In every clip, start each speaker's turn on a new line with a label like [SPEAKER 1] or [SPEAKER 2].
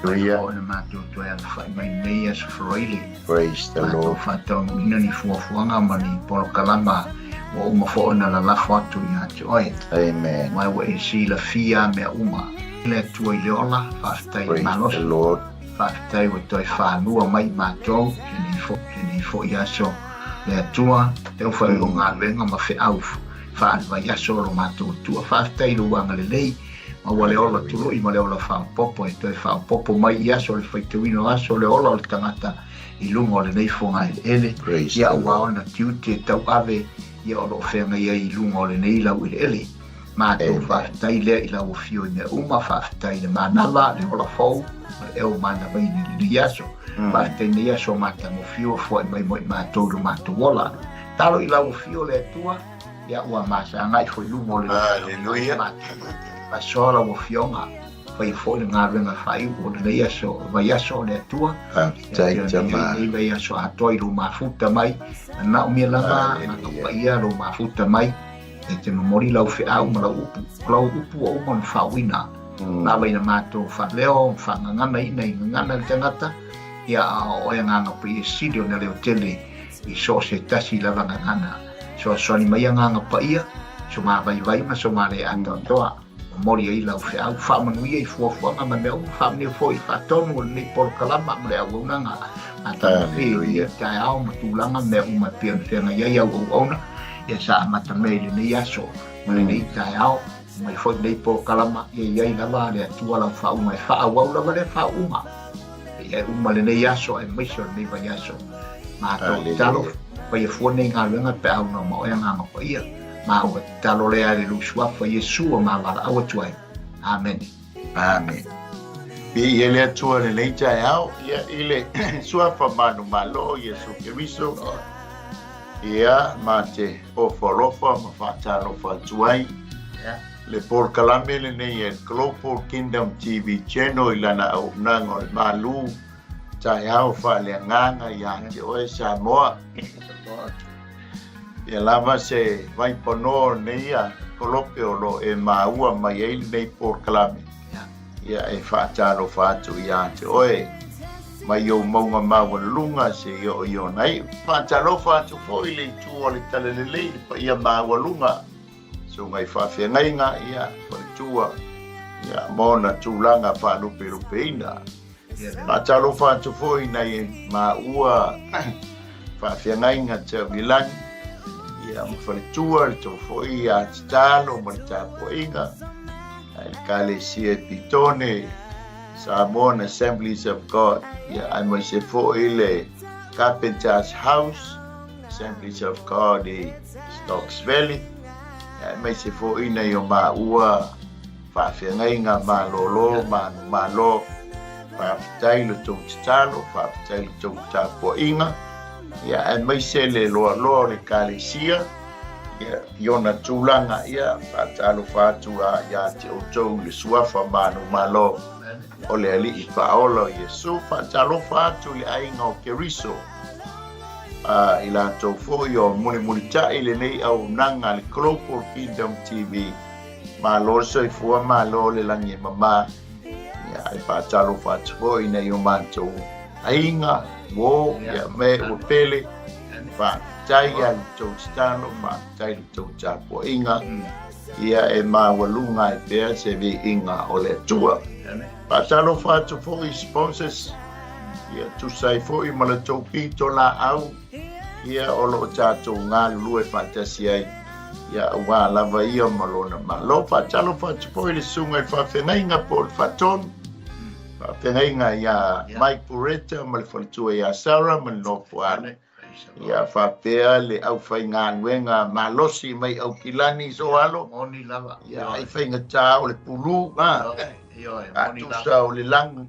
[SPEAKER 1] Ia.
[SPEAKER 2] Ona matou toe alafai mai nei aso Faraile.
[SPEAKER 1] Praise the
[SPEAKER 2] Matou
[SPEAKER 1] Lord.
[SPEAKER 2] faataunuuina ni fuafuaga ma ni polokalama ua uma foi ona lalafo atu ia te oe.
[SPEAKER 1] Amen.
[SPEAKER 2] Ma ua e silafia mea uma. Le Atua i le ola, faafetai i le
[SPEAKER 1] Praise the
[SPEAKER 2] malosi.
[SPEAKER 1] Lord.
[SPEAKER 2] Faafetai ua toe fanua mai matou lenei foi aso. Le Atua, tau fai o galuega ma feau faale-vaiaso o lo matou Atua. Faafetai i lou agalelei, ma ua le ola tului ma le ola faaopoopo e toe faaopoopo mai i aso o le faitauina o aso o le ola o le tagata i luga o lenei fogaeleele.
[SPEAKER 1] Praise
[SPEAKER 2] Ia
[SPEAKER 1] the
[SPEAKER 2] ua
[SPEAKER 1] Lord.
[SPEAKER 2] ona tiute tauave ia o lo o feagai ai i luga o lenei laueleele. Matou
[SPEAKER 1] Amen.
[SPEAKER 2] faafetai lea i lau afio i mea uma, faafetai i le manava, le ola fou, ma le eo manavaina i lenei aso. Faafetai i lenei aso matagofie ua foai mai mo i matou i lo matou ola. Talo i lau afio le Atua, ia ua masagai foi i luma o le
[SPEAKER 1] Hallelujah.
[SPEAKER 2] Asoa lau afioga, faia foi le galuega faaiu o lenei aso, vaiaso o le Atua.
[SPEAKER 1] Faafetai
[SPEAKER 2] Ia,
[SPEAKER 1] tama.
[SPEAKER 2] Lenei vaiaso atoa i lou mafuta mai, manaomia lava,
[SPEAKER 1] Hallelujah.
[SPEAKER 2] paia lou mafuta mai, E te momoli lau feau ma lau upu. O lau upu ua uma ona faauina. Lava ina matou faaleo ma faagagana ina i gagana le tagata, ia a o oe agaga paia sili ona leo tele i so o se tasi lava gagana. Soasoani mai agaga paia, so ma vaivai ma so ma le atoatoa. Momoli ai lau feau, faamanuia i fuafuaga ma mea uma, faamanuia foi i faatonu o lenei polokalama ma le auaunaga. Matagofie i lenei taeao ma tulaga mea uma e pei ona feagai ai au auauna. Ia sa amata mea i lenei aso ma lenei taeao, mai foi lenei polokalama, ia i ai lava le Atua lau faauuga e faaauau lava lea faauuga. Ia e uma lenei aso aemaise o lenei vaiaso. Matou tatalo, faia fua nei galuega pe a una ma oe agaga paia. Ma ua tatalo lea i le lou suafa Iesu ua ma valaau atu ai. Amene.
[SPEAKER 1] Amene. Viia le Atua i lenei taeao, ia i le suafa manumalo o Iesu Keriso. Ia, ma te ofo alofa ma faatalofa atu ai. Le polokalame lenei e Global Kingdom TV Channel i lana auaunaga o le malu taeao faaleagaga ia te oe Samoa. Ia lava se vaipanoa o lenei kolope o lo o e maua mai ai lenei polokalame. Ia e faatalofa atu ia te oe mai ou mauga maualuluga seia oo i ona iu. Faatalofa atu foi i le itu o le Talalelei i le paia maualuga, susuga i faafeagaiga, ia, faletua, ia, ma ona tulaga faalupelupeina. Faatalofa atu foi i nai maua faafeagaiga tau i lagi, ia, ma faletua, le tou foi ia tatalo ma le tapuaiga, ai le Ekalesia i Pitone, Samoan Assemblies of God, ia, aemaise foi le Carpenter's House, Assemblies of God i Stokes Valley, ia, aemaise foi nai o maua faafeagaiga malolo manumalo. Faafetai lo tou tatalo, faafetai lo tou tapuaiga, ia, aemaise le loaloa o le Ekalesia, ia, i ona tulaga, ia, faatalofa atu a ia te outou i le suafa manumalo o le Alii Faaola o Iesu. Faatalofa atu i le aiga o Keriso, a i latou foi o mulimulitai lenei auaunaga a le Global Kingdom TV. Malo le soifua, malo le lagi e mama. Ia, e faatalofa atu foi i nai o matou aiga, uo, ia me ua pele. Faafetai ia le tou tatalo, faafetai le tou tapuaiga. Ia e maualuga ai pea se viiga o le Atua. Faatalofa atu foi i sponsors, ia tusa ai foi ma le tou pito laau, ia o lo o tatou galulue faatasi ai, ia aua lava ia ma lona Malo. Faatalofa atu foi i le susuga i le faafeagaiga po o le faatonu, faafeagaiga ia Mike Pureta ma le faletua ia Sarah ma le nofo alo. Ia faapea le aufaigaluega malosi mai Aukilani Soalo.
[SPEAKER 2] Moni lava.
[SPEAKER 1] Ia ai faigata o le pulu, a.
[SPEAKER 2] Ioe,
[SPEAKER 1] A
[SPEAKER 2] moni lava.
[SPEAKER 1] tusa o le lanu,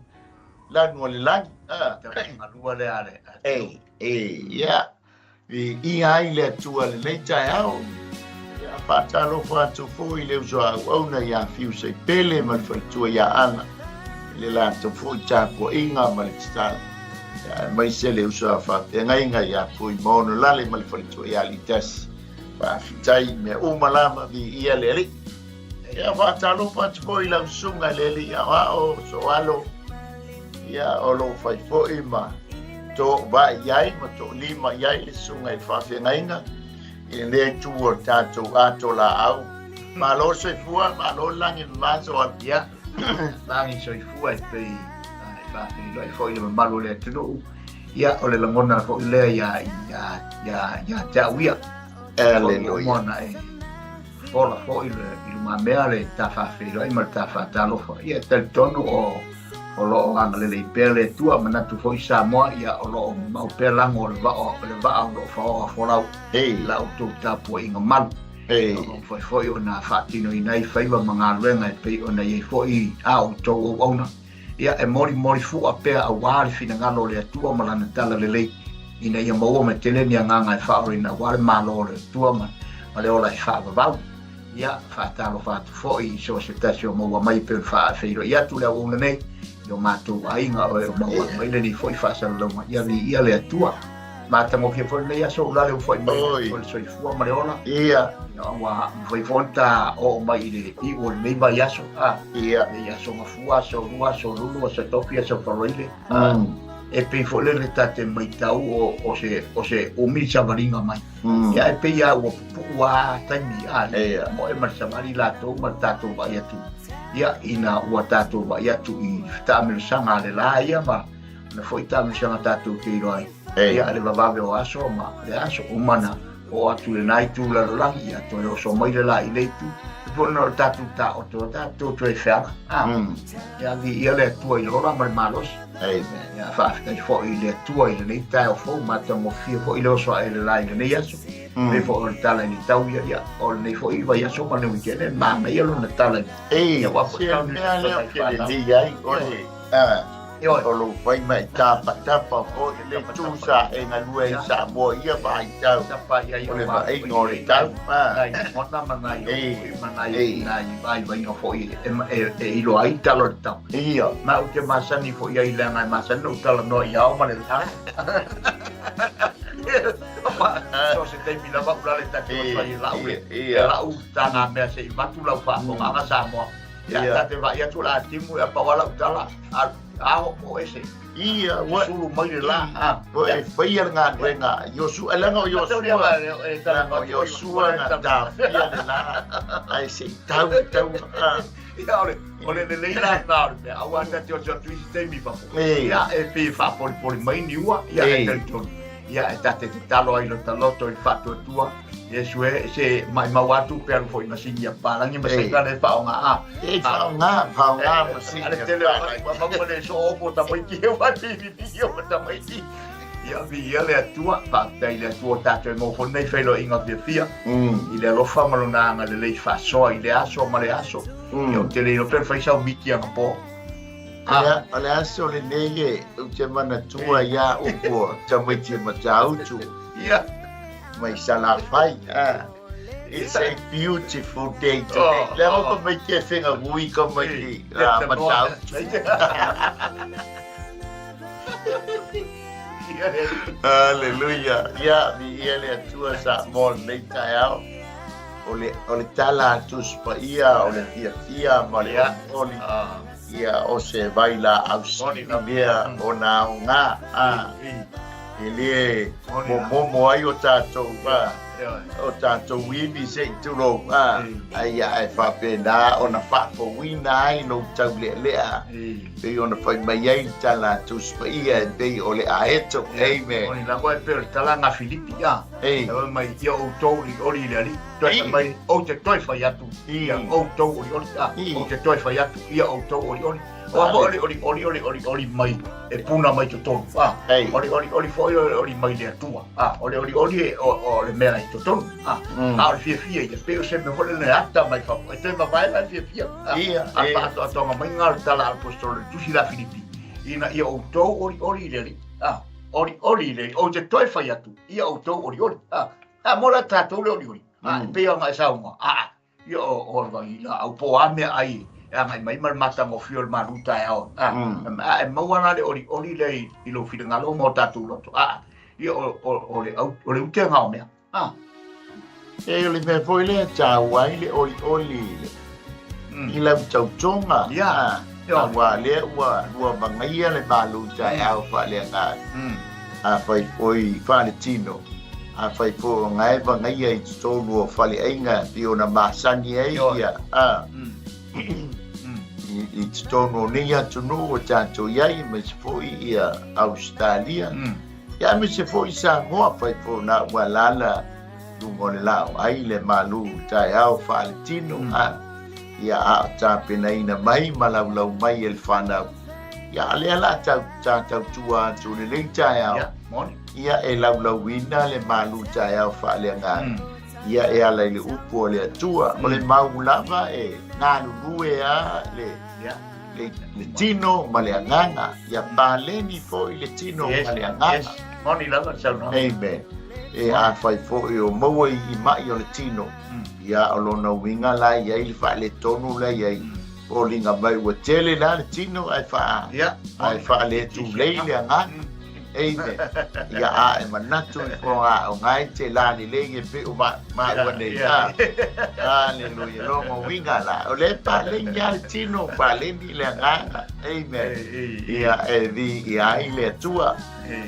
[SPEAKER 1] lanu o le lagi, a.
[SPEAKER 2] Galua lea a le.
[SPEAKER 1] E, e, ia. Viia ai le Atua i lenei taeao. Ia faatalofa atu foi i le uso a auauna ia Fiu Seipele ma le faletua ia Ana i le latou foi tapuaiga ma le tatalo. Ia aemaise le uso a faafeagaiga ia Fuimaonolale ma le faletua ia Litasi. Faafetai i mea uma lava, viia le Alii. Ia faatalofa atu foi i lau susuga i le Alii Aoao Soalo, ia o lo o fai foi ma toovai i ai ma toolima i ai le susuga i le faafeagaiga i lenei itu o le tatou ato laau. Malo le soifua, malo le lagi mama Soalo.
[SPEAKER 2] Ia, lagi soifua e pei e faafeiloai foi le mamalu o le atunuu. Ia, o le lagona foi lea ia, ia, ia, ia te au ia.
[SPEAKER 1] Aleluia.
[SPEAKER 2] Ona e fola foi le, i lumamea le ta faafeiloai ma le ta faatalofa. Ia, e talitonu o, o lo o agalelei pea le Atua, manatu foi Samoa, ia o lo o mau pea lago o le vaa, o le vaa o lo o faoa folau
[SPEAKER 1] Ei.
[SPEAKER 2] i la outou tapuaiga malu.
[SPEAKER 1] Ei.
[SPEAKER 2] O lo o mafai foi ona faatinoina ai faiva ma galuega e pei ona i ai foi a outou auauna. Ia, e molimoli fua pea aua le finagalo o le Atua ma Lana talalelei, ina ia maua mai tele ni agaga e faaolaina aua le Malo o le Atua ma, ma le ola e faavavau. Ia, faatalofa atu foi i so o se tasi o maua mai e pei ona faafeiloai atu le auauna nei i o matou aiga o e o maua mai lenei foi faasalalauga. Ia viia le Atua. Matagofie foi lenei aso ulale ua foi mai
[SPEAKER 1] Oi.
[SPEAKER 2] o le soifua ma le ola.
[SPEAKER 1] Ia.
[SPEAKER 2] Ia, ua mafai foi ona ta oo mai i le iu o lenei vaiaso. A,
[SPEAKER 1] Ia.
[SPEAKER 2] lenei aso Gafua, aso Lua, aso Lulu, aso Tofi, aso Faloile. A, e pei foi lele ta te maitau o, o se, o se umi savaliga mai. Ia, e pei lava ua pupu'u lava taimi, a,
[SPEAKER 1] Ia.
[SPEAKER 2] moe ma le savali latou ma le tatou vaai atu. Ia, ina ua tatou vaai atu i fetaamilosaga a le la ia ma na foi taamilosaga tatou te iloa ai.
[SPEAKER 1] Ei.
[SPEAKER 2] Ia, le vavave o aso ma le aso uma na oo atu i lena itu lalolagi, ia toe oso mai le la i le itu. E pei ona o le tatou taoto, o tatou toe feala. A, ia viia le Atua i le ola ma le malosi.
[SPEAKER 1] Amen.
[SPEAKER 2] Ia faafetai foi i le Atua i lenei taeao fou, matagofie foi le oso ae le la i lenei aso. Pei foi o le tala i le tau ia, ia, o lenei foi vaiaso ma le weekend, manaia lona tala i
[SPEAKER 1] Ei,
[SPEAKER 2] Ia, ua foi
[SPEAKER 1] se
[SPEAKER 2] tau ni
[SPEAKER 1] mea lea
[SPEAKER 2] tai
[SPEAKER 1] ou te
[SPEAKER 2] whanau.
[SPEAKER 1] lelei ai, o le, ah,
[SPEAKER 2] Ioe.
[SPEAKER 1] o lou fai mai tapatapa foi le itu sa e galue ai Samoa i ia vaitau
[SPEAKER 2] Tapa i ai
[SPEAKER 1] o le
[SPEAKER 2] o
[SPEAKER 1] vaaiga o le tau. Ah,
[SPEAKER 2] nai lagona ma nai
[SPEAKER 1] Ei,
[SPEAKER 2] ma nai
[SPEAKER 1] ei.
[SPEAKER 2] nai vaivaiga foi e, e, e iloa ai tala o le tau.
[SPEAKER 1] Ia.
[SPEAKER 2] Ma ou te masani foi ai leaga e masani ona ou talanoa i ao ma le la. So se taimi lava ulale ta te
[SPEAKER 1] Ei,
[SPEAKER 2] oso ai e lau le,
[SPEAKER 1] ia.
[SPEAKER 2] e lau tāna mea se i vatu lau faafogaaga Samoa. Ia,
[SPEAKER 1] Ia.
[SPEAKER 2] ta te vaai atu la timu e pau ala utala, a aho po ese.
[SPEAKER 1] Ia, ua,
[SPEAKER 2] Sulu mai le la. Ah,
[SPEAKER 1] ua e faia le galuega. Iosua, leaga o Iosua, leaga o Iosua na tafia le la, ae se i tau i tau. Ah,
[SPEAKER 2] Ia, o le, o le lelei la na o le mea, aua ta te oso atu i se taimi i fafo.
[SPEAKER 1] Ei.
[SPEAKER 2] Ia, e pei e faapolipoli mai niua, ia, e
[SPEAKER 1] Ei.
[SPEAKER 2] talitonu. Ia, e ta te tatalo ai lota loto i le faatuatua, Iesu e, se maimau atu pe alu foi masini a papalagi ma
[SPEAKER 1] Ei.
[SPEAKER 2] saina le faaaoga a.
[SPEAKER 1] E faaaoga, faaaoga masini
[SPEAKER 2] A le tele o ua maua le soo o tamaiti e ua pipipiki o tamaiti. Ia, viia le Atua, faafetai i le Atua o tatou e maua foi lenei feiloaiga fiafia i le alofa ma lona agalelei faasoa i le aso ma le aso. Ia, ou te le iloa pe na fai sau miti anapo.
[SPEAKER 1] Ia, o le aso lenei e, ou te manatua ia upu o tamaiti Matautu.
[SPEAKER 2] Ia.
[SPEAKER 1] Mai Salafai, ah. It's a beautiful day today.
[SPEAKER 2] Oh,
[SPEAKER 1] Le
[SPEAKER 2] oh.
[SPEAKER 1] oh. mai ke whenga hui ka mai ki ah, Matautu. Hallelujah. Ia, mi ia le Atua sa mo lenei taeao. O le, o le tala a Tusi Paia, o le fiafia ma le
[SPEAKER 2] Ia.
[SPEAKER 1] olioli. Ia, o se vai laau sili mea o na aoga. Ah. E le momomo ai o tatou a, o tatou ivi se i tulou a, a ia e faapena ona faafouina ai lou taulealea pei ona fai mai ai le tala a Tusi Paia e pei o le aeto. Amen.
[SPEAKER 2] Moni lava e pei o le tala a Filipi a,
[SPEAKER 1] Ei.
[SPEAKER 2] e fai mai, ia outou olioli i le Alii. Toe fai mai, ou te toe fai atu, ia outou olioli, a, ou te toe fai atu, ia outou olioli. Aua foi o le olioli o le olioli mai, e puna mai totonu, a, o le olioli foi o le olioli mai le Atua, a, o le olioli o le mea i totonu, a, a o le fiafia ia, pei o se mea foi lele e ata mai fafo, e toe mavae la le fiafia, a, a o le faaatoatoaga mai lena o le tala a le Aposetolo i le tusi la Filipi, ina ia outou olioli i le Alii, a, olioli i le Alii, ou te toe fai atu, ia outou olioli, a, a mo la tatou le olioli, a, e pei ona e saunoa, a, ia o, o le vai laau po o a mea ai e agai mai ma le matagofie o le malu taeao, a, a e maua la le olioli lea i, i lou finagalo ma o tatou loto, a, ia o, o, o le, au, o le utega o mea, a.
[SPEAKER 1] E o le mea foi lea e taua ai le olioli i lau tautoga,
[SPEAKER 2] Ia,
[SPEAKER 1] aua lea ua lua magaia le malu taeao faaleagaga. Afai foi faaletino, afai foi o gae magaia i totonu o faleaiga e pei ona masani ai ia, a, i totonu o nei atunuu ua tatou i ai, aemaise foi ia Ausetalia, ia aemaise foi Samoa, afai foi o na ua alaala luga o le laau ai le malu taeao faaletino, a, ia a o tapenaina mai ma laulau mai e le fanau, ia a lea la tau, ta tautua atu i lenei taeao,
[SPEAKER 2] Ia, moni.
[SPEAKER 1] ia e laulauina le malu taeao faaleagaga, ia e ala i le upu a le Atua. O le mau lava e galulue a le,
[SPEAKER 2] Ia.
[SPEAKER 1] le, le tino ma le agaga, ia paleni foi le tino
[SPEAKER 2] Yes,
[SPEAKER 1] ma le agaga.
[SPEAKER 2] yes. Moni lava le saunoaga.
[SPEAKER 1] Amen. E afai foi o maua i mai o le tino, ia o lona uiga la e i ai le faaletonu la e i ai, foliga mai ua tele la le tino ae faa,
[SPEAKER 2] Ia,
[SPEAKER 1] ae faaletulei le agaga. Amen. Ia a e manatu ifoga o ga e te lalelei e pei o ma, maua nei.
[SPEAKER 2] Ia,
[SPEAKER 1] Ah, Hallelujah. Lona uiga la, o lea e paleni lava le tino, paleni le agaga. Amen. Ia e viia ai le Atua.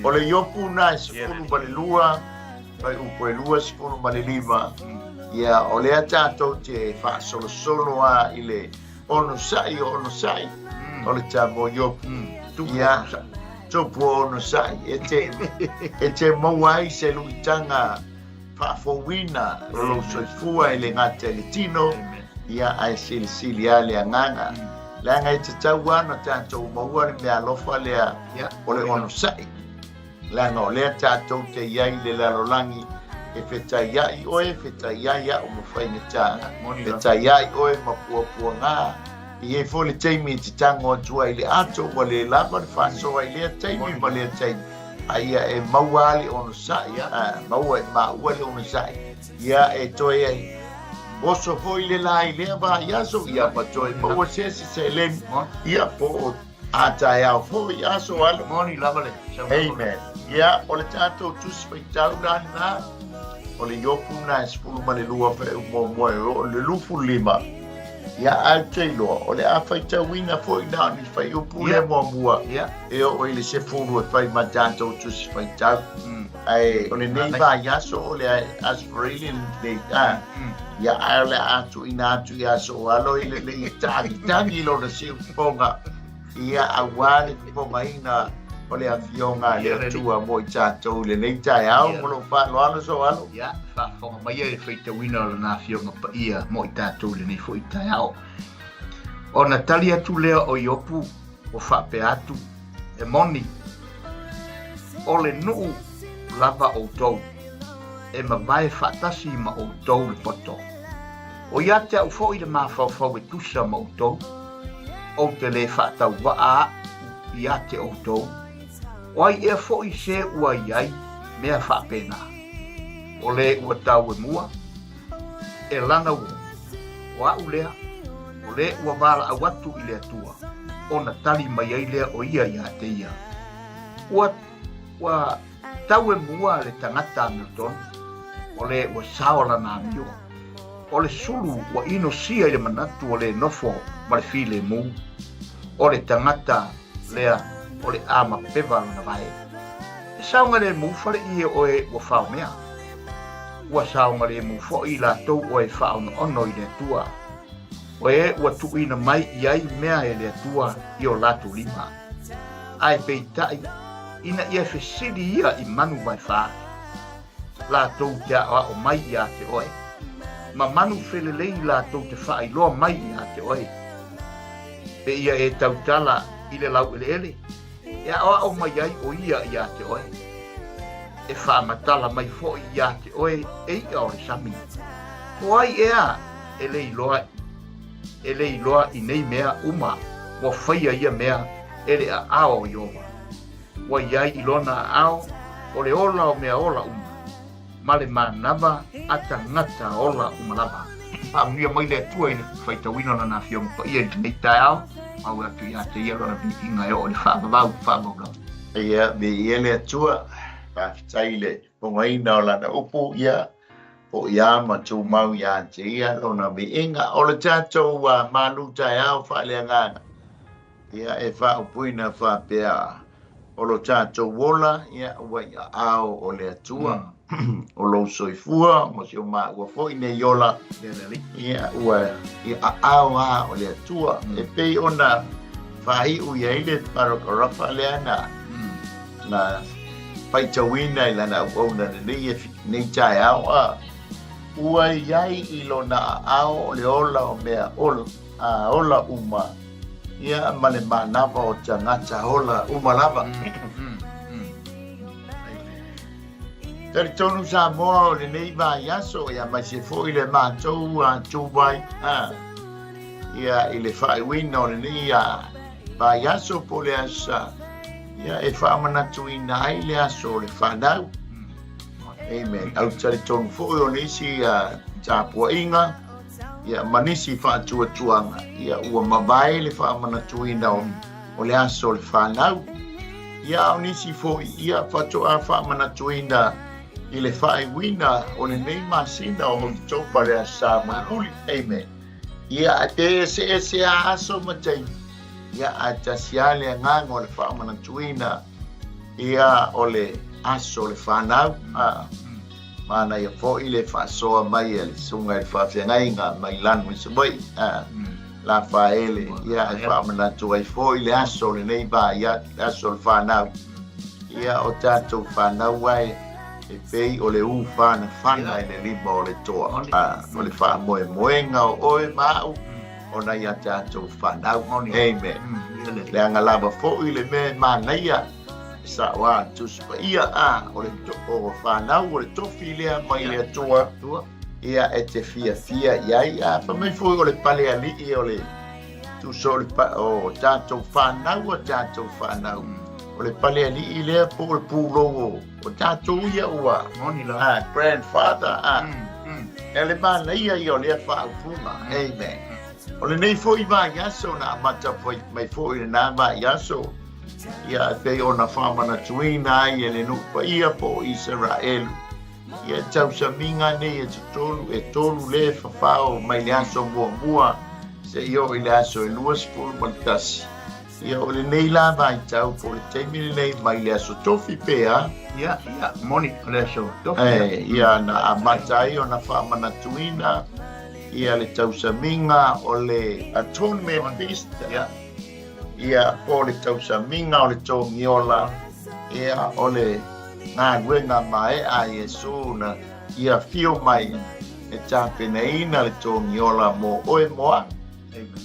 [SPEAKER 1] O le Iopu na e 12, fuaiupu e 25, ia o lea tatou te faasolosolo lava i le onosai o onosai, o le tamo Iopu. Ia, tupu o onosai, e te, e te maua ai se luitaga faafouina o lou soifua e le gata i le tino, ia ae silisili lava le agaga. Leaga e tatau lava ona tatou maua le meaalofa lea o le onosai, leaga o lea tatou te i ai i le lalolagi e fetaiai oe, fetaiai au ma faigata, fetaiai oe ma puapuaga. E i ai foi le taimi e te tago atu ai i le ato ua le lava le faasoa i lea taimi ma lea taimi, a ia e maua lava le onosai, a maua e maua le onosai, ia e toe oso foi le la i lea vaiaso, ia ma toe maua se isi seleni, ia po o a taeao foi aso alo.
[SPEAKER 2] Moni lava le saunoaga.
[SPEAKER 1] Amen. Ia, o le tatou tusi faitau la lena, o le Iopu lena e 12 faaiuga muamua e oo i le 25. Ia, ae ou te iloa, o le a faitauina foi na o ni fuaiupu lea muamua e oo i le 10 e fai ma tatou tusi faitau. Ae o lenei vaiaso o le Aso Faraile lenei, a, ia, ae o le a tuuina atu i aso alo i lenei tagitagi lona siufofoga, ia, aua le fofogaina o le Afioga a le Atua mo i tatou i lenei taeao. Ma lou faaaloalo, Soalo.
[SPEAKER 2] Ia, faafofoga mai e le faitauina o lana Afioga Paia mo i tatou i lenei foi taeao. Ona tali atu lea o Iopu ua faapea atu, E moni, o le nuu lava outou, e mavae faatasi ma outou le poto. O ia te au foi le mafaufau e tusa ma outou, ou te le faatauvaa aʻu ia te outou, o ai ea foi se ua i ai mea faapena? O le ua tau e mua, e lana ua, o aʻu lea, o le ua valaau atu i le Atua, ona tali mai ai lea o ia ia te ia. Ua, ua tau e mua le tagata amiotonu, o le ua sao lana amio, o le sulu ua inosia i le manatu o le nofo ma le filemu, o le tagata lea o le amapeva lona vae. E saogalemu faleie oe ua faomea. Ua saogalemu foi latou oe faaonoono i le Atua. O e ua tuuina mai i ai mea e le Atua i o latou lima. Ae peitai, ina ia fesili ia i manu vaefā, latou te aʻoaʻo mai iā te oe. ma manu felelei latou te faailoa mai ia te oe. Pe ia e tautala i le laueleele, e aʻoaʻo mai ai ʻo ia iā te oe. E faamatala mai foi iā te oe e iʻa o le sami. O ai ea e le iloa e le iloa i nei mea uma ua faia ia mea e le aao o Ieova? Ua i ai i lona aao o le ola o mea ola uma, ma le manava a tagata ola uma lava. Faamanuia mai le Atua i le faitauina o Lana Afioga Paia i lenei taeao, maua atu ia te Ia Lona viiga e oo i le faavavau faavavau lava.
[SPEAKER 1] Ia, viia le Atua, faafetai i le fofogaina o Lana upu, ia, po ia ma tumau ia te Ia Lona viiga. O le tatou malu taeao faaleagaga, Ia, e faaupuina faapea, O lo tatou ola, ia, ua i aao o le Atua. O lou soifua ma si o maua foi nei ola, ia, ua i aao lava o le Atua. E pei ona faaiu i ai le parakarafa lea na, na faitauina i lana auauna lenei e nei taeao, a ua i ai i lona aao o le ola o mea ola, a ola uma, Ia, ma le manava o tagata ola uma lava. Talitonu Samoa o lenei vaiaso, ia aemaise foi le matou tu mai ia i le faaiuina o lenei vaiaso po o le aso Sa, ia e faamanatuina ai le aso o le fanau. Amen. Au talitonu foi o le isi tapuaiga ia ma nisi faatuatuaga, ia ua mavae le faamanatuina o, o le aso o le fanau. Ia a o nisi foi, ia faatoa faamanatuina i le faaiuina o lenei masina o Oketopa le Aso Sa mulimuli. Amen. Ia ae pe eseese a aso ma taimi, ia ae tasi lava le agaga o le faamanatuina ia o le aso o le fanau. A. Manaia foi le faasoa mai a le susuga i le faafeagaiga mai Lanu i Savaii, a Lafaele, ia e faamanatu ai foi le aso o lenei vaiaso, le aso o le fanau. Ia o tatou fanau ae e pei o le u fanafana i le lima o le toa, a o le faamoemoega o oe ma au ona i a tatou fanau. Amen. Leaga lava foi le mea e manaia E sao a le Tusi Paia, a o le o fanau o le tofi lea mai le Atua, ia e te fiafia i ai. A fai mai foi o le pale alii o le tusa o le o tatou fanau a tatou fanau. O le pale alii lea po o le pulou o, o tatou ia ua a, grandfather a. E le manaia ia o lea faaupuga. Amen. O lenei foi vaiaso na amata mai foi lena vaiaso Ia, e pei ona faamanatuina ai e le nuu paia po o Isaraelu, ia tausamiga nei e totolu, e tolu le fafao mai le aso muamua seia oo i le aso e 21. Ia, o lenei la vaitau po o le taimi lenei mai le aso Tofi pea.
[SPEAKER 2] Ia, ia, moni, o le aso Tofi.
[SPEAKER 1] E, ia, na amata ai ona faamanatuina ia le tausamiga o le Atonement Feast.
[SPEAKER 2] Ia.
[SPEAKER 1] Ia, po o le tausamiga o le togiola, ia, o le galuega maea a Iesu na Ia afio mai e tapenaina le togiola mo oe mo au.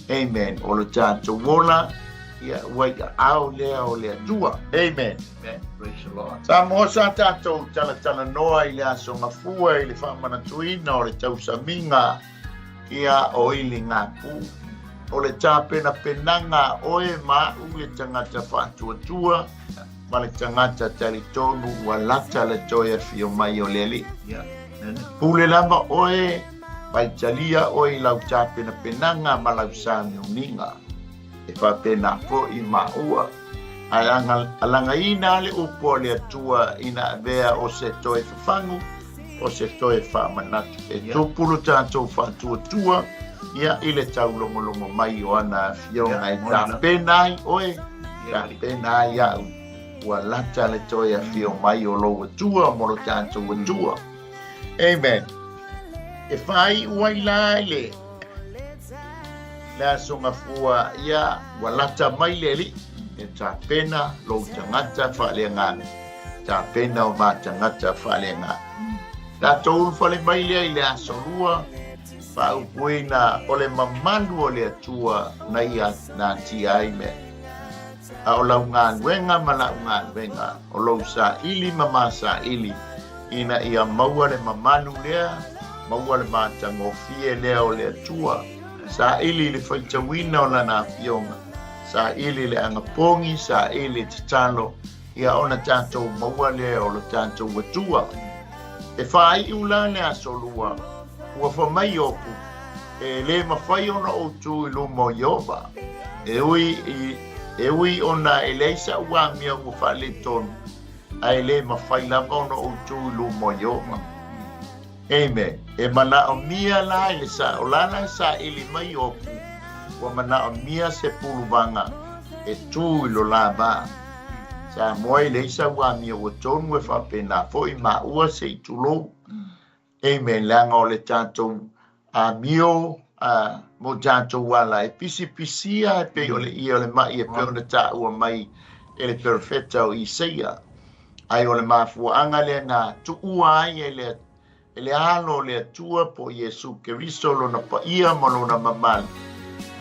[SPEAKER 1] Amen. O le tatou ola, ia, ua i aao lea o le Atua. Amen.
[SPEAKER 2] Amen. Praise the Lord.
[SPEAKER 1] Samoa sa tatou talatalanoa i le Aso Gafua i le faamanatuina o le tausamiga Ia o Ilingapu, o le tapenapenaga a oe ma a'u le tagata faatuatua ma le tagata talitonu ua lata le toe afio mai o le Alii. Pule lava oe, faitalia oe i lau tapenapenaga ma lau sauniuniga. E faapena foi maua, ae alagaina le upu a le Atua ina avea o se toe fafagu, o se toe faamanatu. E tupu lo tatou faatuatua ia i le taulogologo mai o ana afioga e tapena ai oe, tapena ai au, ua lata le toe afio mai o lou Atua mo lo tatou Atua. Amen. E faaiu ai la i le le Aso Gafua, ia, ua lata mai le Alii e tapena lou tagata faaleagaga, tapena o ma tagata faaleagaga. Tatou ulufale mai lea i le Aso Lua. Faaupuina o le mamalu o le Atua na ia natia ai mea. A o lau galuega ma la'u galuega, o lou saili ma ma saili, ina ia maua le mamalu lea, maua le matagofie lea o le Atua, saili i le faitauina o Lana Afioga, saili i le agapogi, saili i le tatalo, ia ona tatou maua lea o lo tatou Atua. E faaiu la le Aso Lua, ua fai mai Iopu, E lē mafai ona ou tū i luma o Ieova, e ui, e ui ona e leai sa'u amio ua faaletonu, ae lē mafai lava ona ou tū i luma o Ieova. Amen. E manaomia la i le sa, o la la e saili mai Iopu, ua manaomia se puluvaga e tū i lo la vā. Samoa e leai sau amio ua tonu e faapena foi maua se i tulou. Amen. Leaga o le tatou amio a mo tatou ala e pisipisia e pei o le ie o le ma'i e pei ona taua mai e le perofeta o Isaia. Ae o le mafuaaga lea na tuua ai e le e le Alo o le Atua po o Iesu Keriso lona paia ma lona mamalu,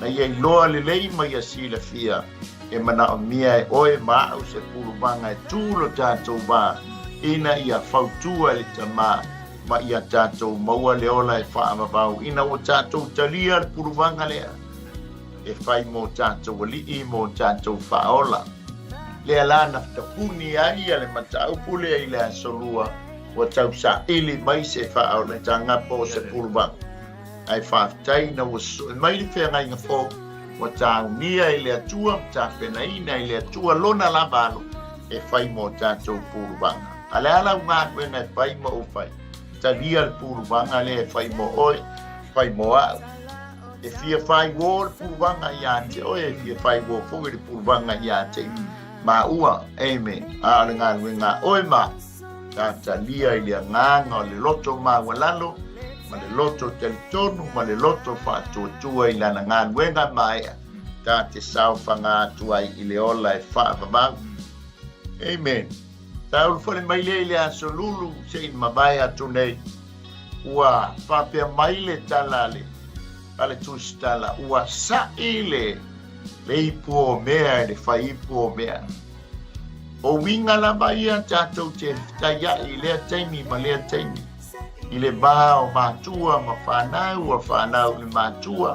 [SPEAKER 1] na ia iloa lelei ma ia silafia e manaomia e oe ma a'u se puluvaga e tu lo tatou va ina ia fautua e le Tama ma ia tatou maua le ola e faavavau ina ua tatou talia le puluvaga lea e fai mo tatou alii mo tatou faaola. Lea la na tapuni ai ia le mataupu lea i le Aso Lua ua tausaili mai se faaolataga po o se puluvaga. Ae faafetai ina ua sue mai le feagaiga fou, ua taunia e le Atua ma tapenaina e le Atua Lona lava alo e fai mo tatou puluvaga. A le a lau galuega e fai ma ou fai? Talia le puluvaga lea e fai mo oe, fai mo a'u. E fia fai uō le puluvaga iā te oe, e fia fai uō foi le puluvaga iā te māua. Amen. A o le galuega a oe ma a'u. Ta talia i le agaga o le loto maualalo ma le loto talitonu ma le loto faatuatua i lana galuega maea ta te saofaga atu ai i le ola e faavavau. Amen. Sa ulufale mai lea i le Aso Lulu se i mavae atu nei, ua faapea mai le tala a le, a le tusitala, ua sa'i le, le ipu o mea e le faiipu o mea. O uiga lava ia tatou te fetaia'i i lea taimi ma lea taimi, i le va o matua ma fanau, a fanau i le matua,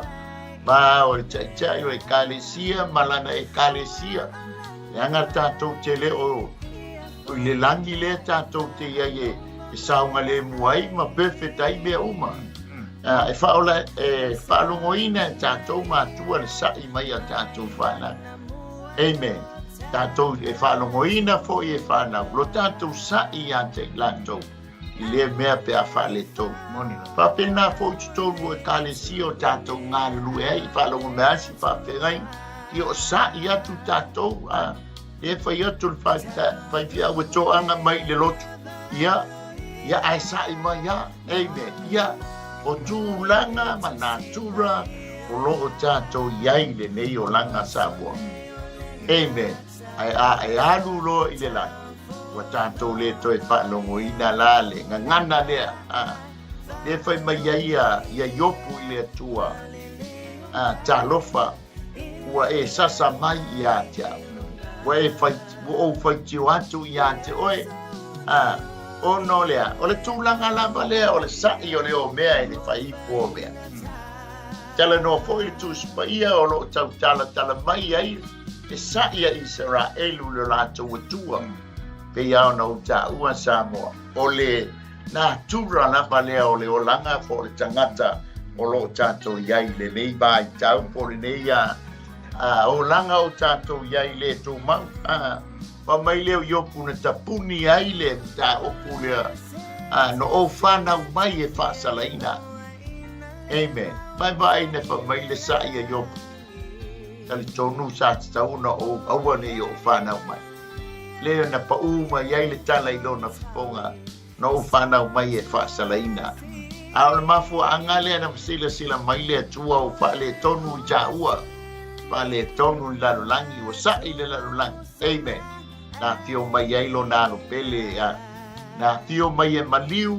[SPEAKER 1] va o le taitai o Ekalesia ma lana Ekalesia. Leaga tatou te le o i le lagi lea tatou te i ai e, e saogalemu ai ma perfect ai mea uma. E faaola, e faalogoina e tatou matua le sa'i mai a tatou fanau. Amen. Tatou e faalogoina foi e fanau lo tatou sa'i iā te i latou i lea mea pe a faaletonu. Faapena foi i totonu o Ekalesia o tatou galulue ai, faalogo mai lava si faafeagaiga, ia o sa'i atu tatou, a lea fai atu le faifeau e toaga mai i le lotu, ia, ia ae sa'i mai lava. Amen. Ia, o tulaga ma natura o lo o tatou i ai i lenei olaga Samoa. Amen. Ae a e alu loa i le lagi, ua tatou le toe faalogoina la le gagana lea, a, lea fai mai ai ia, ia Iopu i le Atua, a, talofa, ua e sasa mai iā te au. Ua e fai, ua ou faitio atu iā te oe, a, ona o le a? O le tulaga lava lea o le sa'i o le omea i le faiipu omea. Talanoa foi le Tusi Paia o lo o tautalatala mai ai le sa'i a Isaraelu i lo latou Atua, pei lava ona ou taua Samoa, o le natura lava lea o le olaga po o le tagata o lo o tatou i ai i lenei vaitau po o lenei olaga o tatou i ai le tumau. Fai mai lea o Iopu na tapuni ai le mataupu lea, na ou fanau mai e faasalaina. Amen. Mai vaai na fai mai le sa'i a Iopu. Talitonu sa tatau ona ou aua ne i ou fanau mai. Lea na paʻū mai ai le tala i lona fofoga, na ou fanau mai e faasalaina. A o le mafuaaga lea na silasila mai le Atua ua faaletonu i taua, faaletonu i le lalolagi, ua sa'i le lalolagi. Amen. Na afio mai ai lona alo pele, a na afio mai e maliu,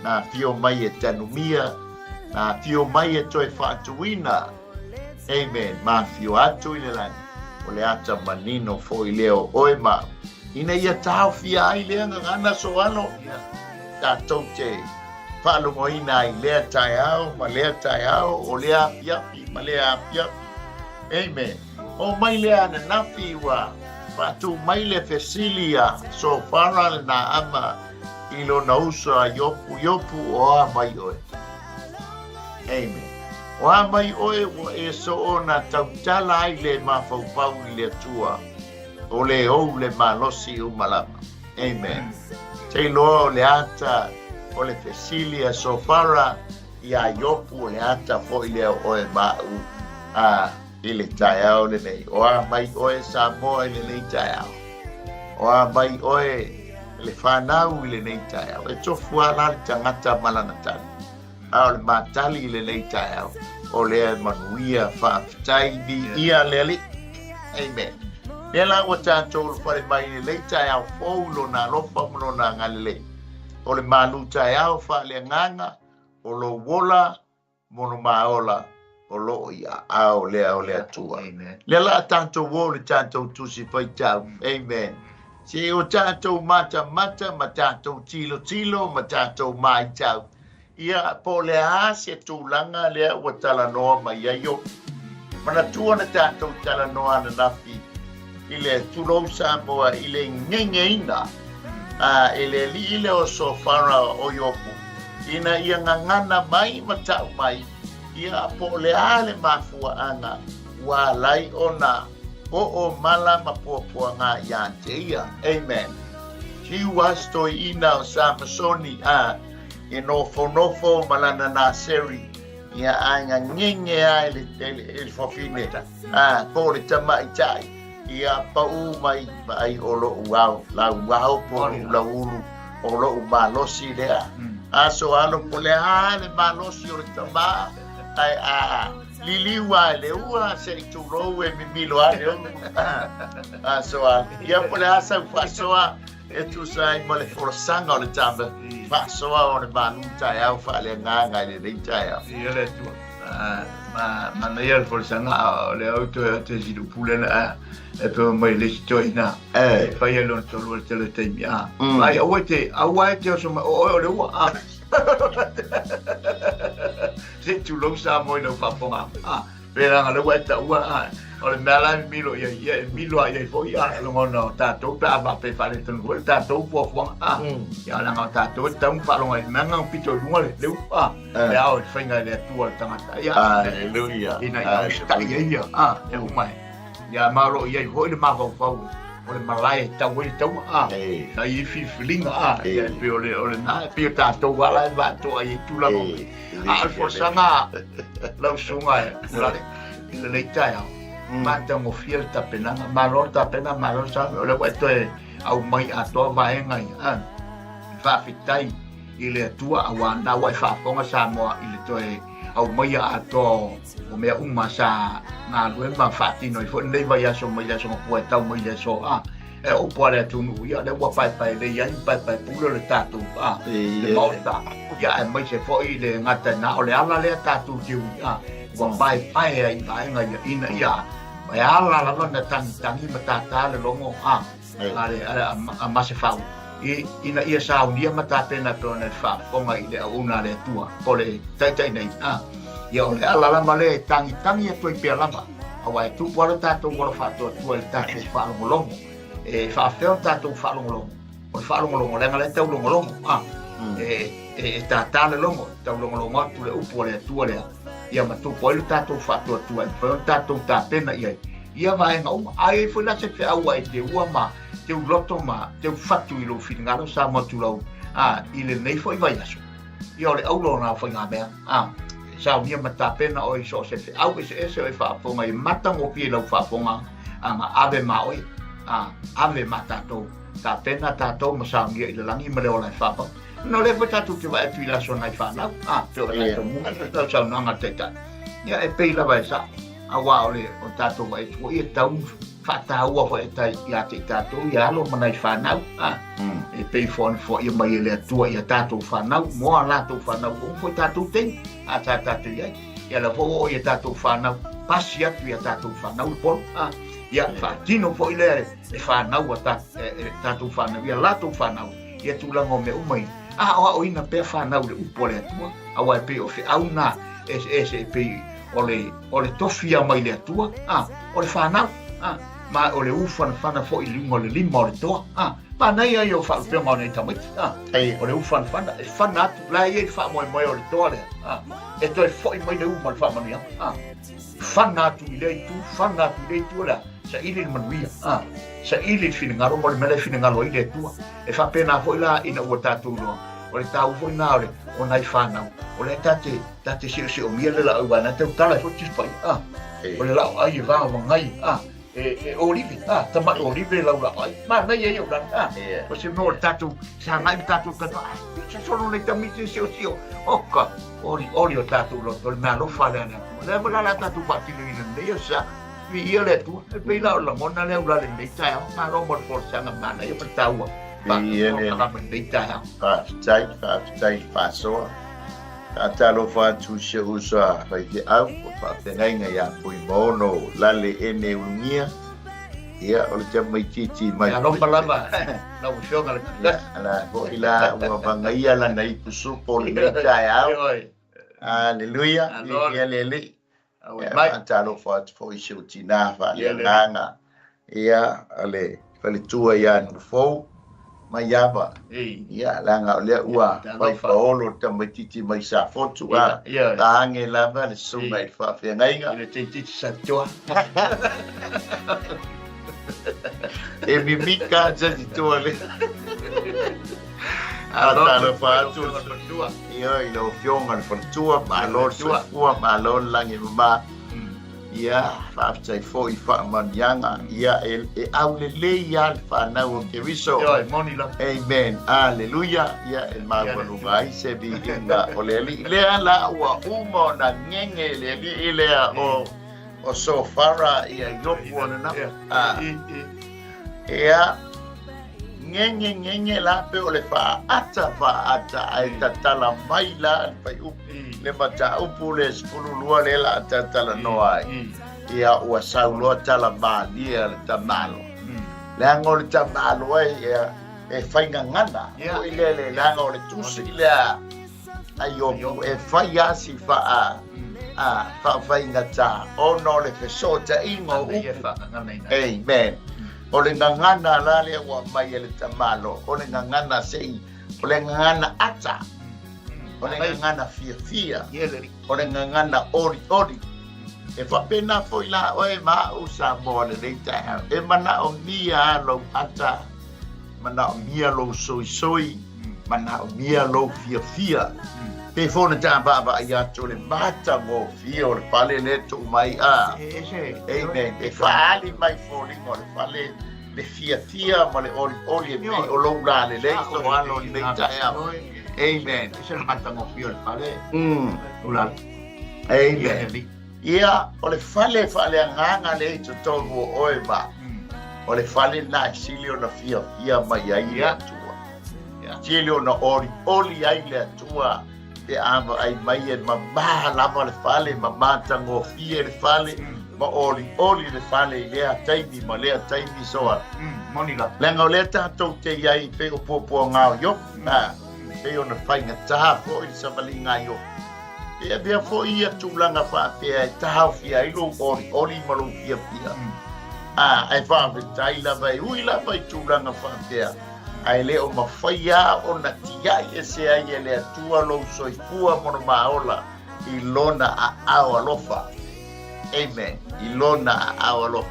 [SPEAKER 1] na afio mai e tanumia. Na afio mai e toe faatuina, amen, ma afio atu i le lagi, o le ata manino foi lea o oe ma au, ina ia taofia ai lea gagana soalo, tatou te faalogoina ai lea taeao ma lea taeao, o lea afiafi ma lea afiafi. Amen. Oo mai lea ananafi ua faatu mai le fesili a Sofara le Naama i lona uso a Iopu, Iopu, o a mai oe? Amen. O a mai oe ua e soona tautala ai le mafaufau i le Atua, o le ou le malosi uma lava. Amen. Te iloa o le ata o le fesili a Sofara iā Iopu, o le ata foi lea o oe ma aʻu a i le taeao lenei. O a mai oe Samoa i lenei taeao? O a mai oe le whanau i lenei taeao? E tofu a la le tangata ma lana tali. A o le matali i lenei taeao, o lea e manuia faafetai viia le Alii. Amen. Lea la ua tatou ulufale mai i lenei taeao fou i lona alofa ma lona agalelei. O le malu taeao faaleagaga o lou ola monomaola o loo i aao lea o le Atua. Lea la a tatou o le tatou tusi faitau. Amen. Se o tatou matamata ma tatou tilotilo ma tatou maitau. Ia, po o le a se tulaga lea ua talanoa mai ai Iopu. Manatua na tatou talanoa ananafi i le tulou Samoa i le gegeina a e le alii lea o Sofara o Iopu ina ia gagana mai ma tau mai, ia, po o le a le mafuaaga ua ala ai ona oo mala ma puapuaga iā te ia. Amen. Tiu a se toeaina o Samasoni a e nofonofo ma lana naseri, ia ae gagege a e le, e le, e le fafine, a, po o le tamaitai, ia paʻū mai vaai o loʻu ao, lau ao po o loʻu lauulu, o loʻu malosi lea. Aso alo po le a le malosi o le tama, ae a liliu a e le ua, se i tulou e mimilo a le ulu. Aso alo. Ia po le a sau faasoa e tusa ai ma le folasaga o le tama faasoa o le malu taeao faaleagaga i lenei taeao.
[SPEAKER 2] Ia le Atua. Ma manaia le folasaga o le au toe o te sili pule na e pe mai le isi toeaina e fai ai lona toalua i le tele o taimi a. Ai aua e te aua e te oso mai o oe o le ua a. Se i tulou Samoa i lau faafofoga a. Pei leaga o lea ua e taua a o le mea la e milo i ai ia e milo lava i ai foi a lagona o tatou pe a faapea e faaletonu foi le tatou fuafuaga a. Ia leaga o tatou e tatau ona faalogo i le mea lena ua pito i luga le upu a. Le ao i le faiga e le Atua le tagata ia.
[SPEAKER 1] Hallelujah.
[SPEAKER 2] Ina ia usitai ai ia a e uma e. Ia ma o lo o i ai foi le mafaufau o le malae e tau ai le taua a. Sa i ai filifiliga a. Ia e pei o le o lena e pei o tatou lava la e vaatoa i ai tulaga o mea. A o le folasaga lau susuga e Mulale i lenei taeao, matagofie le tapenaga, malo le tapena, malo le sauni, o lea ua e toe aumai atoa vaega ia a. Faafetai i le Atua auā na ua e faafofoga Samoa i le toe aumaia atoa o mea uma sa galue ma faatino ai foi lenei vaiaso mai le Aso Gafua e tau mai le aso a e upu a le atunuu ia lea ua paepaelei ai ma paepaepule le tatou a le Maota ia aemaise foi le gata na o le ala lea tatou te ui a ua paepae ai vaega ia ina ia e ala lava na tagitagi ma tātā le logo a a Masefau, ina ia saunia ma tapena e pei ona e faafofoga i le auauna a le Atua, po o le Taitai nei, a, ia o le ala lava lea e tagitagi atu ai pea lava, aua e tupu lava lo tatou ola faatuatua i le tatou faalogologo. E faafefea ona tatou faalogologo? O le faalogologo, leaga o la e taulogologo, a, e, e, e tātā le logo, e taulogologo atu le upu a le Atua lea, ia ma tupu ai lo tatou faatuatua e mafai ona tatou tapena i ai ia vaega uma. A i ai foi la se feau ua e teua ma teu loto ma teu fatu i lou finagalo Samoa tulou a i lenei foi vaiaso, ia o le aula o nā faigamea a saunia ma tapena oe i so o se feau eseese o e faafofoga i matagofie i lau faafofoga aga ave ma oe a ave ma tatou tapena tatou ma saunia i le lagi ma le ola e faapau. Ona o lea foi tatou te vaai atu i le aso nai fanau, a pei o tatou mua lau saunoaga a le Taitai. Ia e pei lava e sao, aua o le o tatou vaai atu foi e tau. Faataua foi e tai ia te i tatou ia alo ma nai fanau, a. E pei foi ona foaia mai e le Atua ia tatou fanau, mo a latou fanau uma foi tatou taimi, a sa tatou i ai. Ia lea foi ua oo ia tatou fanau, pasi atu ia tatou fanau le polo, a. Ia faatino foi lea e fanau a ta, e, e tatou fanau, ia latou fanau, ia tulaga o mea uma ia. A aoaoina pea fanau i le upu a le Atua, aua e pei o feau na eseese e pei o le, o le tofi mai le Atua, a, o le fanau, a, ma o le ufanafana foi i luga o le lima o le toa, a, manaia ia o faalupega o nei tamaiti, a, o le ufanafana, e fana atu, la e i ai le faamoemoe o le toa lea, a, e toe foi mai le u ma le faamanuiaga, a, fana atu i lea itu, fana atu i lea itu, o le a, saili le manuia, a, saili le finagalo ma le mea la e finagalo ai le Atua. E faapena foi la ina ua tatou iloa, o le taua foi lena o le, o nai fanau, o lea ta te, ta te seoseomia le laau aua na tautala ai foi le Tusi Paia, a, o le laau ai e vagavagai, a, e, e olive, a, tamai olive lau laau ai, manaia ia o lana, a, o se mea o le tatou sagai ma tatou talanoa, ai, pisa solo nei tamaiti e seoseo, oka, olioli o tatou loto, o le mea alofa lea a le Atua. O lea foi la o le a tatou faatinoina lenei aso, Viia le Atua. E pei la o le lagona lea ua lenei taeao. Malo mo le folasaga manaia ma le taua.
[SPEAKER 1] Viia le
[SPEAKER 2] Alii. Lenei taeao.
[SPEAKER 1] Faafetai, faafetai i le faasoa. Faatalofa atu i si ou uso a faifeau o faafeagaiga ia Fuimaono Lale Ene Ulugia. Ia, o le tamaitiiti mai.
[SPEAKER 2] Alofa lava lau Afioga le
[SPEAKER 1] Ia, ala foi la ua vagaia lana ipu supo lenei taeao. Aleluia. Viia le Alii.
[SPEAKER 2] Auai mai.
[SPEAKER 1] Faatalofa atu foi i si ou tinā faaleagaga, ia, o le faletua ia Nufou Maiava. Ia, leaga o lea ua faipaolo le tamaitiiti mai Safotu, a taage lava le susuga i le faafeagaiga.
[SPEAKER 2] I le teititi Satitoa.
[SPEAKER 1] E mimika a Satitoa lea. Faatalofa atu Ia, i lau Afioga le faletua, malo le soifua, malo le lagi e mama. Ia, faafetai foi i faamanuiaga. Ia, e, e aulelei lava le fanau o Keriso.
[SPEAKER 2] Ioe, moni lava.
[SPEAKER 1] Amen. Aleluia. Ia, e maualuga ai se viiga o le Alii. Lea la ua uma ona gege le Alii lea o, o Sofara ia Iopu ananafi. Ah. Ia, ngenge ngenge la pe o le faaata faaata ae tatala mai la le fuaiupu le mataupu le 12 lea la a tatalanoa ai. Ia ua sau loa tala malie a le tamalo. Leaga o le tamalo ai ia e fai gagana foi lele leaga o le tusi lea a Iopu e fai lava si faa a faafaigata ona o le fesootaiga o upu. Amen. O le gagana la lea ua aumai e le tamalo, o le gagana se i, o le gagana ata, o le gagana fiafia, o le gagana olioli. E faapena foi la oe ma au Samoa lenei taeao. E manaomia lava lou ata, manaomia lou soisoi, manaomia lou fiafia. Pei foi ona ta vaavaai atu o le matagofie o le fale lea e tuu mai a. Amen. E faaali mai foliga o le fale le fiafia ma le olioli e pei o lou lalelei soalo i lenei taeao. Amen.
[SPEAKER 2] Ese le matagofie o le fale.
[SPEAKER 1] Amen. Ia, o le fale faaleagaga lea i totonu o oe ma o le fale lena e sili ona fiafia mai ai le Atua. Sili ona olioli ai le Atua pe a vaai mai e mamā lava le fale, ma matagofie le fale, ma olioli le fale i lea taimi ma lea taimi soa.
[SPEAKER 2] Moni lava.
[SPEAKER 1] Leaga o lea tatou te i ai pei o puapuaga o Iopu, pei ona faigata foi le savaliga a Iopu. E avea foi ia tulaga faapea e taofia ai lou olioli ma lou fiafia. A, ae faafetai lava e ui lava i tulaga faapea, ae le o mafai lava ona tiai ese ai e le Atua lou soifua monomaola i Lona aao alofa. Amen. I Lona aao alofa.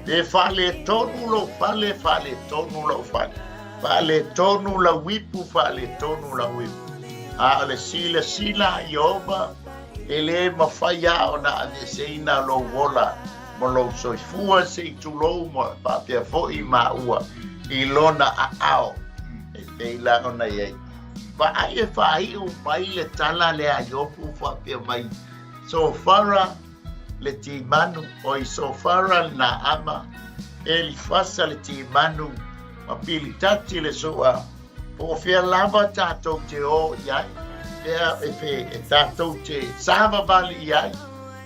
[SPEAKER 1] Pe faaletonu lou fale, faaletonu lou fale. Faaletonu lau ipu, faaletonu lau ipu. A o le silasila a Ieova, e lē mafai lava ona aveeseina lou ola ma lou soifua se i tulou ma faapea foi maua i lona aao e pei la ona i ai. Vaai e faaiu mai le tala lea a Iopu faapea mai, Sofara le timanu, oi Sofara le Naama. Elifasa le Timanu, ma Pilitati le Sua, po o fea lava tatou te o i ai, pea e fe e tatou te savavali i ai,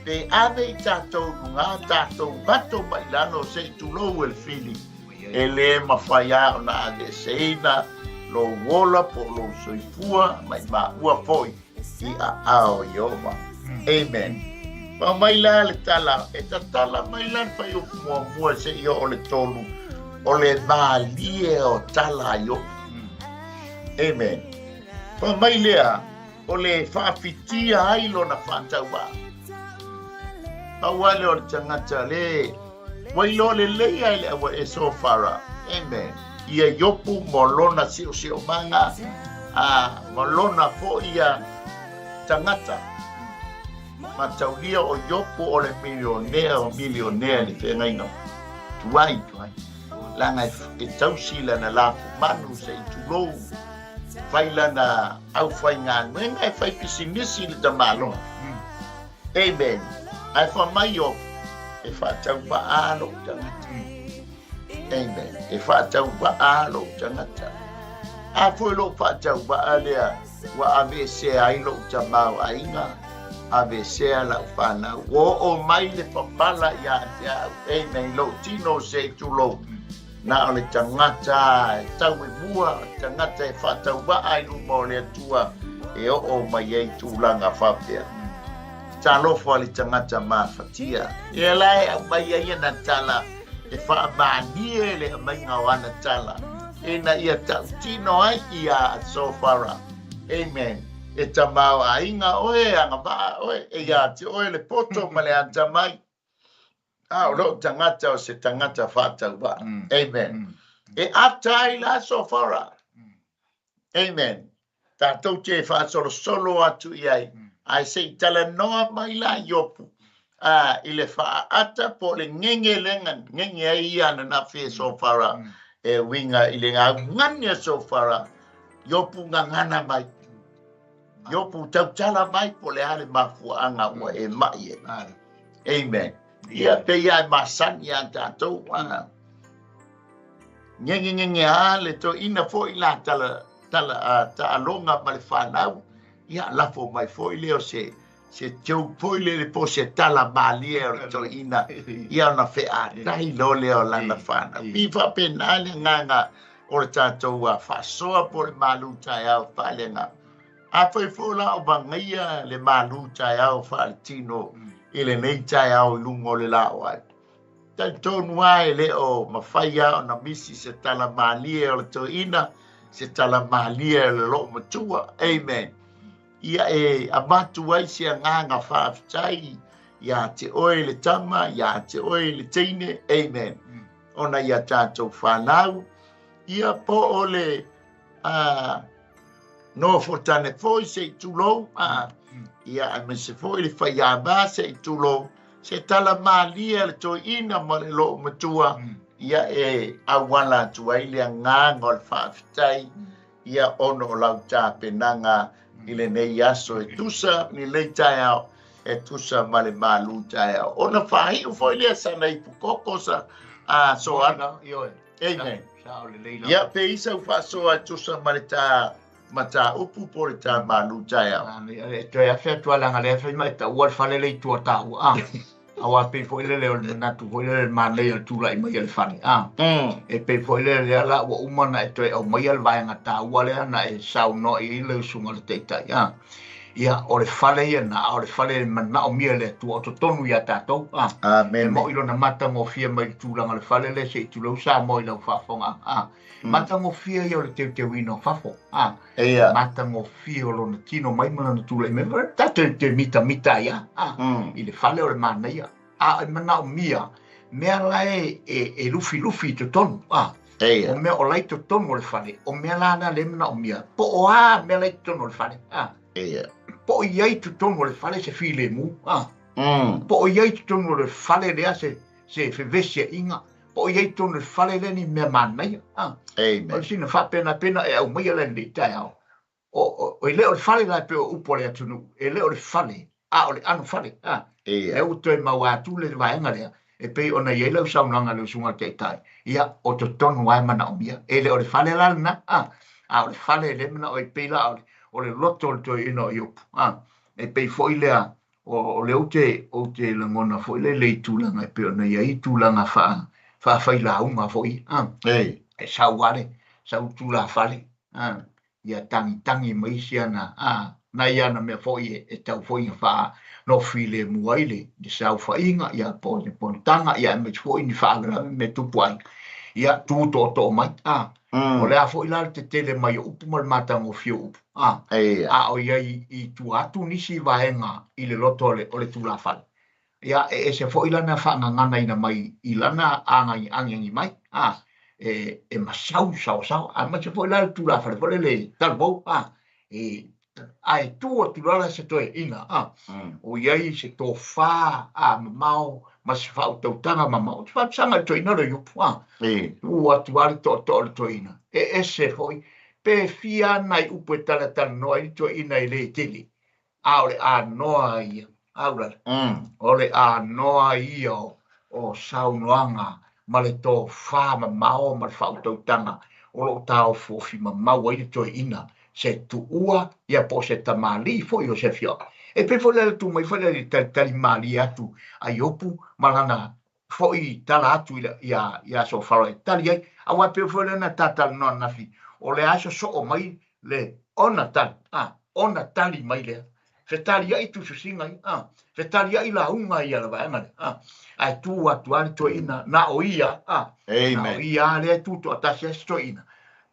[SPEAKER 1] pe ave i tatou luga tatou vato mai lalo se i tulou e le fili, e lē mafai a ona aveeseina lou ola po o lou soifua ma i maua foi i aao o Ieova. Amen. Pau mai la le tala, e tatala mai la le fuaiupu muamua seia oo le 3, o le malie o tala a Iopu. Amen. Pau mai lea, o le faafitia ai lona faatauvaa. Pau lava lea o le tagata le ua iloa lelei lava i le aua e Sofara. Amen. Ia Iopu mo lona siosiomaga a ma lona foi ia tagata. Mataulia o Iopu o le milionea o milionea i le feagaiga tuai, leaga e tausi lana lafumanu se i tulou, fai lana aufaigaluega e fai pisinisi le tamaloa. Amen. Ae fai mai Iopu, e faatauvaa lou tagata. Amen. E faatauvaa lou tagata. A foi lou faatauvaa lea ua aveesea ai lou tamaoaiga, aveesea lau fanau. Ua oo mai le papala ia te au. Amen. Lou tino se i tulou. Na o le tagata e tau i mua, o le tagata e faatauvaa i luma o le Atua e oo mai ai tulaga faapea. Talofa le tagata mafatia. Ia la e aumai ai ana tala e faamālie le aumaiga o ana tala, ina ia tautino ai ia Sofara. Amen. E tamaoaiga oe, e agavaa oe, e ia te oe le poto ma le atamai. A o lou tagata o se tagata faatauvaa. Amen. E ata ai la Sofara. Amen. Tatou te faasolosolo atu i ai, ae se i talanoa mai la Iopu a, i le faaata po o le gegelega, gege ai ia ananafi e Sofara e uiga i le augani a Sofara, Iopu gagana mai. Iopu tautala mai po o le a le mafuaaga ua e mai ai. Amen. Ia, pei lava e masani ia tatou, a, gegegege a le toeaina foi la tala, tala, a, taaloga ma le fanau, ia lafo mai foi lea o se, se joke foi lele po o se tala malie o le toeaina, ia ona featai loa lea o lana fanau. Pei faapena le agaga o le tatou faasoa po o le malu taeao faaleagaga. Afai foi la o vagaia le malu taeao faaletino i lenei taeao i luga o le laoai, talitonu lava e le o mafai lava ona misi se tala malie o le toeaina, se tala malie o le loomatua. Amen. Ia e avatu ai se agaga faafetai ia te oe le tama, ia te oe le teine. Amen. Ona ia tatou fanau, ia po o le a nofo tane foi se i tulou, a ia aemaise foi le faiāmā se i tulou, se tala malie a le toeaina ma le loomatua, ia e auala atu ai le agaga o le faafetai, ia ona o lau tapenaga i lenei aso e tusa, i lenei taeao e tusa ma le malu taeao. Ona faaiu foi lea sana ipu koko sa a soana. Amen. Ia, pe i sau faasoa e tusa ma le ta mataupu po o le ta malu taeao.
[SPEAKER 2] E toe afe atu lava leaga lea fai mai taua le fale le i tua taua a. Aua pei foi lele o le manatu foi lele le manaia o le tulai mai o le fale a. E pei foi lele lea la ua uma ona e toe aumaia le vaega taua lea na e saunoa i ai le usuga o le Taitai a. Ia, o le fale ia na, a o le fale e manaomia e le Atua o totonu ia tatou. A,
[SPEAKER 1] Amene.
[SPEAKER 2] E mo'i lona matagofie mai le tulaga o le fale lea se i tulou Samoa i lau faafogaaga. A, matagofie ia o le teuteuina o fafo. A,
[SPEAKER 1] Ia.
[SPEAKER 2] matagofie o lona tino mai ma lona tulai mai. Tatou te mitamita ai a, a, i le fale o le manaia. A e manaomia mea la e, e, e lufilufi i totonu. A,
[SPEAKER 1] Eia.
[SPEAKER 2] o mea o la i totonu o le fale, o mea la na lea e manaomia, po o a mea la i totonu o le fale. A,
[SPEAKER 1] Eia.
[SPEAKER 2] po o i ai i totonu o le fale se filemu. A, po o i ai i totonu o le fale lea se, se fevesiaiga, po o i ai i totonu o le fale lea ni mea manaia. A,
[SPEAKER 1] Amen.
[SPEAKER 2] o le sina faapenapena e aumaia la i lenei taeao. O, o, e le o le fale la e pei o upu a le atunuu, e le o le fale, a o le ʻano fale. A,
[SPEAKER 1] Eia.
[SPEAKER 2] lea ua toe maua atu le vaega lea. E pei ona i ai lau saunoaga i lau Susuga i le Taitai, ia, o totonu lava e manaomia. E le o le fale la lena, a, a o le fale lea e manao ai, pei la o le loto o le toeaina o Iopu, a, e pei foi lea o lea ou te, ou te lagona foi lele i tulaga e pei ona i ai tulaga faa, faafailauga foi, a, e sau lava le, sau le tulafale, a, ia tagitagi ma isi ana, a, nai ana mea foi e, e tau foi ina faanofilemu ai le, le saofaiga, ia po o le fonotaga, ia aemaise foi ni faalavelave mea tupu ai, ia tu tootoo mai, a. O le a foi la le tetele mai o upu ma le matagofie o upu, a, a o i ai i tua atu nisi vaega i le loto o le, o le tulafale, Ia, e ese foi lana faagaganaina mai i lana agiagi mai, a, e, e masau saosaoa, aemaise foi la le tulafale foi lele talavou, a, e, ae tu atu lala se toeaina, a, o i ai se tofa, a, mamao ma se faautautaga mamao. Ou te faasaga i le toeaina lea o Iopu, a, tu atu lava le tootoo o le toeaina, e ese foi, pe fia lava nai upu e talatalanoa ai le toeaina e le tele, a o le anoa ia, aulala, o le anoa ia o saunoaga ma le tofa mamao ma le faautautaga o lo o taofiofi mamau ai le toeaina, se tuua ia po o se tamalii foi o se afioaga. E pei foi la le tu mai foi lea i le talitali malie atu a Iopu ma lana foi tala atu ia ia Sofala e tali ai, aua e pei foi lea na ta talanoa ananafi, o le a sosoo mai le ona tali, a, ona tali mai lea, fetaliai tusisiga ia, a, fetaliai lauga ia le vaega lea, a, ae tu atu lava le toeaina, na o ia, a, na o ia lava lea e tu toatasi ai se toeaina.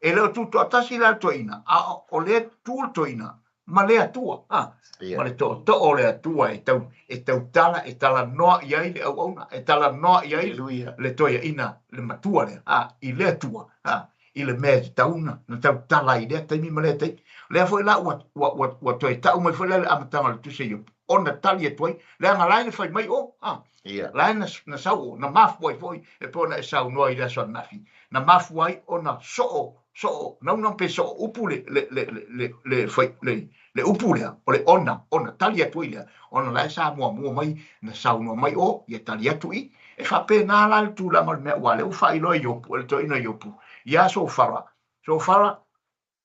[SPEAKER 2] E le o tu toatasi la le toeaina, a o lea e tu le toeaina ma le Atua, a, ma le tootoo o le Atua e tau, e tautala, e talanoa i ai le auauna, e talanoa i ai le toeaina, le matua lea, a, i le Atua, a, i le mea e tatau ona na tautala ai i lea taimi ma lea taimi. O lea foi la ua, ua, ua, ua toe tau mai foi la le amataga o le Tusi a Iopu, ona tali atu ai, leaga la e na fai mai o, a, la e na, na sau o, na mafua ai foi, e pei ona e saunoa i le aso ananafi, na mafua ai ona soo soo nauna pe soo upu le le le le le fai le le upu lea o le ona ona tali atu ai lea ona la e sa muamua mai na saunoa mai o ia tali atu i e faapena la le tulaga o le mea aua lea ua faailoa e Iopu e le toeaina Iopu ia Sofara Sofara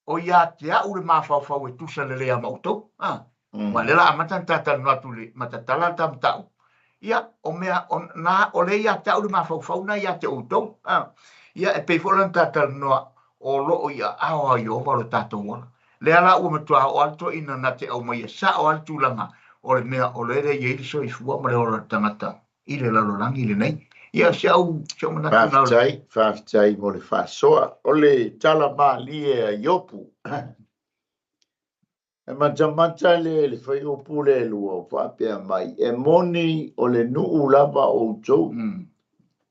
[SPEAKER 2] o ia te a'u le mafaufau e tusa lelei a ma outou a aua lea la amata ona ta talanoa atu i le matatala le ta mataupu Ia, o mea, o na, o lea ia te au le mafaufau na ia te outou. A, ia, e pei foi la ona ta talanoa, o lo o i aao a Ieova lo tatou ola. Lea la ua matua oo lava le toeaina na te aumaia sao lava le tulaga o le mea o lea e i ai le soifua ma le ola o le tagata i le lalolagi lenei. Ia, si au, si au manatu na o le.
[SPEAKER 1] Faafetai, faafetai mo le faasoa. O le tala malie a Iopu. E matamata le le fuaiupu lea e lua o faapea mai, E moni o le nuu lava outou,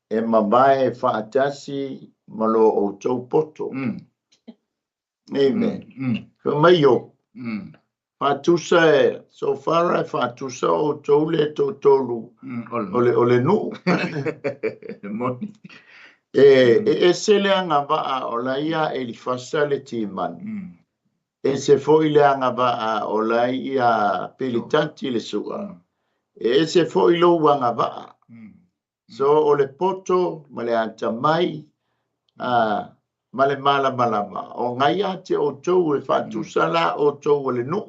[SPEAKER 1] e mavae faatasi ma lo outou poto. Amen. Fai mai Iopu, Faatusa e, Sofara e faatusa outou le toatolu o le, o le nuu. E, e ese le agavaa o la ia Elifasa le Timani. Ese foi le agavaa o la ia Pilitati le Sua, e ese foi lou agavaa. So o le poto ma le atamai a ma le malamalama, o gai ia te outou e faatusa la outou o le nuu.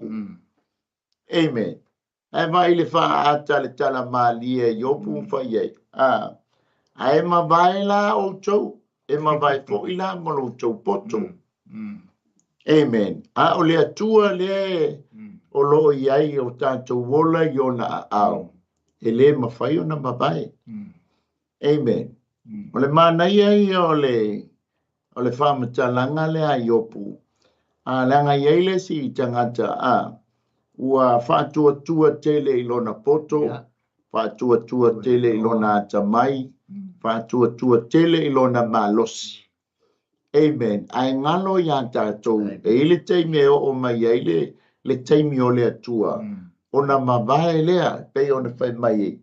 [SPEAKER 1] Amen. Ae vaai le faaata le tala malie a Iopu ma fai ai, a, ae mavae la outou, e mavae foi la ma lo outou poto. Amen. A o le Atua lea o lo o i ai o tatou ola i ona aao, e le mafai ona mavae. Amen. O le manaia ia o le o le faamatalaga lea a Iopu, a leaga e i ai le isi tagata a ua faatuatua tele i lona poto, faatuatua tele i lona atamai, faatuatua tele i lona malosi. Amen. Ae galo iā tatou, e i ai le taimi e oo mai ai le, le taimi o le Atua, ona mavae lea, e pei ona fai mai ai,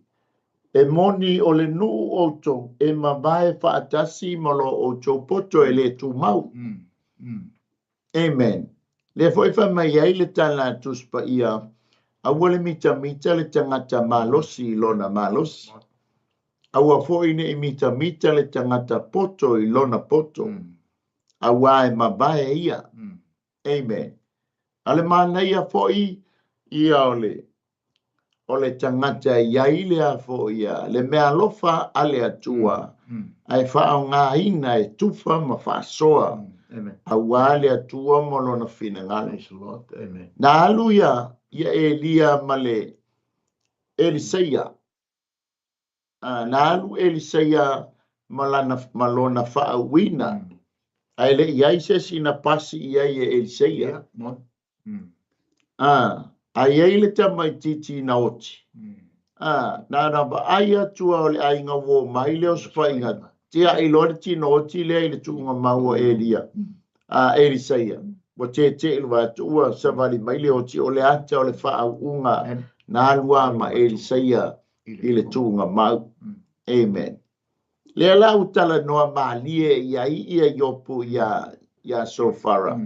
[SPEAKER 1] E moni o le nuu outou, e mavae faatasi ma lo outou poto e le tumau. Amen. Lea foi fai mai ai le tala a Tusi Paia, Aua le mitamita le tagata malosi i lona malosi. Aua foi ne i mitamita le tagata poto i lona poto, auā e mavae ia. Amen. A le manaia foi ia o le o le tagata e i ai le a foi ia le meaalofa a le Atua ae faaaogaina e tufa ma faasoa auā le Atua ma lona finagalo. Na alu ia ia Elia ma le Eliseia na alu Eliseia ma lana ma lona faauuina, ae le i ai se isi na pasi i ai e Eliseia. A i ai le tamaitiiti na oti. Na ona vaai atu lava o le aiga ua omai le osofaiga, tiai loa le tino oti lea i le tuuga mau o Elia, a Eliseia, ua tetee i le vaai atu ua savali mai le oti, o le ata o le faauuga na alu lava ma Eliseia i le tuuga mau. Amen. Lea la ua talanoa malie i ai ia Iopu iā, iā Sofara.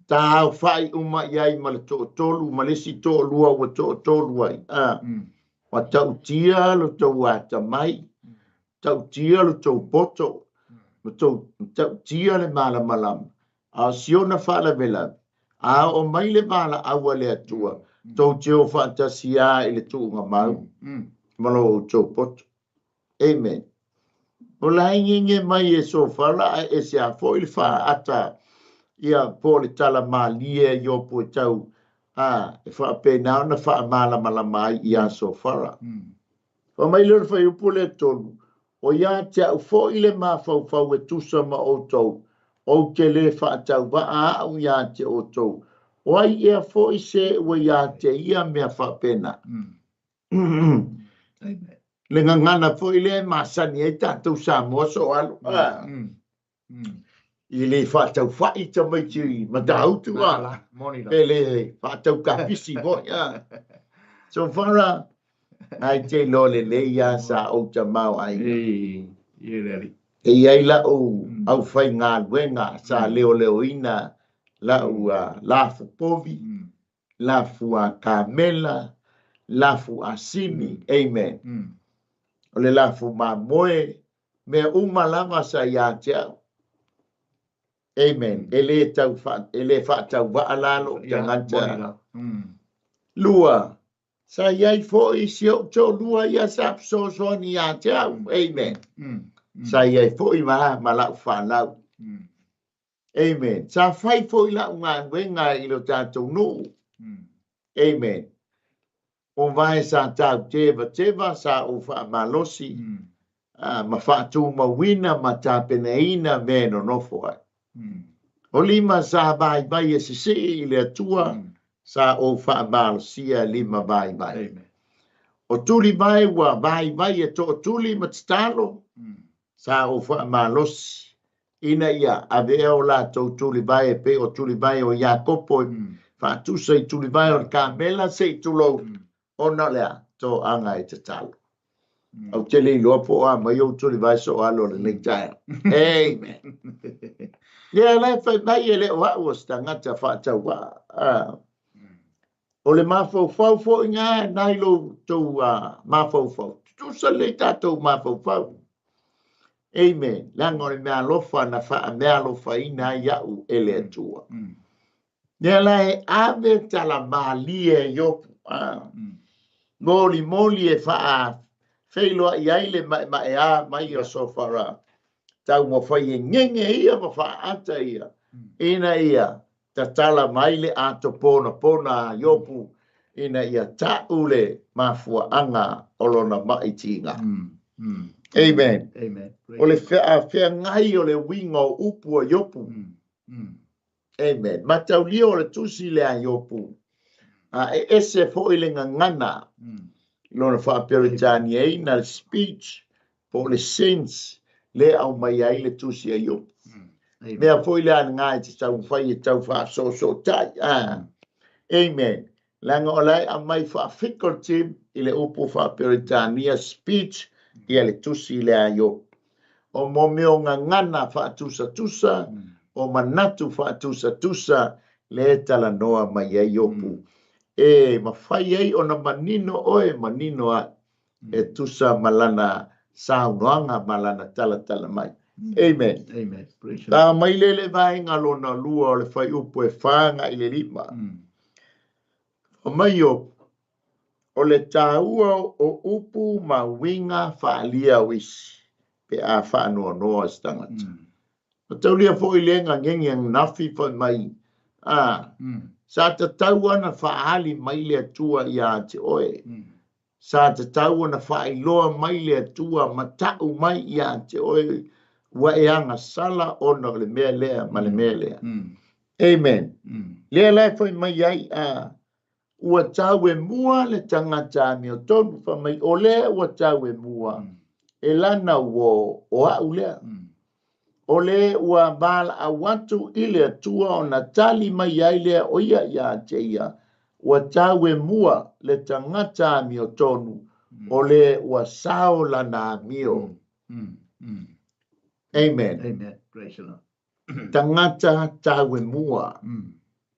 [SPEAKER 1] Ta aofaʻi uma i ai ma le toatolu, ma le isi toalua ua toatolu ai. A, ua ta'utia lo tou atamai, ta'utia lo tou poto, ma tou ta'utia le malamalama. A o si ona faalavelave, a oo mai le valaau a le Atua, tou te o faatasi lava i le tuuga mau ma lo outou poto. Amen. O la e ngenge mai e Sofara ae ese a foi le faaata ia po o le tala malie a Iopu e tau a e faapena ona faamalamalama ai iā Sofara. Fai mai lea o le fuaiupu lea 3, O ia te au foi le mafaufau e tusa ma outou, ou te lē faatauvaa au iā te outou. O ai ea foi se ua iā te ia mea faapena? Le gagana foi lea e masani ai tatou Samoa soalo. I le faataufai tamaiti Matautu a, pe le faataukapisi foi a. So far, ai te iloa lelei lava sa ou tamaoaiga. E i ai la'u aufaigaluega sa leoleoina la'u lafu povi, lafu a kamela, lafu asini. Amen. O le lafu mamoe, mea uma lava sa ia te au. Amen. E le tau e le faatauvaa la lou tagata. Lua, sa i ai foi si ou toalua ia sa fesoasoani ia te au. Amen. Sa i ai foi ma ma la'u fanau. Amen. Sa fai foi la'u galuega i lo tatou nuu. Amen. O vae sa tautevateva sa ou faamalosi ma faatumauina ma tapenaina mea e nonofo ai. O lima sa vaivai e sisii i le Atua sa ou faamalosia lima vaivai. O tulivae ua vaivai e tootuli ma tatalo sa ou faamalosi ina ia avea o latou tulivae e pei o tulivae o Iakopo e faatusa i tulivae o le kamela se i tulou, ona o le a? Toaga e tatalo. Ou te le iloa po o a mai ou tulivae soalo o lenei taeao. Amen. Lea la e fai mai e le o au o se tagata faatauvaa. Ah. O le mafaufau foi na nai lo tou mafaufau. Tutusa lelei tatou mafaufau. Amen. Leaga o le meaalofa na faameaalofaina ai au e le Atua. Lea la e ave tala malie e Iopu. Molimoli e faafeiloai ai le maemaea mai o Sofara. Taumafai e ngenge ia ma faaata ia ina ia tatala mai le ato ponapona a Iopu ina ia ta'u le mafuaaga o lona maʻi tiga. Amen.
[SPEAKER 2] Amen.
[SPEAKER 1] O le feagai o le uiga o upu a Iopu. Amen. Mataulia o le tusi lea a Iopu, a e ese foi le gagana i lona faa-Peretaniaina, le speech, po o le sense lea e aumai ai le tusi a Iopu. Mea foi lea lena e te taumafai e tau faasoosootai. Ah. Amen. Leaga o la e aumai faa-figurative i le upu faa-Peretania speech ia le tusi lea a Iopu. O mo mea o gagana faatusatusa, o manatu faatusatusa lea e talanoa mai ai Iopu. E mafai ai ona manino oe, manino ai. E tusa ma lana saunoaga ma lana talatala mai. Amen.
[SPEAKER 2] Amen. Praise the
[SPEAKER 1] Ta mai le le vaega lona lua o le fuaiupu e 4 agai i le 5. Fai mai o o le taua o upu ma uiga faaalia o isi pe a faanoanoa se tagata. Na taulia foi le gagege ananafi fai mai, a, sa tatau ona faaali mai le Atua ia te oe. Sa tatau ona faailoa mai le Atua ma ta'u mai ia te oe ua e agasala ona o le mea lea ma le mea lea. Amen. Lea la e fai mai ai, a, ua tau e mua le tagata amiotonu, fai mai, o lea ua tau e mua e lana uō, o a'u lea. O le ua valaau atu i le Atua ona tali mai ai lea o ia ia te ia, ua tau e mua le tagata amiotonu, o le ua sao lana amio. Amen.
[SPEAKER 2] Amen. Praise the Lord.
[SPEAKER 1] Tagata tau e mua.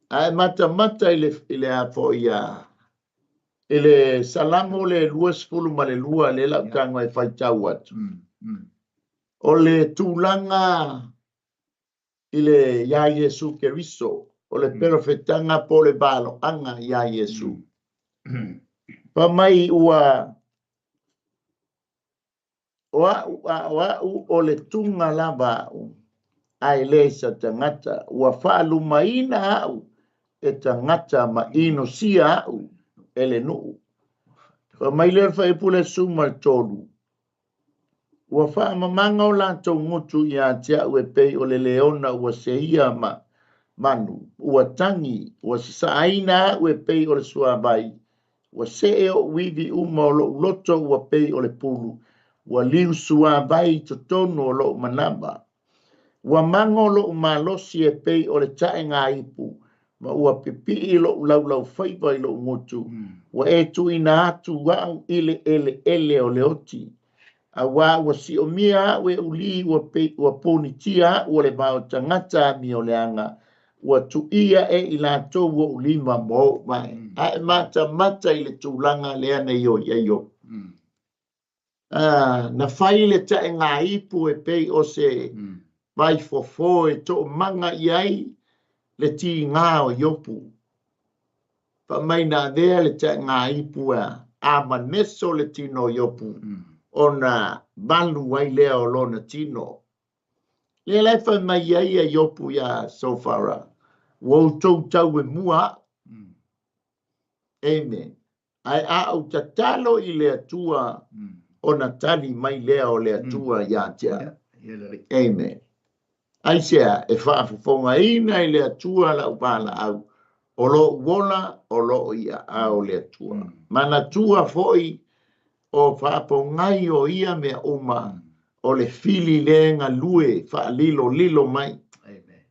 [SPEAKER 1] Ae matamata i le, i le a foi a, i le Salamo le 22 lea lau tago e faitau atu. O le tulaga i le iā Iesu Keriso, o le perofetaga po o le valoaga iā Iesu. Fai mai ua o a'u a o a'u o le tuga lava a'u, ae le sa tagata, ua faalumaina a'u e tagata ma inosia a'u e le nuu. Fai mai lea o le fuaiupu le 13, Ua faamamaga o latou gutu ia te a'u e pei o le leona ua seia ma manu, ua tagi, ua sasaaina a'u e pei o le suavai, ua see o'u ivi uma o lo'u loto ua pei o le pulu, ua liu suavai i totonu o lo'u manava. Ua mago lo'u malosi e pei o le taega ipu, ma ua pipii lo'u laulaufaiva i lo'u gutu, ua e tuuina atu a'u i le eleele o le oti. Auā ua siomia a'u e ulī, ua pei ua punitia a'u o le vao tagata amioleaga, ua tuia e i latou o'u lima ma o'u vae. Ae matamata i le tulaga lea na i o i ai Iopu. Na fai le taega ipu e pei o se vaifofo e toomaga i ai le tiga o Iopu. Fai mai na avea le taega ipu a maneso le tino o Iopu, ona malu ai lea o lona tino. Lea la e fai mai ai a Iopu iā Sofara, ua outou tau e mua a'u. Amen. Ae a ou tatalo i le Atua, ona tali mai lea o le Atua ia te au. Amen. Aisea e faafofogaina i le Atua lau valaau, o lo'u ola o loo i aao o le Atua. Manatua foi o faapogai o ia mea uma, o le fili le galue faalilolilo mai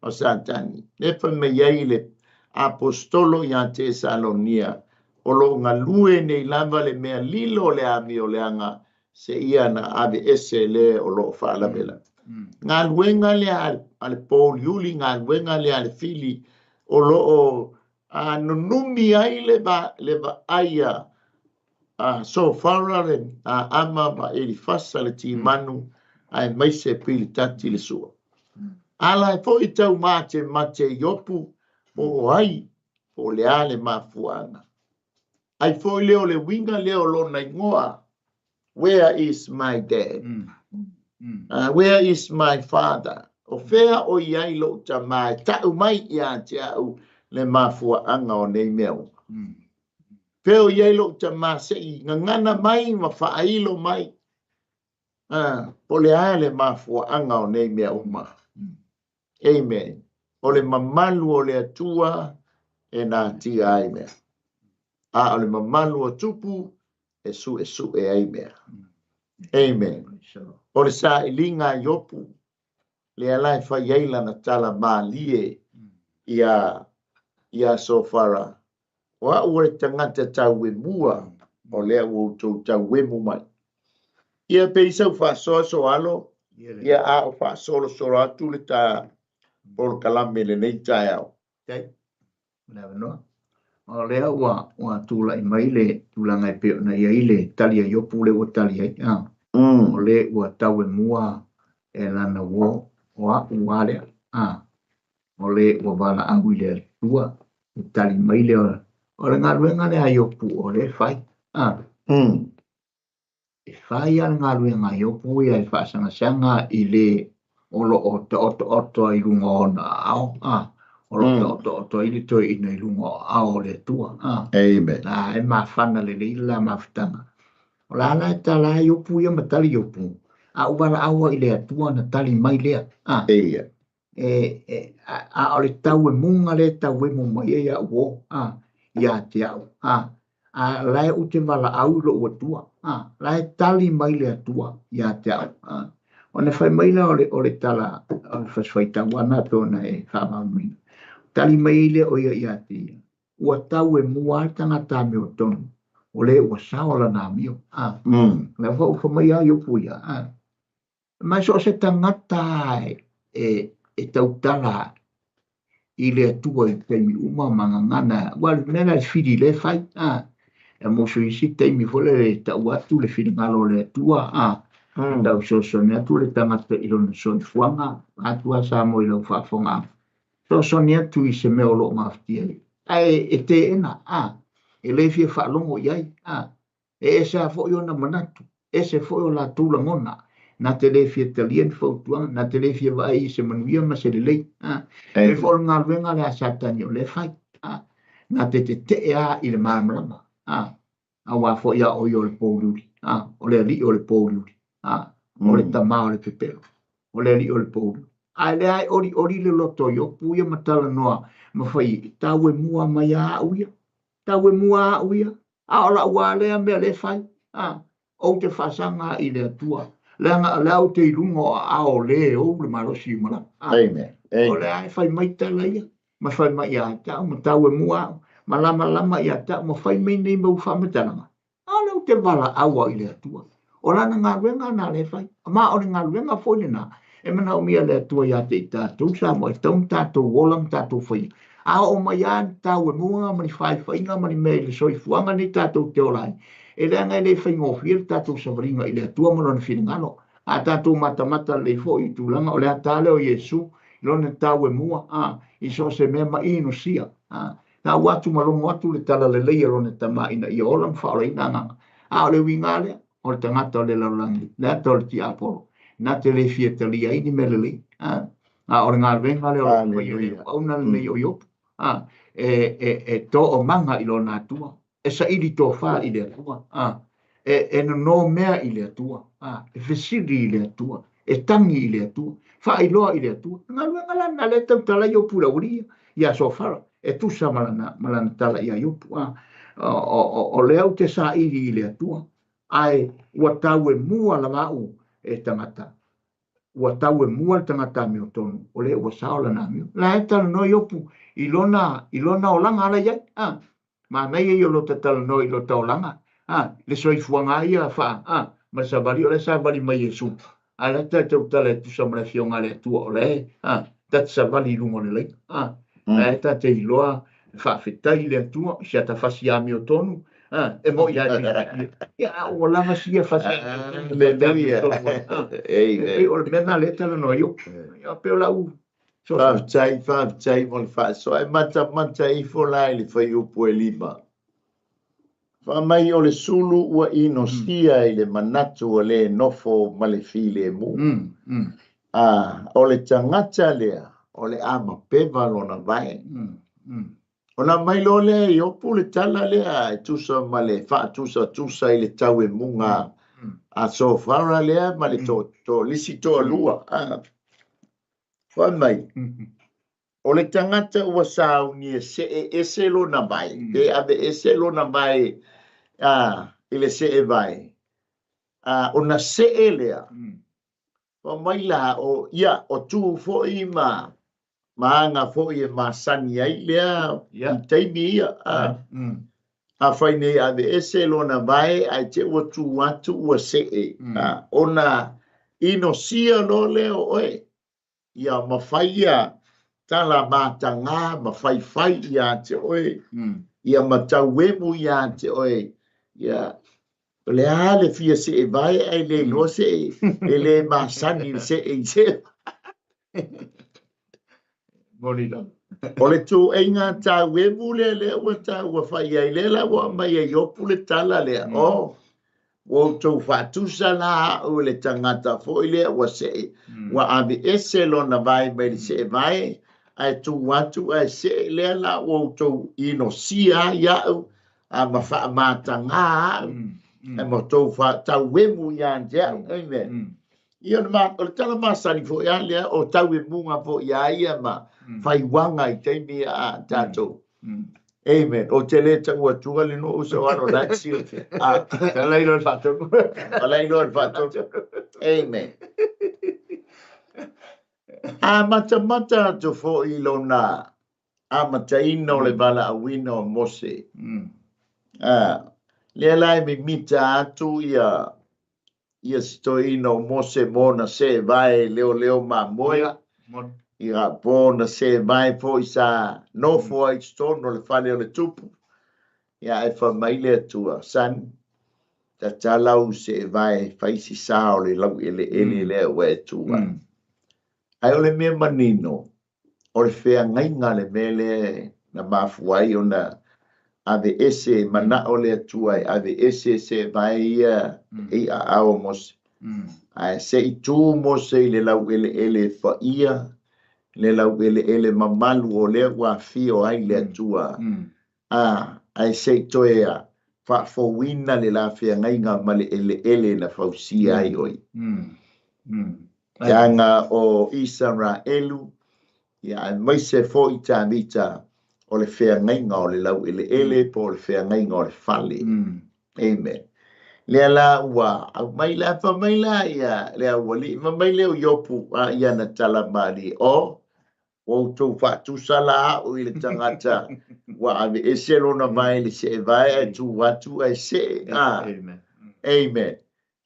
[SPEAKER 1] o Satani. Lea fai mai ai le aposetolo ia Tesalonia, o loo galue nei lava le mea lilo o le amioleaga seia na aveese le o loo faalavelave. Galuega lea a le pouliuli, galuega lea a le fili, o loo nunumi ai le vaai a Sofara le Ama ma Elifasa le Timanu, aemaise Pilitati le Sua. Ala e foi tau matemate Iopu po o ai po o le a le mafuaaga. Ai foi lea o le uiga lea o lona igoa, Where is my dad? Where is my father? O fea o i ai lo'u tamā e ta'u mai ia te a'u le mafuaaga o nei mea uma? Fea o i ai lo'u tamā se'i gagana mai ma faailo mai, po o le a le mafuaaga o nei mea uma? Amen. O le mamalu o le Atua e natia ai mea, a o le mamalu o tupu e su'esu'e ai mea. Amen. O le sailiga a Iopu, lea la e fai ai lana tala malie iā iā Sofara, o a'u o le tagata tauemua, o lea ua outou tauemu mai. Ia pei sau faasoasoalo, ia a o faasolosolo atu le ta polokalame i lenei taeao.
[SPEAKER 2] Okay. Mo le avanoa. O lea ua, ua tulai mai le tulaga e pei ona i ai le tali a Iopu lea ua tali ai. Ah. O le ua tauemua e lana uō, o a'u a lea, a, o le ua valaau i le Atua, e tali mai lea, o le galuega lea a Iopu o lea e fai, a. E fai lava le galuega a Iopu ia e faasagasaga i le o lo o taotooto ai i luga o ona aao, a, o lo o taotooto ai le toeaina i luga o aao o le Atua, a.
[SPEAKER 1] Amen.
[SPEAKER 2] La e mafana lelei le la mafutaga. O la la e tala ai Iopu ia ma tali Iopu, a ou valaau ai i le Atua ona tali mai lea, a.
[SPEAKER 1] Eia.
[SPEAKER 2] E, e, a, a o le tauemuga lea e tauemu mai ai au o, a, ia te au, a. A la e ou te valaau i lou Atua, a, la e tali mai le Atua ia te au, a. Ona fai mai lea o le, o le tala, o le fasi faitau ana pei ona e faamalamalamaina. Tali mai ai lea o ia ia te ia, ua tauemua lava le tagata amiotonu, o le ua sao lana amio, a. Lea foi ua fai mai lava Iopu ia, a. Ma so o se tagata e, e tautala i le Atua i taimi uma ma gagana, aua o le mea lea le fili lea e fai, a, e mo so isi taimi foi lele e tau atu le finagalo o le Atua, a, tau fesoasoani atu le tagata i lona soifuaga, atu lava Samoa i lau faafofogaaga, fesoasoani atu i se mea o lo o gafatia ai, ae e teena, a, e le fia faalogo i ai, a, E ese lava foi ona manatu, ese foi o latou lagona, na te le fia talia ni fautuaga, na te le fia vaai i se manuia ma se lelei. A, e pei foi o le galuega lea a Satani o lea e fai. A, na te tetee lava i le malamalama. A, aua foi a o ia o le pouliuli. A, o le alii o le pouliuli. A, o le tama o le pepelo. O le alii o le pouliuli. Ae lea e olioli le loto o Iopu ia ma talanoa ma fai, e tauemua mai lava au ia. Tauemua au ia, a o lau lava lea mea lea e fai, a, ou te faasaga i le Atua, leaga o lea ou te i luga o aao o le e ou le malosi i malaga. A,
[SPEAKER 1] Amen.
[SPEAKER 2] o lea e fai mai tala ia, ma fai mai ia te au, ma tauemua au, ma lamalama ia te au, ma fai mai nei mau faamatalaga, A o lea ou te valaau au i le Atua. O lana galuega lena lea e fai. Ma o le galuega foi lena e manaomia e le Atua ia te i tatou Samoa, e tatau ona tatou ola ma tatou faia. A oo mai lava ni tauemuga ma ni faifaiga ma ni mea i le soifuaga lenei tatou te ola ai, e leaga e le faigofie le tatou savaliga i le Atua ma Lona finagalo. A tatou matamata lelei foi i tulaga o le ata lea o Iesu i lona tauemua, a, i so o se mea ma inosia, a, Tau atu ma logo atu le talalelei a lona tama ina ia ola ma faaolaina agaga. A o le uiga lava lea, o le tagata o le lalolagi, le ata o le tiapolo, na te le fia talia ai ni mea lelei. A, a o le galuega lea o lo o faia e le auauna lenei o Iopu, a, e, e, e toomaga i lona Atua, e saili tofa i le Atua, a, e, e nono mea i le Atua, a, e fesili i le Atua, e tagi i le Atua, faailoa i le Atua. O le galuega la lena lea e tautala ai Iopu i le aualii ia, ia Sofara, e tusa ma lana, ma lana tala ia Iopu, a, o, o, o lea ou te saili i le Atua, ae ua tauemua lava au e tagata, ua tauemua le tagata amiotonu, o lea ua sao lana amio. La e talanoa Iopu i lona, i lona olaga ala i ai, a, Manaia ia o lota talanoa i lota olaga, a, le soifuaga a ia fa, a, ma le savali o la e savali mai Iesu, a la e tautala e tusa ma le Afioga a le Atua o la e, a, ta te savali i luga o le laina, a, la e ta te iloa faafetai i le Atua i si ata fasi amiotonu, a, e mo'i lava e fiafia. Ia, a ua lava sia fasi amiotonu, ta te amiotonu ai, a. E pei o le mea lena lea e talanoa ai Iopu. Ia, pei o lau
[SPEAKER 1] Faafetai, faafetai mo le faasoa. E matamata ifo la i le fuaiupu e 5. Fai mai o le sulu ua inosia i le manatu ua le nofo ma le filemu. A o le tagata lea, o le a mapeva lona vae. Ona aumai loa lea e Iopu le tala lea e tusa ma le faatusatusa i le tauemuga a Sofara lea ma le toalisi toalua. Fai mai, o le tagata ua sauni e see ese lona vae, pe ave ese lona vae i le see vae, ona see lea, fai mai la, o, ia, o tu foi ma, ma aga foi e masani ai lea i taimi ia. Afai nei ave ese lona vae ae te ua tu atu ua see, ona inosia loa lea o oe, ia mafai ia tala matagā ma faifai ia te oe, ia ma tauemu ia te oe, ia. O le a le fia seevae ae le iloa see, e le masani le see i see.
[SPEAKER 2] Moni lava.
[SPEAKER 1] O le tuuaiga tauemu lea lea ua taua fai ai, lea la ua aumai e Iopu le tala lea, oh, ua outou faatusa la au i le tagata foi lea ua see, ua aveese lona vae mai le seevae, ae tu atu ae see, lea la ua outou inosia ai au, a ma faamatagā au, ae ma outou tauemu ia te au. Amen. Ia, o le tala masani foi lava lea, o tauemuga foi a ia ma faiuaga i taimi a tatou. Amen. Ou te le tau atua le nuu so ano la e silafia.
[SPEAKER 2] Palai loa le faatonu.
[SPEAKER 1] Palai loa le faatonu. Amen. Amatamata atu foi i lona amataina o le valaauina o Mose. Lea la e mimita atu ia ia si toeaina o Mose mo ona seevae leoleo mamoe, ia po ona seevae foi sa nofo ai i totonu o le fale o le tupu. Ia ae fai mai le Atua, Son, tatala ou seevae e fai si sa o le laueleele lea ua e tu ai. Ae o le mea manino, o le feagaiga le mea lea na mafua ai ona aveese, manao le Atua e aveese seevae ia i aao o Mose. Ae se i tu Mose i le laueleele paia, le laueleele mamalu o lea ua afio ai le Atua. A, ae se i toe faafouina le la feagaiga ma le eleele na fausia ai oe. Leaga o Isaraelu, ia aemaise foi Tavita, o le feagaiga o le laueleele po o le feagaiga o le fale. Amen. Lea la ua aumai la, fai mai la ia le aualii, fai mai lea o Iopu a i ana tala malie, o, ua outou faatusa la au i le tagata ua aveese lona vae i le seevae ae tu atu ae see. Amen. Amen.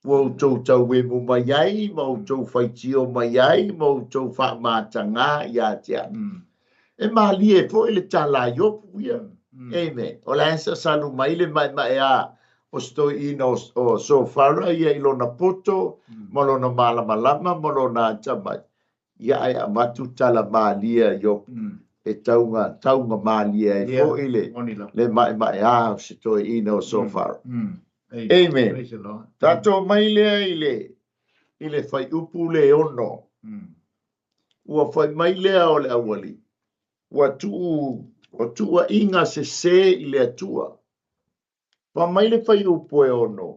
[SPEAKER 1] Ua outou tauemu mai ai ma outou faitio mai ai ma outou faamatagā ia te au. E malie foi le tala a Iopu ia. Amen. O la e sasalu mai le maemaeā o se toeaina o Sofara ia i lona poto ma lona malamalama ma lona atamai. Ia ae avatu tala malie a Iopu e tauga, tauga malie ai foi le, le maemaeā o se toeaina o Sofara. Amen. Tatou mai lea i le, i le fuaiupu le 6. Ua fai mai lea o le aualii, ua tuu, o tuuaiga sesē i le Atua. Fai mai le fuaiupu e 6,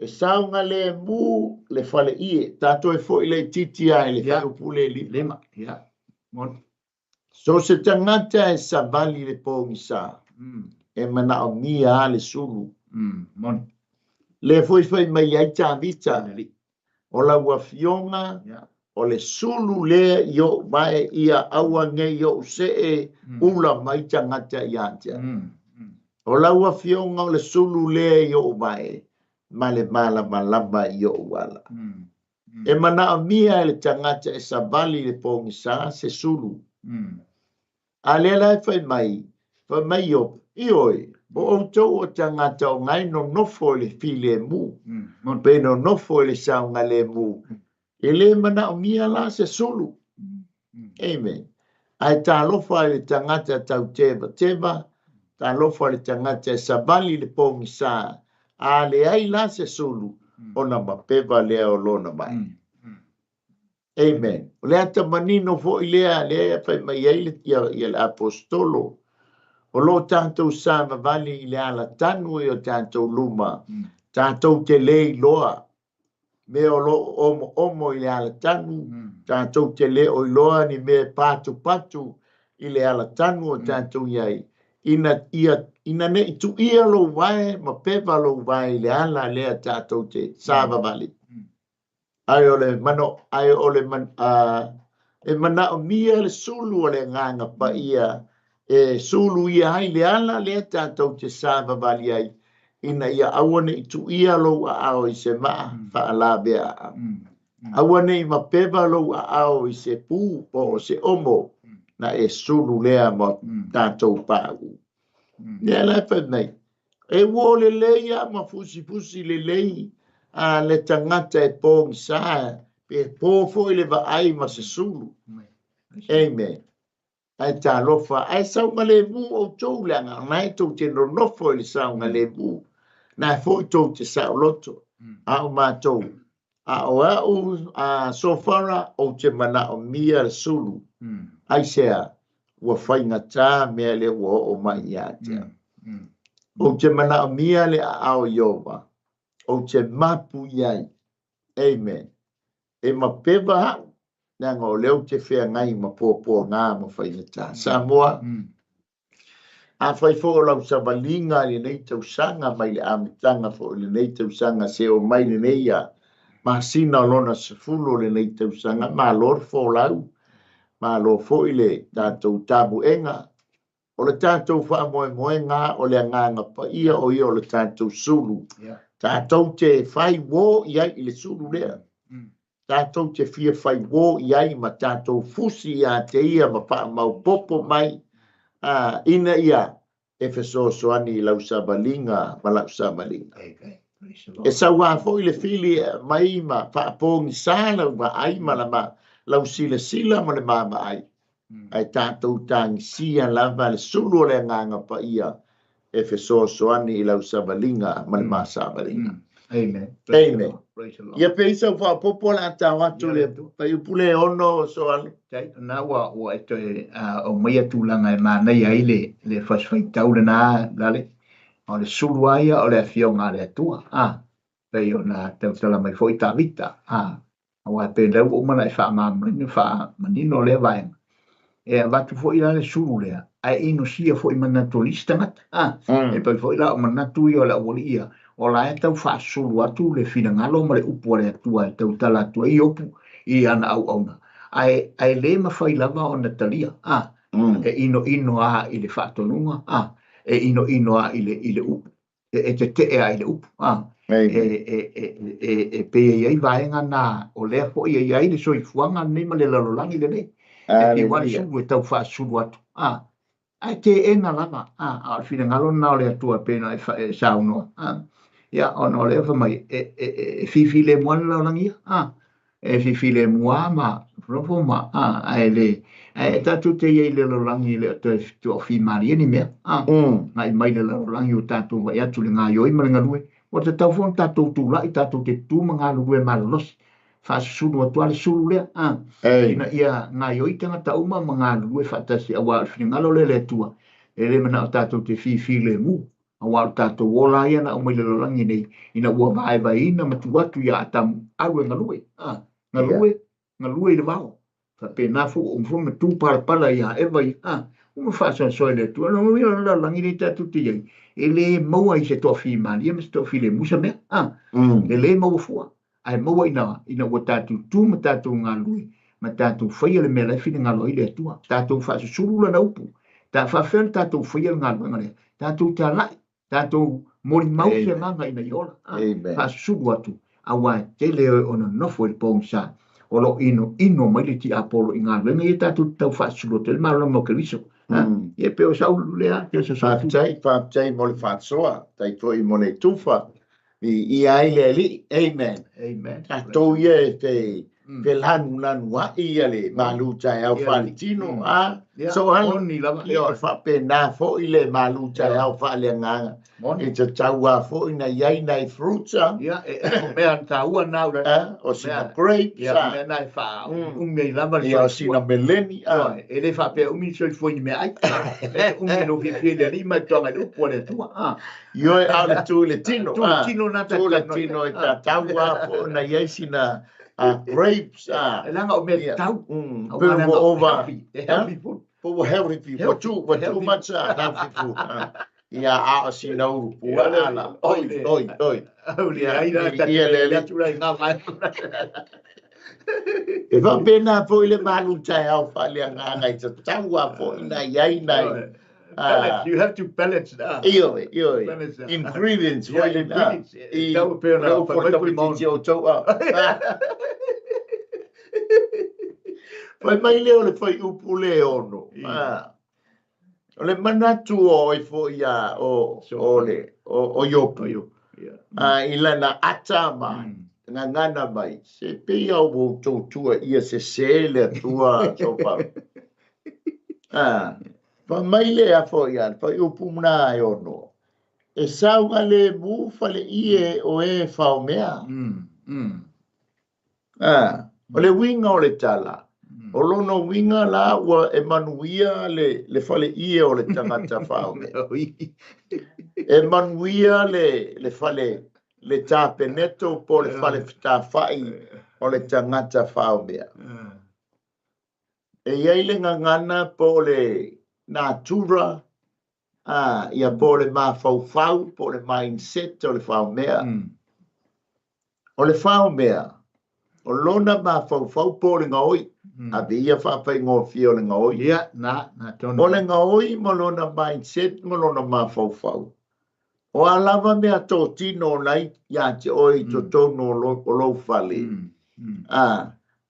[SPEAKER 1] e saogalemu le faleie. Tatou e foi laitiiti lava i le fuaiupu le 5. So o se tagata e savali i le pogisa, e manaomia lava le sulu. Lea foi fai mai ai Tavita, o lau afioga, o le sulu lea i ou vae ia aua nei ou see ula mai tagata ia te au. O lau afioga o le sulu lea i ou vae ma le malamalama i ou ala. E manaomia e le tagata e savali i le pogisa se sulu. A lea la e fai mai, fai mai Iopu, Ioe, o outou o tagata o gae nonofo i le filemu, pe nonofo i le saogalemu, e le manaomia la se sulu. Amen. Ae talofa i le tagata tautevateva, talofa i le tagata e savali i le pogisa, a leai la se sulu, ona mapeva lea o lona vae. Amen. O le ata manino foi lea, lea e fai mai ai le, ia, ia le aposetolo, o lo o tatou savavali i le alatanu i o tatou luma, tatou te le iloa mea o lo o omoomo i le alatanu, tatou te le o iloa ni mea e patupatu i le alatanu o tatou i ai, ina ia, ina ne i tuia lou vae ma peva lou vae i le ala lea tatou te savavali. Ae o le mano, ae o le man, a, e manaomia le sulu o le Agaga Paia e suluia ai le ala lea tatou te savavali ai, ina ia aua ne i tuia lou aao i se maa faalavea aao. Aua ne i mapeva lou aao i se pu po o se omo, na e sulu lea ma tatou pauu. Lea la e fai mai. E uo lelei lava ma fusifusi lelei a le tagata e pogisa, pe po foi le vaai ma se sulu. Amen. Ae talofa, ae saogalemu outou, leaga o na e tou te nonofo i le saogalemu, na foi tou te saoloto. A o matou, a o au a sofara, ou te manaomia le sulu. Aisea? Ua faigata mea lea ua oo mai ia te au. Ou te manaomia le aao o Ieova, ou te mapu i ai. Amen. E mapeva au, leaga o lea ou te feagai ma puapuaga ma faigata. Samoa, afai foi o lau savaliga i lenei tausaga mai le amataga foi o lenei tausaga seia oo mai lenei ia masina o lona 10 o lenei tausaga, malo le folau, malo foi le tatou tamuega. O le tatou faamoemoega o le Agaga Paia, o ia o le tatou sulu. Tatou te fai uo i ai i le sulu lea. Tatou te fia fai uo i ai ma tatou fusi ia te ia ma faamaopopo mai, a, ina ia e fesoasoani i lau savaliga ma lau savaliga. E sauā foi le fili e aumai ma faapogisa lau vaai ma lau silasila ma le vaavaai, ae tatou tagisia lava le sulu o le Agaga Paia e fesoasoani i lau savaliga ma le ma savaliga.
[SPEAKER 2] Amen.
[SPEAKER 1] Amen. Ia pei sau faaopoopo o le a tao atu le fuaiupu le 6 Soalo.
[SPEAKER 2] Na ua e toe aumaia tulaga e manaia ai le fasi faitau lena lale. O le sulu lava ia o le afioga a le Atua. Pei ona tautala mai foi Tavita. Aua e pei lea ua uma ona e faamalamalamaina faamanino lea vaega. E avatu foi la le sulu lea, ae inosia foi manatu o nisi tagata. E pei foi la o manatu ia o le aualii ia, o la e tau faasulu atu le finagalo ma le upu a le Atua e tautala atu ai Iopu i ana auauna. Ae le mafai lava ona talia. E inoino lava i le faatonuga, e inoino lava i le upu. E tetee lava i le upu, a. E pei e i ai vaega na o lea foi e i ai le soifuaga lenei ma le lalolagi lenei. E fiu lava le sulu e tau faasulu atu, a. Ae teena lava, a. A o le finagalo lena o le Atua e pei ona e saunoa, a. Ia, ona o lea fai mai, e fifilemu lava le lalolagi ia, a. E fifilemu lava ma nofonofo ma, a, ae le, ae tatou te i ai i le lalolagi e le o toe toafimalie ni mea, a, agai mai le lalolagi ua tatou vaai atu i le gaoioi ma le galue, ua tatau foi ona tatou tulai tatou te tutu ma galulue malolosi, faasusulu atu lava le sulu lea, a, ina ia gaoioi tagata uma ma galulue faatasi, aua o le finagalo lea o le Atua, e le manao tatou te fifilemu. Aua o le tatou ola ia na aumai i le lalolagi nei, ina ua vaevaeina ma tuu atu ia Atamu, alu e galue, a, galue, galue i le vao. Faapena foi ua uma foi ona tu palapala ia Eva ia, a, uma faasoasoa e le Atua. Lona uiga o le lalolagi lea tatou te i ai, e le maua i se toafimalie ma se toafilemu se mea, a, e le maua fua. Ae maua ina ua tatou tu ma tatou galulue ma tatou faia le mea la e finagalo ai le Atua. Tatou faasusulu lana upu. Ta faafefea ona tatou faia le galuega lea? Tatou te alai, tatou molimau se agaga ina ia ola. Faasusulu atu, aua e tele oe o nonofo i le pogisa, o lo o inoino mai le tiapolo i galuega ia tatou te tau faasusulu atu ai le malamalama o Keriso. Ia pei o sau lea, pei o se
[SPEAKER 1] Faafetai, faafetai mo le faasoa, faafetai foi mo le tufa. Viia ai le Alii. Amen.
[SPEAKER 2] Amen.
[SPEAKER 1] Tatou ia e te felanulanuai ia le malu taeao faaletino, a Soalo, ia o faapena foi le malu taeao faaleagaga. E tatau lava foi na i ai nai fruits a.
[SPEAKER 2] Ia, e o mea taua na ula.
[SPEAKER 1] O sina grapes
[SPEAKER 2] a. Ia, mea na e faaumi ai lava le
[SPEAKER 1] soifua. Ia, o sina meleni
[SPEAKER 2] a. E le faapea umi le soifua i ni meaai. E umi i lou fiafia i le Alii ma e toaga i le upu a le Atua.
[SPEAKER 1] Ioe, a o le tu i le tino.
[SPEAKER 2] Tu i le tino na
[SPEAKER 1] Tu i le tino e tatau lava foi ona i ai sina grapes.
[SPEAKER 2] E leaga o mea tatau.
[SPEAKER 1] Pe ua over. Healthy food. Pe ua healthy food. Ua too much healthy food. Ia, a o sina ulu puaa la. Oi, oi, oi. E faapena foi le malu taeao faaleagaga e tatau lava foi ona i ai nai
[SPEAKER 2] Balance, you have to balance it out.
[SPEAKER 1] Ioe, ioe. Balance it. Ingredients foi
[SPEAKER 2] le ingredients.
[SPEAKER 1] I tau pe ona fai mai foi maoni. O tau a. Fai mai lea o le fuaiupu le 6. O le manatu o oe foi ia o o le o Iopu i lana ata ma gagana mai, se pei lava ua outou tuuaia sese le Atua Sofa. Fai mai le a foi ia le fuaiupu na e ono, e saogalemu faleie o e faomea. O le uiga o le tala, o lona uiga la ua e manuia le, le faleie o le tagata faomea. E manuia le, le fale, le tapeneto po o le fale fetafa'i o le tagata faomea. E i ai le gagana po o le natura, ia po o le mafaufau po o le mindset o le faomea. O le faomea, o lona mafaufau po o le gaoi, ave ia faafaigofie o le gaoi.
[SPEAKER 2] Ia, na, na tonu.
[SPEAKER 1] O le gaoi ma lona mindset ma lona mafaufau, o a lava mea totino o la ia te oe i totonu o lou fale,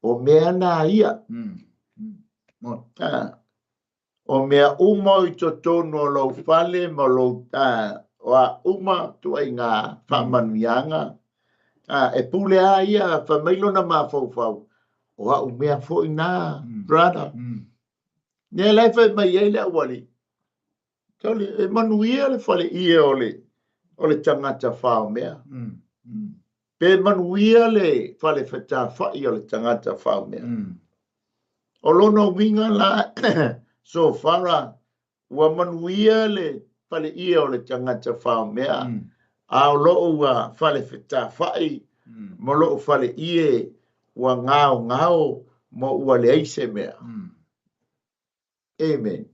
[SPEAKER 1] o mea na ia. O mea uma o i totonu o lou fale ma lou, o a uma ituaiga faamanuiaga, e pule lava ia, fai mai lona mafaufau, o au mea foi na, brother. Lea la e fai mai ai le aualii, Sole, e manuia le faleie o le, o le tagata faomea. Pe manuia le fale fetafa'i o le tagata faomea. O lona uiga la, Sofara, ua manuia le faleie o le tagata faomea, a o lo'u ua fale fetafa'i ma lo'u faleie ua gaogao ma ua leai se mea. Amen.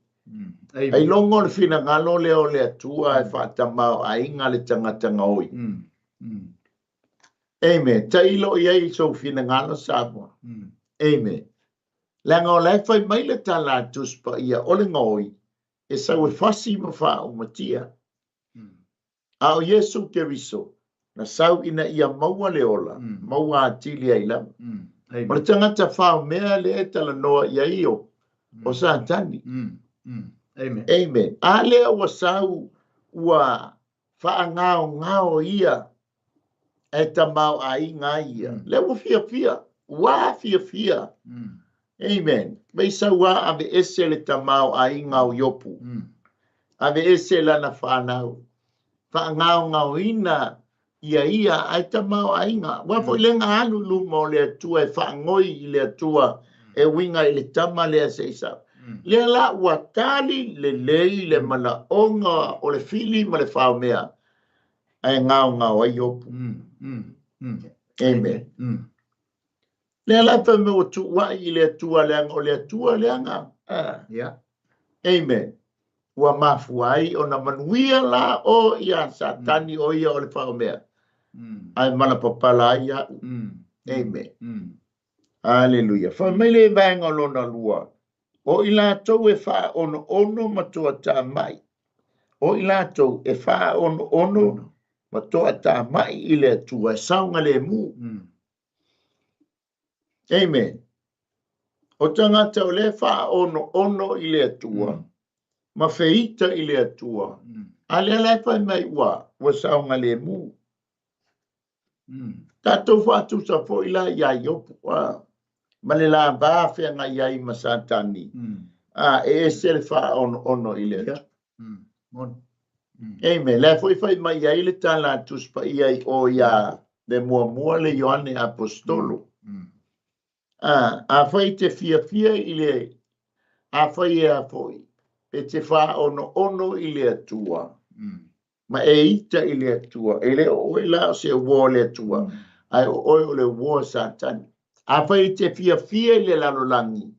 [SPEAKER 1] Ailoga o le finagalo lea o le Atua e faatamaoaiga le tagata gaoi. Amen. Tailo i ai i sou finagalo, Samoa. Amen. Leaga o la e fai mai le tala a Tusi Paia, o le gaoi e sau e fasi ma faaumatia. A o Iesu Keriso, na sau ina ia maua le ola, maua atili ai lava. O le tagata faomea lea e talanoa i ai o, o Satani.
[SPEAKER 2] Amen.
[SPEAKER 1] Amen. A lea ua sau ua faagaogao ia e tamaoaiga ai ia. Lea ua fiafia, ua fiafia. Amen. Mai sau a aveese le tamaoaiga o Iopu. Aveese lana fanau. Faagaogaoina ia ia ae tamaoaiga. Aua foi lea na alu i luma o le Atua e faanoi i le Atua e uiga i le tama lea se i sau. Lea la ua tali lelei le manaoga o le fili ma le faomea ae gaogao ai Iopu. Amen. Lea la fai mai ua tuuai i le Atua leaga o le Atua lea na. Amen. Ua mafua ai ona manuia la o ia Satani o ia o le faomea. Ae malapapala ai a'u. Amen. Aleluia. Fai mai le vaega o lona lua, o i latou e faaonoono ma toatamai. O i latou e faaonoono ma toatamai i le Atua e saogalemu. Amen. O tagata o lea e faaonoono i le Atua ma feita i le Atua, a lea la e fai mai ua, ua saogalemu. Tatou faatusa foi la iā Iopu, ma le la va feagai ai ma Satani, e ese le faaonoono i le Atua. Amen. Lea foi fai mai ai le tala a Tusi Paia i o iā le muamua le Ioane Aposetolo. Afai e te fiafia i le, afai e a foi, e te faaonoono i le Atua, ma e ita i le Atua, e le o oe la o se uo a le Atua, ae o oe o le uo a Satani. Afai e te fiafia i le lalolagi,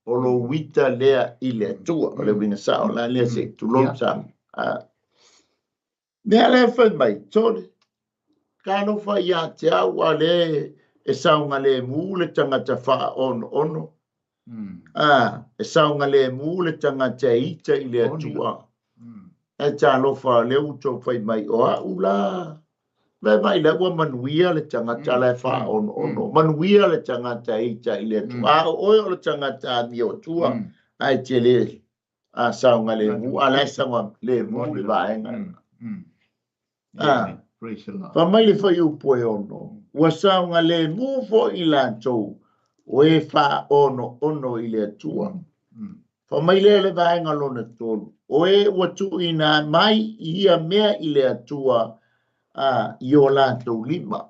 [SPEAKER 1] o lou ita lea i le Atua. O le uiga sao la lea se i tulou Samoa. Mea lea fai mai, sole, talofa ia te au a lea e saogalemu le tagata faaonoono, e saogalemu le tagata e ita i le Atua. Ae talofa lea ua outou fai mai, o au la, vaevaai la ua manuia le tagata la e faaonoono, manuia le tagata e ita i le Atua. A o oe o le tagata amiotua, ae te le. a saogalemu, a la e saogalemu le vaega. A, fai mai le fuaiupu e 6, ua saogalemu foi i latou o e faaonoono i le Atua. Fai mai lea le vaega lona 3, o e ua tuuina mai i ia mea i le Atua a, i o latou lima.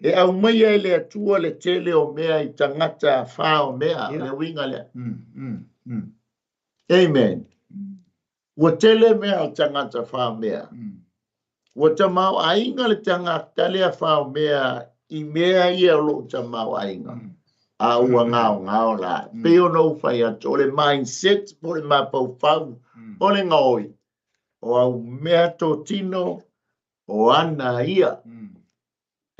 [SPEAKER 1] E aumaia e le Atua le tele o mea i tagata fao mea, le uiga lea. Amen. Ua tele mea o tagata fao mea. Ua tamaoaiga le tagata lea fao mea i mea ia o lou tamaoaiga. A ua gaogao la. Pei ona ou fai atu, o le mindset po o le mafaufau o le gaoi, o au mea totino o ana ia.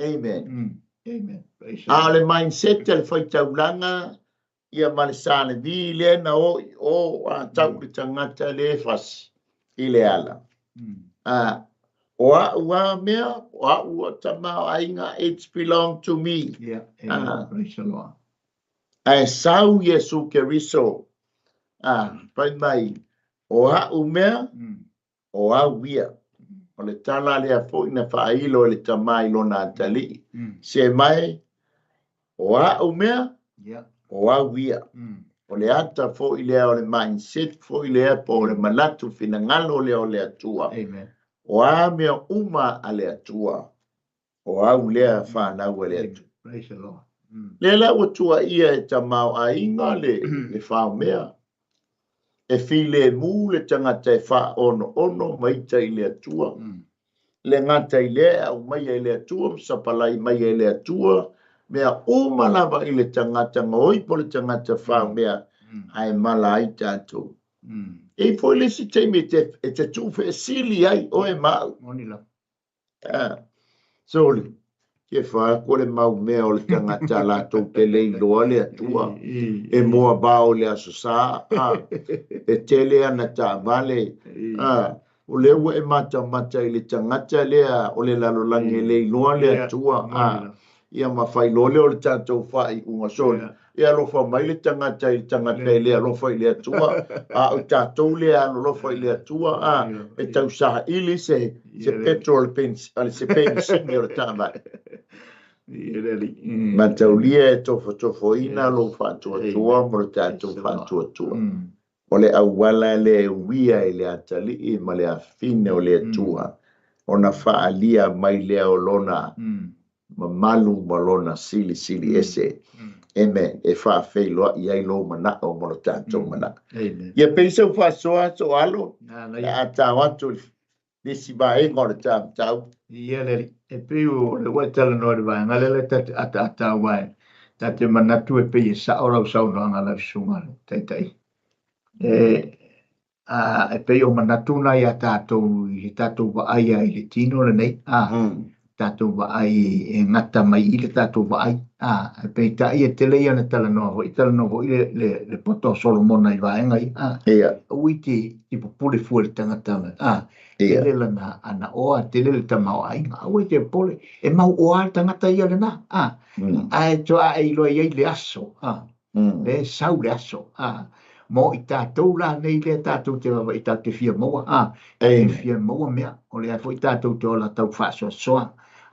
[SPEAKER 1] Amen.
[SPEAKER 2] Amen. Praise
[SPEAKER 1] A o le mindset a le faitaulaga ia ma le salevi lea na o i o a tau le tagata le fasi i le ala. A, o a'u a mea, o a'u a tamaoaiga, it's belong to me.
[SPEAKER 2] Yeah, amen. Praise the Lord.
[SPEAKER 1] Ae sau Iesu Keriso, a, fai mai, o a'u mea, o au ia. O le tala lea foi na faailo e le tama i lona atalii. Se mai, o a'u mea, o au ia. O le ata foi lea, o le mindset foi lea, po o le manatu finagalo lea o le Atua. O a mea uma a le Atua, o au lea fanau a le Atua.
[SPEAKER 2] Praise the Lord.
[SPEAKER 1] Lea la ua tuuaia e tamaoaiga le, le faomea. E filemu le tagata e faaonoono ma ita i le Atua. Le gata i lea e aumaia e le Atua ma sapalai mai e le Atua, mea uma lava i le tagata gaoi po o le tagata faomea, ae mala ai tatou. E i ai foi le isi taimi e te, e te tuufeesili ai oe ma au.
[SPEAKER 2] Moni lava.
[SPEAKER 1] Ah, soli, ke fa ko le mau mea o le tagata latou te le iloa le Atua, e moa vao i le Aso Sa, a, e tele ana taavale, a, o lea ua e matamata i le tagata lea o le lalolagi e le iloa le Atua, a, ia ma fai loa lea o le tatou faaiuga soli. E alofa mai le tagata i le tagata e le alofa i le Atua, a o tatou lea alolofa i le Atua, a, e tau saili se, se petrol pens, se penisini o le taavale. Mataulia e tofotofoina lou faatuatua mo le tatou faatuatua. O le auala lea e uia i le atalii ma le afafine o le Atua, ona faaalia mai lea o lona mamalu ma lona silisili ese. Amen. E faafeiloai ai lou manao ma lo tatou manao. Ia pei sau faasoa Soalo, a tao atu i le isi vaega o le ta mataupu.
[SPEAKER 2] Ia le alii, e pei o le ua e talanoa i le vaega lea la ta te ataata aua e ta te manatu e pei e sao lau saunoaga lau susuga i le Taitai. E, a, e pei o manatu na ia tatou i le tatou vaai ai i le tino lenei, a, tatou vaai e gata mai i le tatou vaai, a, e peitai e tele ia na talanoa foi, talanoa foi le, le, le poto o Solomona i vaega ia, a,
[SPEAKER 1] Ia.
[SPEAKER 2] aua i te, te popole fua i le tagata, a,
[SPEAKER 1] Ia.
[SPEAKER 2] tele lana ana oa, tele le tamaoaiga, aua i te popole, e mau oa le tagata ia lena, a, ae toa e iloa i ai le aso, a, le sau le aso, a, mo i tatou la nei lea tatou te vaavaai tatou te fia maua, a, te fia maua mea, o lea foi tatou te ola tau faasoasoa,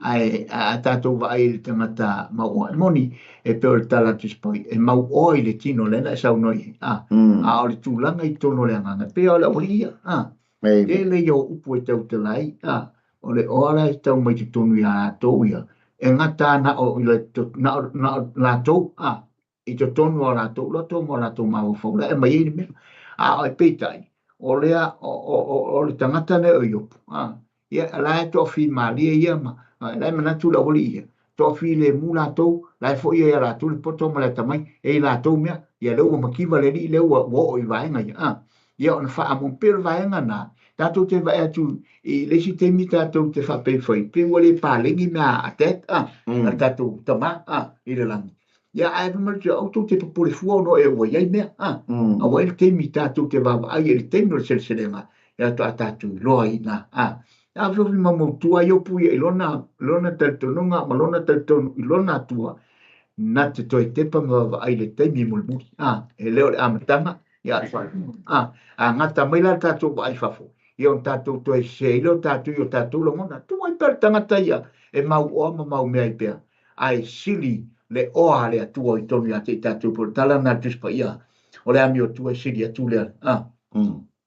[SPEAKER 2] ae a tatou vaai i le tagata mauoa, e moni, e pei o le tala a le Tusi Paia, e mauoa i le tino, lea na e saunoa i ai, a, a o le tulaga i totonu o le agaga, e pei o le aualii ia, a, tele ia o upu e tautala ai, a, o le oa la e tau mai totonu ia latou ia, e gata na o, na o, na o latou, a, i totonu o latou loto ma o latou mafaufau la e aumai ai le mea. A o peitai, o lea, o, o, o, o le tagata lea o Iopu, a, ia, la e toafimalie ia ma, la e manatu le aualii ia, toafilemu latou, la e foi ia latou le poto ma le atamai, e i latou mea, ia lea ua mativa le alii lea ua, ua oo i vaega ia, a, ia ona faamoa, pei o le vaega na, tatou te vaai atu i le isi taimi tatou te faapei fai, pei ua le paleni mea a dad, a, a le tatou tama, a, i le lagi. Ia, ae fai mai le aua tou te popole fua ona e ua i ai mea, a. Aua e i ai le taimi tatou te vaavaai ai i le taimi o le seleselega, ia faatoa tatou iloa ai i ina, a. A fesofi maumautua ai Iopu ia i lona, lona talitonuga ma lona talitonu i lona Atua, na te toe tepa ma vaavaai i le taimi mulimuli, a. E le o le amataga, Ia, a, a gata mai la le tatou vaai i fafo, ia ona tatou toe sese ai lea o tatou i o tatou lagona. Tuu ai pea le tagata ia e mauoa ma maumea ai pea, ae sili le oa a le Atua i totonu ia te i tatou. Po o le tala lena a le Tusi Paia, o le amiotua e sili atu lea, a,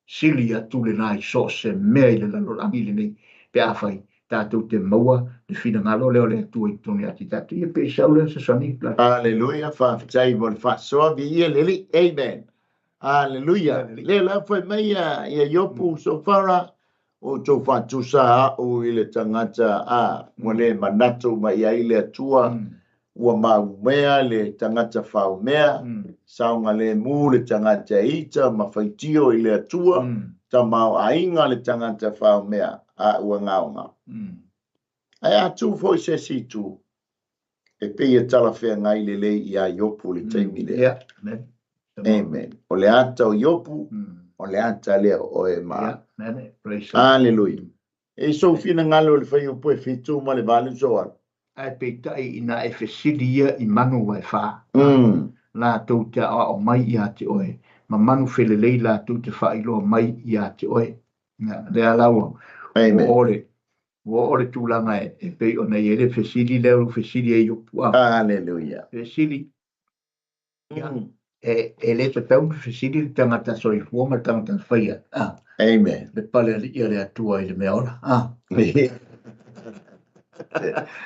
[SPEAKER 2] sili atu lena i so o se mea i le lalolagi lenei, pe afai tatou te maua le finagalo lea o le Atua i totonu ia te tatou. Ia pei sau lea fesoasoani.
[SPEAKER 1] Aleluia, faafetai mo le faasoa, viia le Alii. Amen. Aleluia. Lea la fai mai ia ia Iopu Sofara, o outou faatusa a'u i le tagata a ua le manatu mai i ai le Atua, ua maumea le tagata faumea, saogalemu le tagata e ita ma faitio i le Atua, tamaoaiga le tagata faumea, a ua gaogao. Ae a tu foi se isi itu, e pei e talafeagai lelei iā Iopu i le taimi lea. Amen. O le ata o Iopu, o le ata lea o oe ma au. Aleluia. E i sou finagalo i le fuaiupu e 7 ma le 8 Soala.
[SPEAKER 2] Ae peitai inā e fesili ia i manu waefā, latou te aoao mai iā te oe, ma manu felelei latou te faailoa mai iā te oe. Lea la ua oo le, ua oo le tulaga e pei ona i ai le fesili lea ua fesili ai Iopu.
[SPEAKER 1] Aleluia.
[SPEAKER 2] Fesili. Ia, e le tatau ona fesili le tagata soifua ma le tagata faia.
[SPEAKER 1] Amen.
[SPEAKER 2] Le pale alii a le Atua i le mea ola.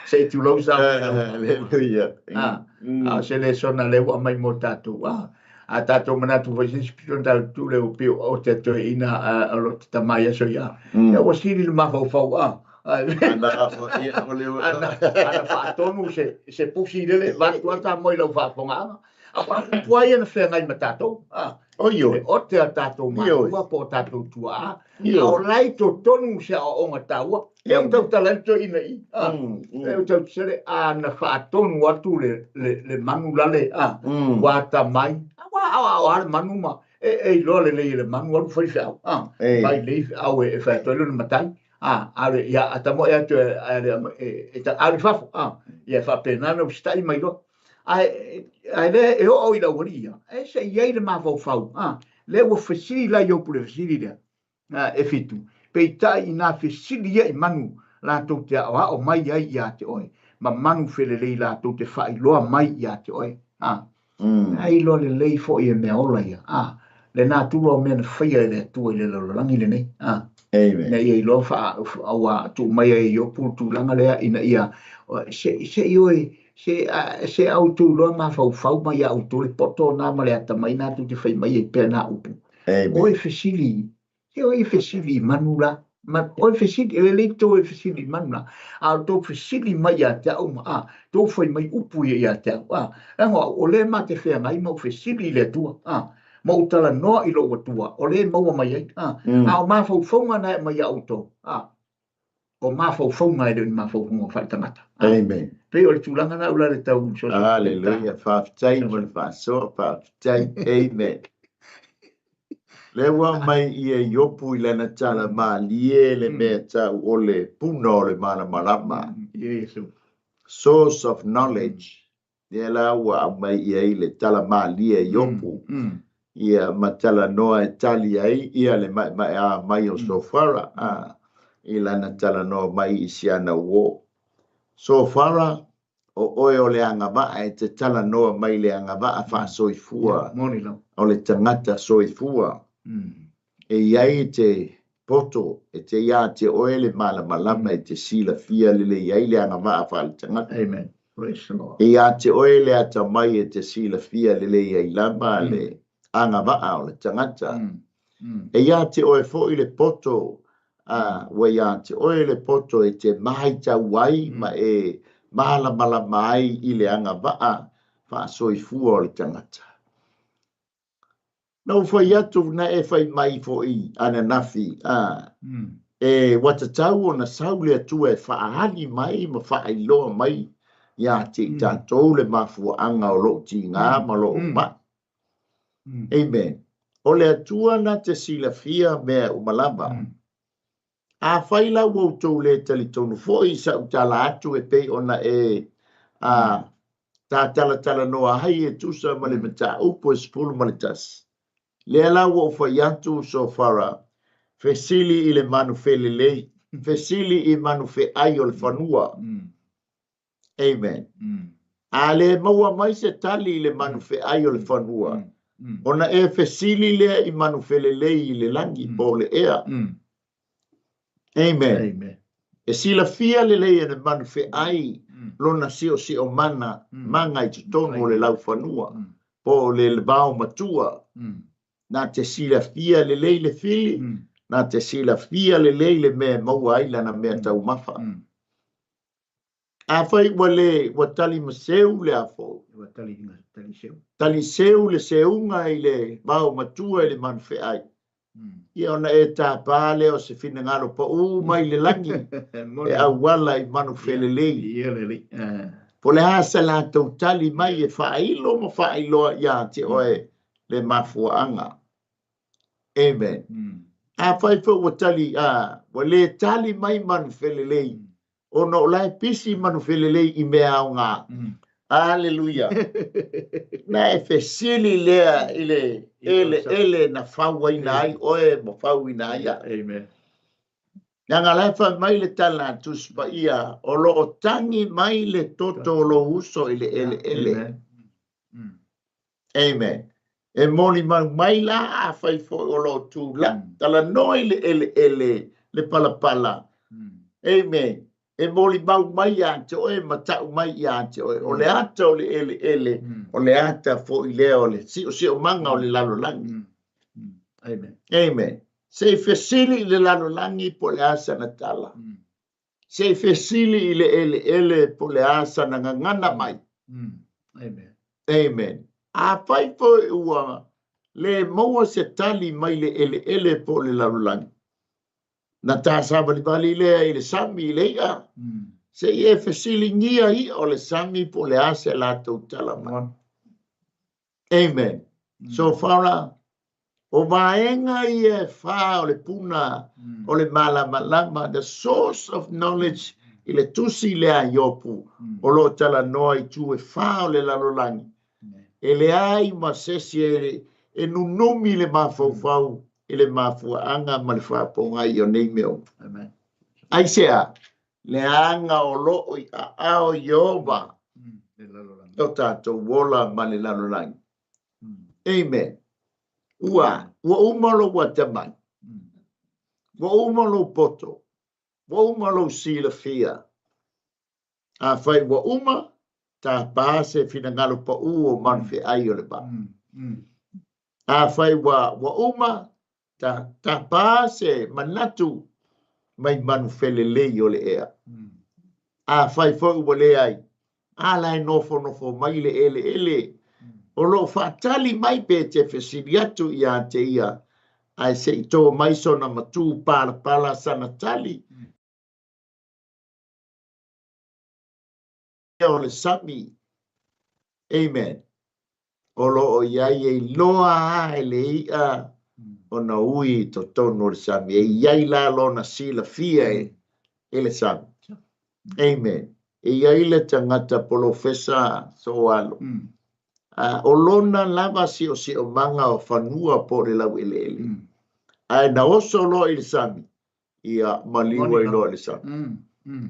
[SPEAKER 2] Se i tulou sa.
[SPEAKER 1] Aleluia.
[SPEAKER 2] A o se lesona lea ua aumai mo tatou. A tatou manatu foi se isi pito na tatou tu lea ua pei o te toeaina o lo te tama i aso ia. Ia ua sili le mafaufau.
[SPEAKER 1] Ana
[SPEAKER 2] ana faatonu se se pusi lele vaeatu lava Samoa i lau faafofogaaga. Aua o upu lava ia na feagai ma tatou, a.
[SPEAKER 1] Oi oi.
[SPEAKER 2] Le ote a tatou matua po o tatou tuaa, a o la e i totonu se aoaoga taua. E ua tautala ai le toeaina i i, a. E ua tautala a na faatonu atu le le le manu lale, a, ua atamai. Aua a aoao lava le manu ma e e iloa lelei e le manu alu fai feau, a. Fai lelei feau e fai atu ai lona matai. A, a ia a tamoe atu e e e alu i fafo, a, ia e faapena ona usitai mai loa. Ae, ae lea e oo i le aualii ia, e se i ai le mafaufau, a, lea ua fesili la Iopu i le fesili lea, a, e fitu, peitai inā fesili ia i manu latou te aoao mai ai ia te oe, ma manu felelei latou te faailoa mai ia te oe, a. Ae iloa lelei foi e mea ola ia, a, le natura o mea na faia e le Atua i le lalolagi lenei, a.
[SPEAKER 1] Amen.
[SPEAKER 2] Ina ia iloa faa, ua tuu mai ai e Iopu le tulaga lea ina ia, se, se i oe, se, a, se a outou iloa mafaufau mai ia outou le poto na ma le atamai na tou te fai mai ai pea na upu.
[SPEAKER 1] Amen.
[SPEAKER 2] Oe fesili Se oe fesili i manu la, ma, oe fesili, e lelei tou e fesili i manu la, a o tou fesili mai ia te au ma, a, tou fai mai upu ia ia te au, a, leaga o au, o lea ma te feagai ma ou fesili i le Atua, a, ma ou talanoa i lou Atua, o lea e maua mai ai, a, a o mafaufauga na e aumai ia outou, a, o mafaufauga e le o ni mafaufauga faaletagata.
[SPEAKER 1] Amen.
[SPEAKER 2] Pei o le tulaga na ula le tau
[SPEAKER 1] fesoasoani. Hallelujah. Faafetai mo le faasoa, faafetai. Amen. Lea ua aumai ia Iopu i lana tala malie le mea tau o le puna o le malamalama. Source of knowledge. Lea la ua aumai i ai le tala malie a Iopu, ia ma talanoa e tali ai ia le maemaea mai o Sofara, a, i lana talanoa mai i si ana uō. Sofara, o oe o le agavaa e te talanoa mai i le agavaa faasoifua o le tagata soifua. E i ai te poto, e te iā te oe le malamalama e te silafia lelei ai le agavaa faaletagata.
[SPEAKER 2] Amen. Praise the Lord.
[SPEAKER 1] E iā te oe le atamai e te silafia lelei ai lava le agavaa o le tagata. E iā te oe foi le poto, a, ua iā te oe le poto e te maitau ai ma e malamalama ai i le agavaa faasoifua o le tagata. Na ou fai atu, na e fai mai foi ananafi, a, e ua tatau ona sau le Atua e faaali mai ma faailoa mai ia te i tatou le mafuaaga o lou tiga ma lou mai. Amen. O le Atua na te silafia mea uma lava. Afai la ua outou le talitonu foi i sa'u tala atu e pei ona e a ta talatalanoa ai e tusa ma le mataupu e 11. Lea la ua ou fai atu Sofara, fesili i le manu felelei, fesili i manu feai o le fanua. Amen. A le maua mai se tali i le manu feai o le fanua, ona e fesili lea i manu felelei i le lagi po o le ea. Amen. Amen. E silafia lelei e le manu feai lona siosiomaga maga i totonu o le laufanua po o le vao matua. Na te silafia lelei le fili, na te silafia lelei le mea e maua ai lana mea taumafa. Afai ua le ua tali ma seu le afo.
[SPEAKER 2] Ua tali, tali seu.
[SPEAKER 1] Tali seu le seuga i le vao matua i le manu feai. Ia ona e tāpā lea o se finagalo paū mai le lagi e auala i manu felelei.
[SPEAKER 2] Ia lelei.
[SPEAKER 1] Po o le a sa latou tali mai e faailo ma faailoa iā te oe le mafuaaga. Amen. Afai foi ua tali, a, ua le tali mai manu felelei, ona o la e pisi manu felelei i mea aoga. Aleluia. Na e fesili lea i le eleele na fauaina ai oe ma fauina ai au.
[SPEAKER 2] Amen.
[SPEAKER 1] Leaga la e fai mai le tala a Tusi Paia, o lo o tagi mai le toto o lou uso i le eleele.
[SPEAKER 2] Amen.
[SPEAKER 1] Amen. E molimau mai la afai foi o lo o tula'i, talanoa i le eleele, le palapala. Amen. E molimau mai iā te oe ma ta'u mai iā te oe. O le ata o le eleele, o le ata foi lea o le siosiomaga o le lalolagi.
[SPEAKER 2] Amen.
[SPEAKER 1] Amen. Se i fesili i le lalolagi po o le a sana tala. Se i fesili i le eleele po o le a sana gagana mai.
[SPEAKER 2] Amen.
[SPEAKER 1] Amen. Afai foi ua le maua se tali mai le eleele po o le lalolagi, na ta savalivali lea i le sami i le i'a, se i e fesiligia i'a o le sami po o le a se latou tala mai. Amen. So far, o vaega ia e fā o le puna o le malamalama, the source of knowledge i le tusi lea a Iopu, o lo o talanoa i itu e fā o le lalolagi. E leai ma se isi e nunumi le mafaufau i le mafuaaga ma le faapogai o nei mea uma.
[SPEAKER 2] Amen.
[SPEAKER 1] Aisea? Leaga o lo o i aao Ieova lo tatou ola ma le lalolagi. Amen. Ua, ua uma lou atamai. Ua uma lou poto. Ua uma lou silafia. Afai ua uma, tapa se finagalo paū o manufeai o le vaa. Afai ua, ua uma, ta, tapa se manatu mai manu felelei o le ea. Afai foi ua leai, a la e nofonofo mai le eleele, o lo o faatali mai pe te fesili atu iā te ia, ae se i tō mai sona matū palapala sana tali, o le sami. Amen. O lo o i ai e iloa lava e le i'a ona ui i totonu o le sami. E i ai la lona silafia e, e le sami. Amen. E i ai le tagata polofesa Soalo. O lona lava siosiomaga o fanua po o le laueleele. Ae na oso loa i le sami, ia maliu ai loa i le sami.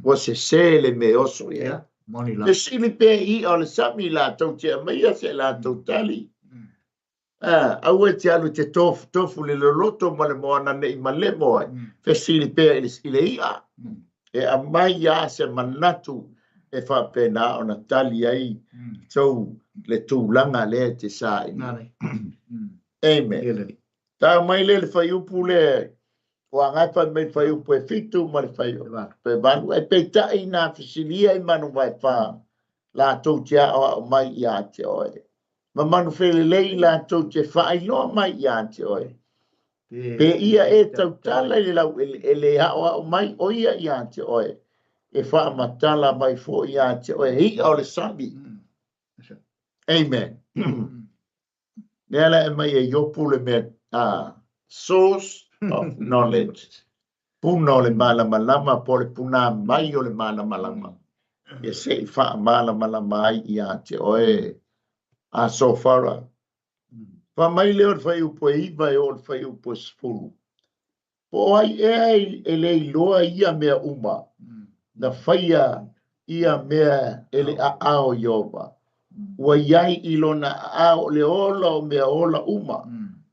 [SPEAKER 1] Ua sese le mea e oso i ai. Fesili pea i i'a o le sami latou te aumaia se latou tali. Aua e te alu e te tofutofu le loloto ma le moana ne i malemo ai. Fesili pea i le i'a e aumai lava se manatu e faapena ona tali ai tou le tulaga lea e te saili. Amen. Tau mai lea le fuaiupu lea ua agai fai mai le fuaiupu e fitu ma le fuaiupu e valu. Ae peitai na fesilia i manu vaefa latou te aoao mai iā te oe. Ma manu felelei latou te faailoa mai iā te oe. Pe ia e tautala i le laueleele e aoao mai o ia iā te oe, e faamatala mai foi iā te oe he i'a o le sami. Amen. Lea la e aumai e Iopu le mea a source of knowledge, puna o le malamalama po o le punā mai o le malamalama. Ia se i faamalamalama ai iā te oe a Sofara. Fai mai lea o le fuaiupu e 9 e oo i le fuaiupu e 10. Po o ai ea e le iloa ia mea uma, na faia ia mea e le aao o Ieova. Ua i ai i lona aao le ola o mea ola uma,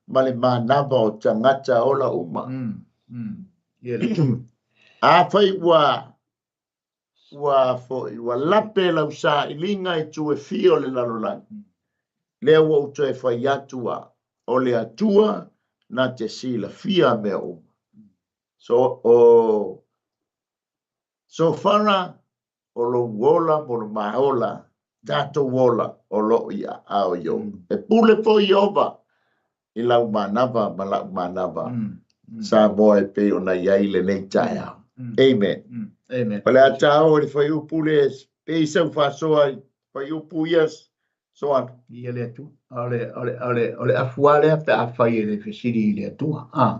[SPEAKER 1] ma le manava o tagata ola uma. Afai ua ua foi, ua lape lau sailiga i itu e fia o le lalolagi, lea ua ou toe fai atu a, o le Atua na te silafia mea uma. So, o Sofara, o lou ola mo lo ma ola, tatou ola o loo i aao Ieova. E pule foi Ieova i lau manava ma la'u manava, Samoa e pei ona i ai lenei taeao. Amen.
[SPEAKER 2] Amen.
[SPEAKER 1] O le a taoa i le fuaiupu le pei sau faasoa i fuaiupu ia Soala.
[SPEAKER 2] Ia le Atua. O le, o le, o le, o le afu lava lea pe afai e le fesili i le Atua. A.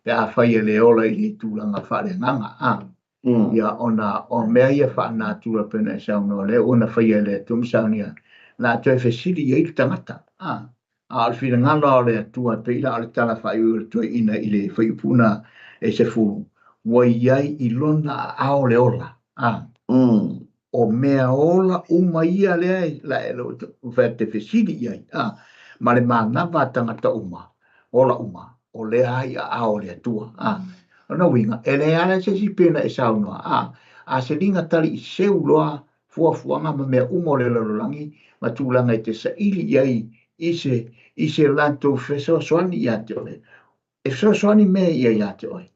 [SPEAKER 2] Pe afai e le ola i le tulaga faaleagaga. A. Ia ona o mea ia faanatura pei ona e saunoa, lea ua na faia e le Atua ma saunia, la toe fesili i ai le tagata. A. A o le finagalo o le Atua, e pei la o le tala faaiuiu o le toeaina i le fuaiupu na e 10, ua i ai i lona aao le ola. A. O mea ola uma ia lea e la e fai te fesili i ai, a, ma le manava a tagata uma, ola uma, o lea ai aao o le Atua. A. O lona uiga, e leai lava se isi pei ona e saunoa, a, a se liga tali i seu loa fuafuaga ma mea uma o le lalolagi ma tulaga e te saili i ai i se, i se latou fesoasoani ia te oe. E fesoasoani mea ia ia te oe.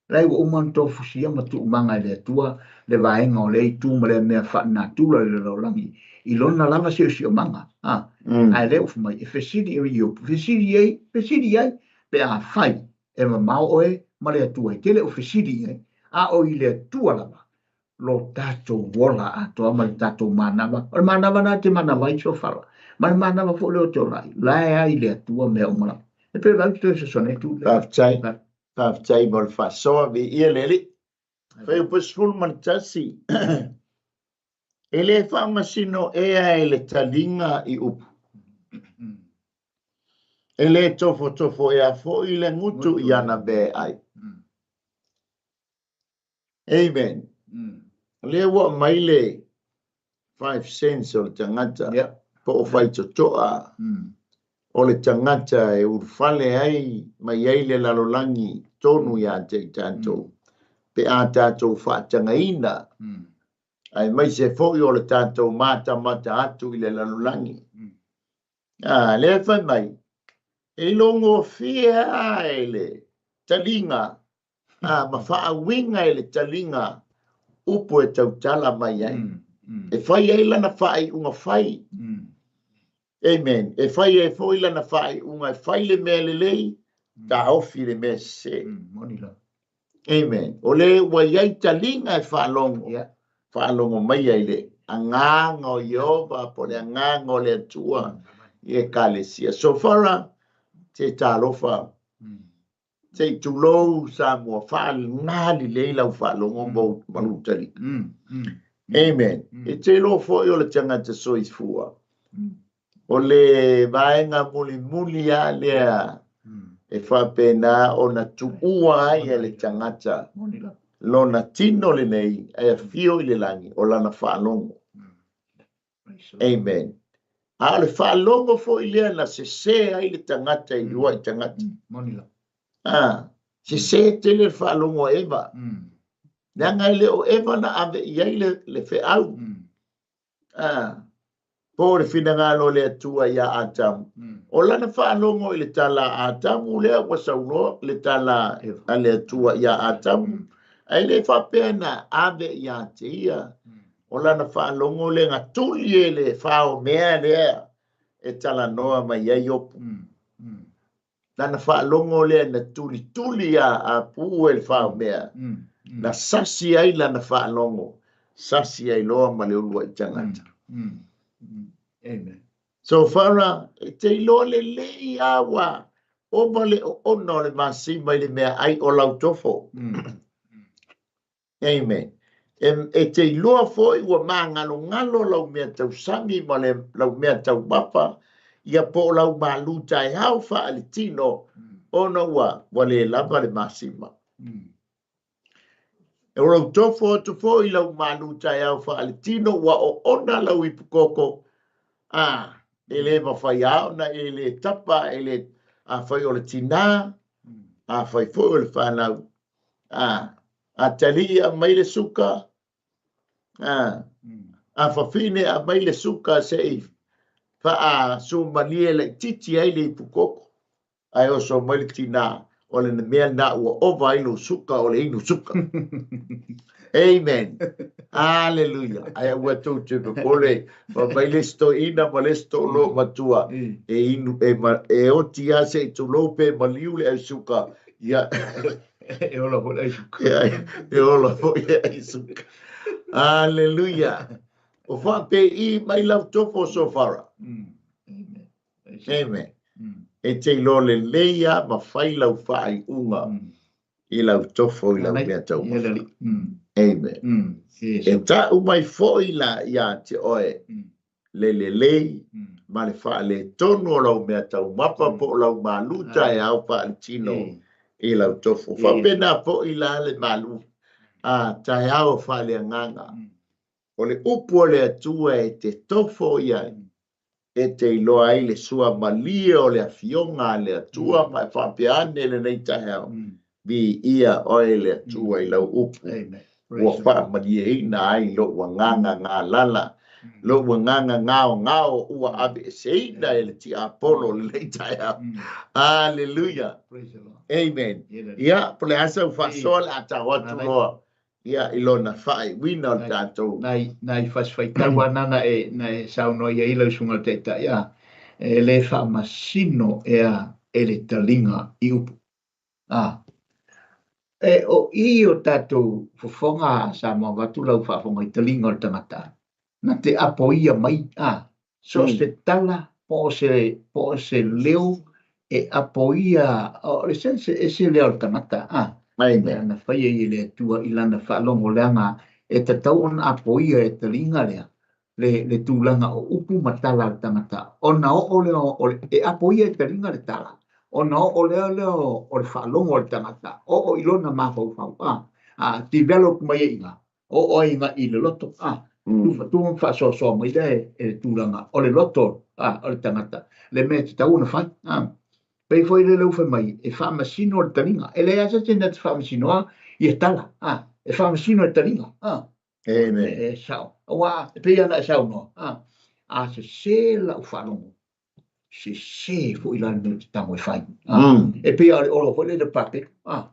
[SPEAKER 2] Lai ua uma ona tofusia ma tuumaga e le Atua le vaega o lea itu ma lea mea faalenatura i le lalolagi i lona lava siosiomaga. A, ae lea ua fai mai, e fesili i Iopu, fesili i ai, fesili i ai, pe afai e mamao oe ma le Atua, e te le o fesili i ai, a o i le Atua lava lo tatou ola atoa ma le tatou manava. O le manava lena e te manava ai Sofala, ma le manava foi lea o te ola ai, la e ai le Atua mea uma lava. E pei o lau toe fesoasoani atu lea.
[SPEAKER 1] Faafetai. Faafetai mo le faasoa, viia le Alii. Fuaiupu 11. E le faamasino ea e le taliga i upu. E le tofotofo ea foi le gutu i ana mea e ai. Amen. O lea ua aumai le five sense o le tagata, po o faitotoa o le tagata e ulufale ai mai ai le lalolagi tonu ia te i tatou, pe a tatou faatagaina, aemaise foi o le tatou matamata atu i le lalolagi. A, lea e fai mai, e ilogofie lava e le taliga a, ma faauiga e le taliga upu e tautala mai ai. E fai ai lana faaiuga fai. Amen. E fai ai foi lana faaiuga e fai le mea lelei, taofi le mea sese. Amen. O le ua i ai taliga e faalogo, faalogo mai ai le agaga o Ieova po o le agaga o le Atua i Ekalesia. So far, se talofa Se i tulou Samoa, faaaoga lelei lau faalogo ma ou malutaliga. Amen. E te iloa foi o le tagata soifua, o le vaega mulimuli lava lea e faapena ona tuua ai e le tagata lona tino lenei e afio i le lagi, o lana faalogo. Amen. A o le faalogo foi lea na sese ai le tagata i lua'i tagata. A, sese tele le faalogo a Eva. Leaga e le o Eva na ave i ai le, le feau. A, po o le finagalo o le Atua iā Atamu. O lana faalogo i le tala a Atamu lea ua saunoa le tala a le Atua iā Atamu, ae le faapea na ave iā te ia. O lana faalogo lea na tuli e le faomea lea e talanoa mai ai Iopu. Lana faalogo lea na tulituli a Apu e le faomea, na sasi ai lana faalogo, sasi ai loa ma le uluai tagata.
[SPEAKER 2] Amen.
[SPEAKER 1] So far, e te iloa lelei lava ua ova le oona o le masima i le meaai o lau tofo. Amen. E, e te iloa foi ua magalogalo lau mea tausami ma le, lau mea taumafa Ia po o lau malu taeao faaletino ona ua ua le lava le masima. O lou tofo atu foi i lau malu taeao faaletino ua oona lau ipukoko, a e le mafai lava ona e le tapa, e le afai o le tinā, afai foi o le fanau, a atalii aumai le suka, a afafine aumai le suka se i faasumalie laitiiti ai le ipukoko, ae oso mai le tinā, o le mea lena ua ova ai lou suka o le inu suka. Amen. Hallelujah. Ae aua tou te popole, fai mai le isi toeaina ma le isi toaloa matua, e inu, e, ma, e oti lava se i tulou pe maliu le ai suka. Ia,
[SPEAKER 2] E ola foi le ai suka.
[SPEAKER 1] Ia, e ola foi le ai suka. Hallelujah. O faapei mai lau tofo Sofara.
[SPEAKER 2] Amen.
[SPEAKER 1] Amen. E te iloa lelei lava ma fai lau faaiuga i lau tofo i lau mea taumafa. Amen. E tau mai foi la ia te oe le lelei ma le faaletonu o lau mea taumafa po o lau malu taeao faaletino i lau tofo. Faapena foi la le malu a taeao faaleagaga. O le upu a le Atua e te tofo i ai, e te iloa ai le suamalie o le Afioga a le Atua ma e faapea ane lenei taeao, Viia oe le Atua i lau upu, ua faamalieina ai lou agaga galala, lou agaga gaogao ua aveeseina e le tiapolo lenei taeao. Aleluia. Amen. Ia, po o le a sau faasoa o le a tau atu loa ia, i lona faaiuina o le tatou.
[SPEAKER 2] Nai, nai fasifaitau lava na na e, na e saunoa i ai lau Susuga i le Taitai, a, e le faamasino ea e le taliga i upu. A, e, o i o tatou fofoga Samoa vaeatu lau faafofoga i taliga o le tagata, na te apoia mai, a, So se tala po o se, po o se leo e apoia, o le sense e ese lea o le tagata, a,
[SPEAKER 1] Amen.
[SPEAKER 2] na faia i le Atua i lana faalogo leaga e tatau ona apoia e taliga lea le, le tulaga o upu ma tala a le tagata ona oo lea o le, e apoia e taliga le tala ona oo lea lea o le faalogo a le tagata oo i lona mafaufau, a, a develop mai ai i ina oo ai agai i le loto, a, tufatufa ma faasoasoa mai lea e le tulaga o le loto, a, o le tagata, le mea e tatau ona fai, a. Pei foi lea ua fai mai, e faamasino le taliga. E leai lava se isi na te faamasinoa ia tala, a, e faamasino e taliga, a.
[SPEAKER 1] Amen.
[SPEAKER 2] E sao. Aua e pei lava ona e saunoa, a, a sese lau faalogo, sese foi la le mea ou te tago e fai. A, e pei lava o le olo foi lea i le papelu, a.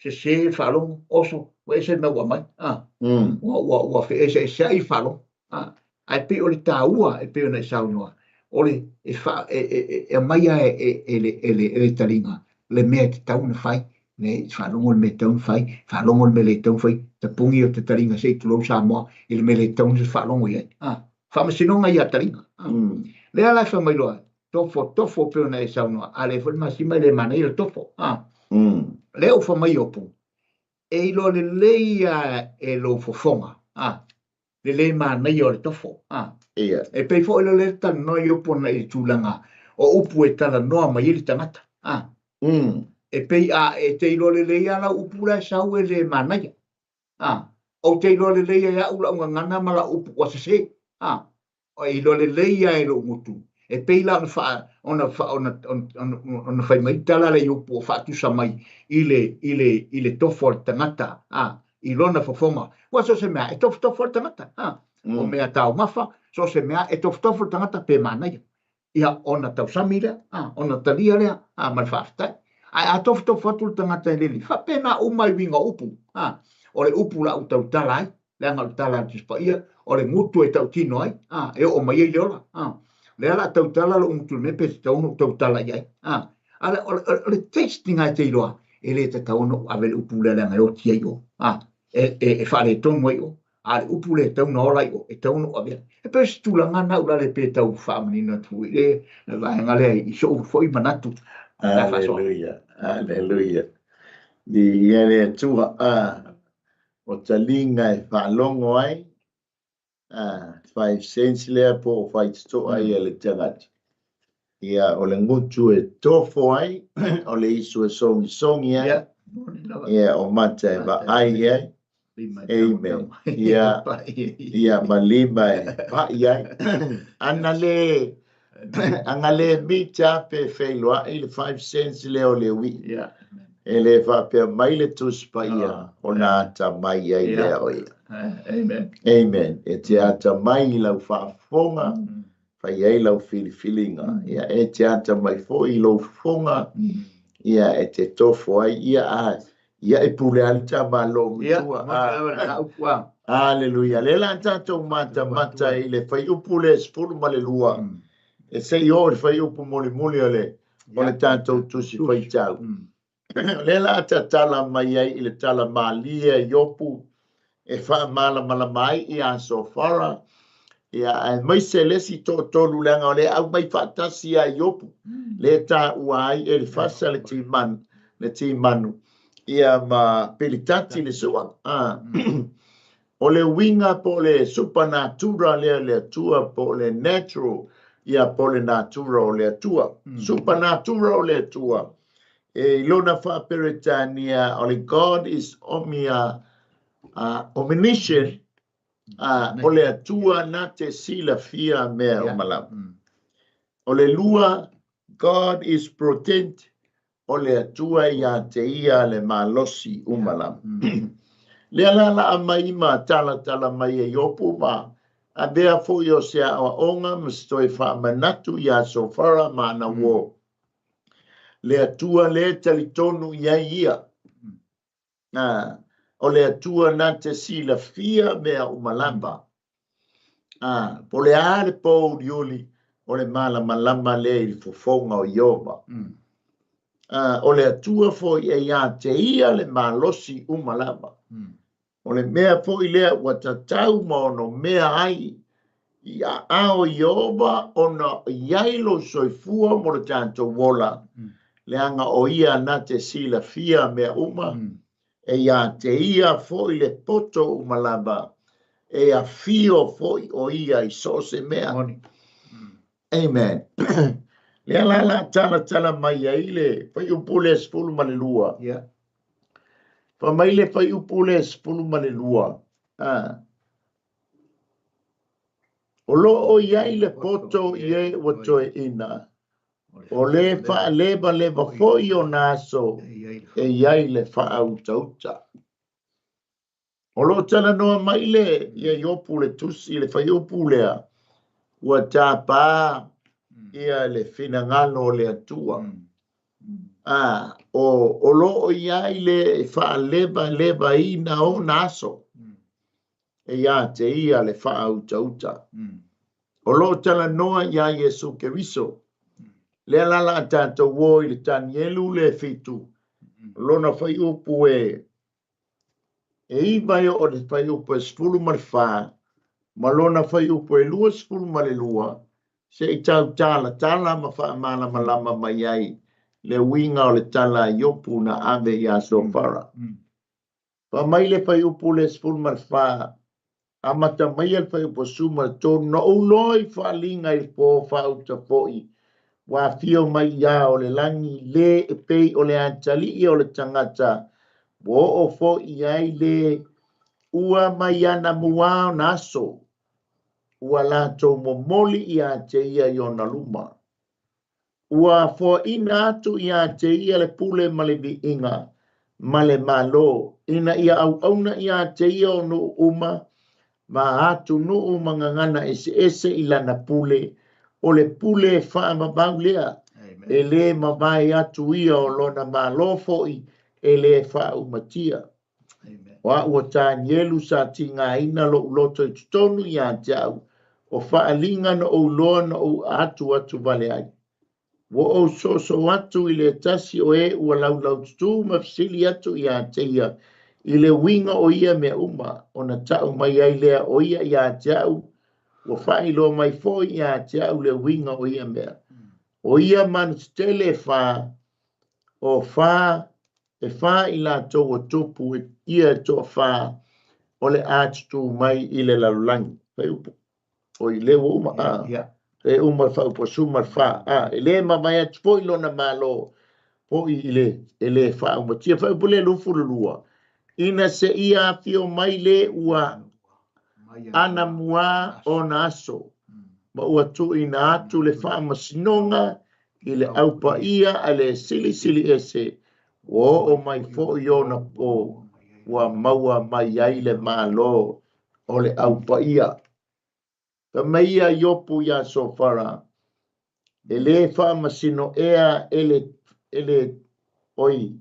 [SPEAKER 2] sese le faalogo, oso, ua ese le mea ua aumai, a, ua, ua, ua feeseeseai le faalogo, a, ae pei o le taua e pei ona e saunoa, o le, e faa, e, e, e, e aumai lava e, e, e, le, e, le, e le taliga le mea e tatau ona fai, le faalogo le mea e tatau ona fai, faalogo le mea le tatau ona fai, tapuni o te taliga se i tulou Samoa i le mea le tatau ona faalogo i ai, a, faamasinoga ia taliga, a. Lea la e fai mai loa, Tofo, tofo pei ona e saunoa, a leai foi le masima e le manaia le tofo. A. Lea ua fai mai Iopu, e iloa lelei lava e lou fofoga, a, le le manaia o le tofo. A.
[SPEAKER 1] Ia.
[SPEAKER 2] E pei foi o lea e talanoa Iopu ana i le tulaga o upu e talanoa mai ai le tagata. A. E pei a e te iloa lelei lava lau upu la e sau e le manaia. A. Ou te iloa lelei e au lau gagana ma lau upu ua sese. A. E iloa lelei lava e lou gutu, e pei la ona faa, ona, ona, ona, ona fai mai tala lea i upu o faatusa mai i le, i le, i le tofo a le tagata, a, i lona fofoga. Ua so o se mea, e tofotofo le tagata, a, o mea taumafa, so o se mea, e tofotofo le tagata pe manaia. Ia, ona tausami lea, a, ona talia lea, a, ma le faafetai. Ae a tofotofo atu le tagata e lele, faapena uma i uiga o upu, a, o le upu la u tautala ai, leaga o le tala a le Tusi Paia, o le gutu e tautino ai, a, e oo mai ai le ola, a. Lea o le a tautala lou gutu i le mea pe tatau ona ou tautala i ai, a. A o le, o le taste lena e te iloa, e le tatau ona ou ave le upu lea leaga e oti ai o, a, e, e, e faaletonu ai o, a o le upu lea e tatau ona ola ai o, e tatau ona ou avea. E pei o se tulaga lena Ulalei pe tau faamanino atu foi le vaega lea i so'u foi manatu.
[SPEAKER 1] Aleluia, aleluia. Viia le Atua. A, o taliga e faalogo ai, a, five cents lea po o faitotoa ia le tagata. Ia, o le gutu e tofo ai, o le isu e sogisogi ai, ia, o mata e vaai ai. Amen. Ia, ia, ma lima e pai ai. Ana le, ana le mita pe feiloai le 5 cents lea o le ui'i. E le faapea mai le Tusi Paia ona atamai ai lea o ia.
[SPEAKER 2] Amen.
[SPEAKER 1] Amen. E te atamai i lau faafofoga, fai ai lau filifiliga. Ia, e te atamai foi i lou fofoga, ia, e te tofo ai, ia, a, ia e pule lava le tamaloa matua. Aleluia. Lea la tatou matamata i le fuaiupu lea 12, e se i oo i le fuaiupu mulimuli o le, o le tatou tusi faitau. O lea la tatala mai ai i le tala malie a Iopu e faamalamalama ai ia Sofara, ia aemaise le isi toatolu leaga o lea aumai faatasi ia Iopu, lea e taua ai Elifasa le Timanu, le Timanu, ia ma Pilitati le Sua. O le uiga po o le supanatura lea o le Atua po o le natural ia po o le natura o le Atua. Supanatura o le Atua e i lona faa-Peretania o le God is omnia, omniscient, o le Atua na te silafia mea uma lava. O le lua, God is potent, o le Atua ia te ia le malosi uma lava. Lea la laa mai ma talatala mai e Iopu ma avea foi o se aoaoga ma se toe faamanatu iā Sofara ma ana uo. Le Atua lea talitonu i ai ia. A, o le Atua na te silafia mea uma lava. A, po o le a le pōuliuli o le malamalama lea i le fofoga o Ieova. A, o le Atua foi e iā te ia le malosi uma lava. O le mea foi lea ua tatau ma onomea ai i aao Ieova ona i ai lou soifua mo le tatou ola, leaga o ia na te silafia mea uma, e iā te ia foi le poto uma lava, e afio foi o ia i so o se mea. Amen. Lea la la talatala mai ai le fuaiupu lea 12. Fai mai le fuaiupu lea 12. O lo o i ai le poto i e ua toeaina, o le faalevaleva foi ona aso e i ai le faautauta. O lo o talanoa mai le ia Iopu le tusi le fuaiupu lea, ua tapa ia le finagalo o le Atua. A, o, o lo o i ai le faalevalevaina ona aso. E iā te ia le faautauta. O lo o talanoa iā Iesu Keriso. Lea la la tatou o i le Tanielu le 7, lona fuaiupu e e 9 e oo i le fuaiupu e 14, ma lona fuaiupu e 22, se i tau talatala ma faamalamalama mai ai le uiga o le tala a Iopu na ave iā Sofara. Fai mai le fuaiupu le 14, amata maia le fuaiupu 13, na ou loa i faaaliga i le pō faauta foi, ua afio mai i ao o le lagi, le e pei o le atalii o le tagata, ua oo foi i ai le ua mai ana muā ona aso, ua latou momoli iā te ia i ona luma. Ua foaina atu iā te ia le pule ma le viiga ma le Malo, ina ia auauna iā te ia o nuu uma ma atunuu ma gagana eseese i lana pule, o le pule faavavau lea, e lē mavae atu ia o lona Malo foi e lē faaumatia. O a'u o Tanielu sa tigaina lo'u loto i totonu iā te a'u, o faaaliga na ou iloa na ou atu atu vale ai. Ua ou soosoo atu i le tasi o e ua laulaututū ma fesili atu iā te ia i le uiga o ia mea uma, ona ta'u mai ai lea o ia iā te a'u, ua faailoa mai foi iā te a'u le uiga o ia mea. O ia manu tetele e fā, o fā E fā i latou o tupu ia e toafā o le a tutū mai i le lalolagi. Fuaiupu. Oi, lea ua uma. A. E uma le faaupu 14, a, e lē mavae atu foi lona Malo foi i le e lē faaumatia. Faaupu le 22, ina seia afio mai le ua anamuā ona aso, ma ua tuuina atu le faamasinoga i le Au Paia a le Silisili Ese, ua oo mai foi ona po ua maua mai ai le Malo o le Au Paia. Fai mai ia Iopu iā Sofara, E lē faamasino ea e le, e le, oi,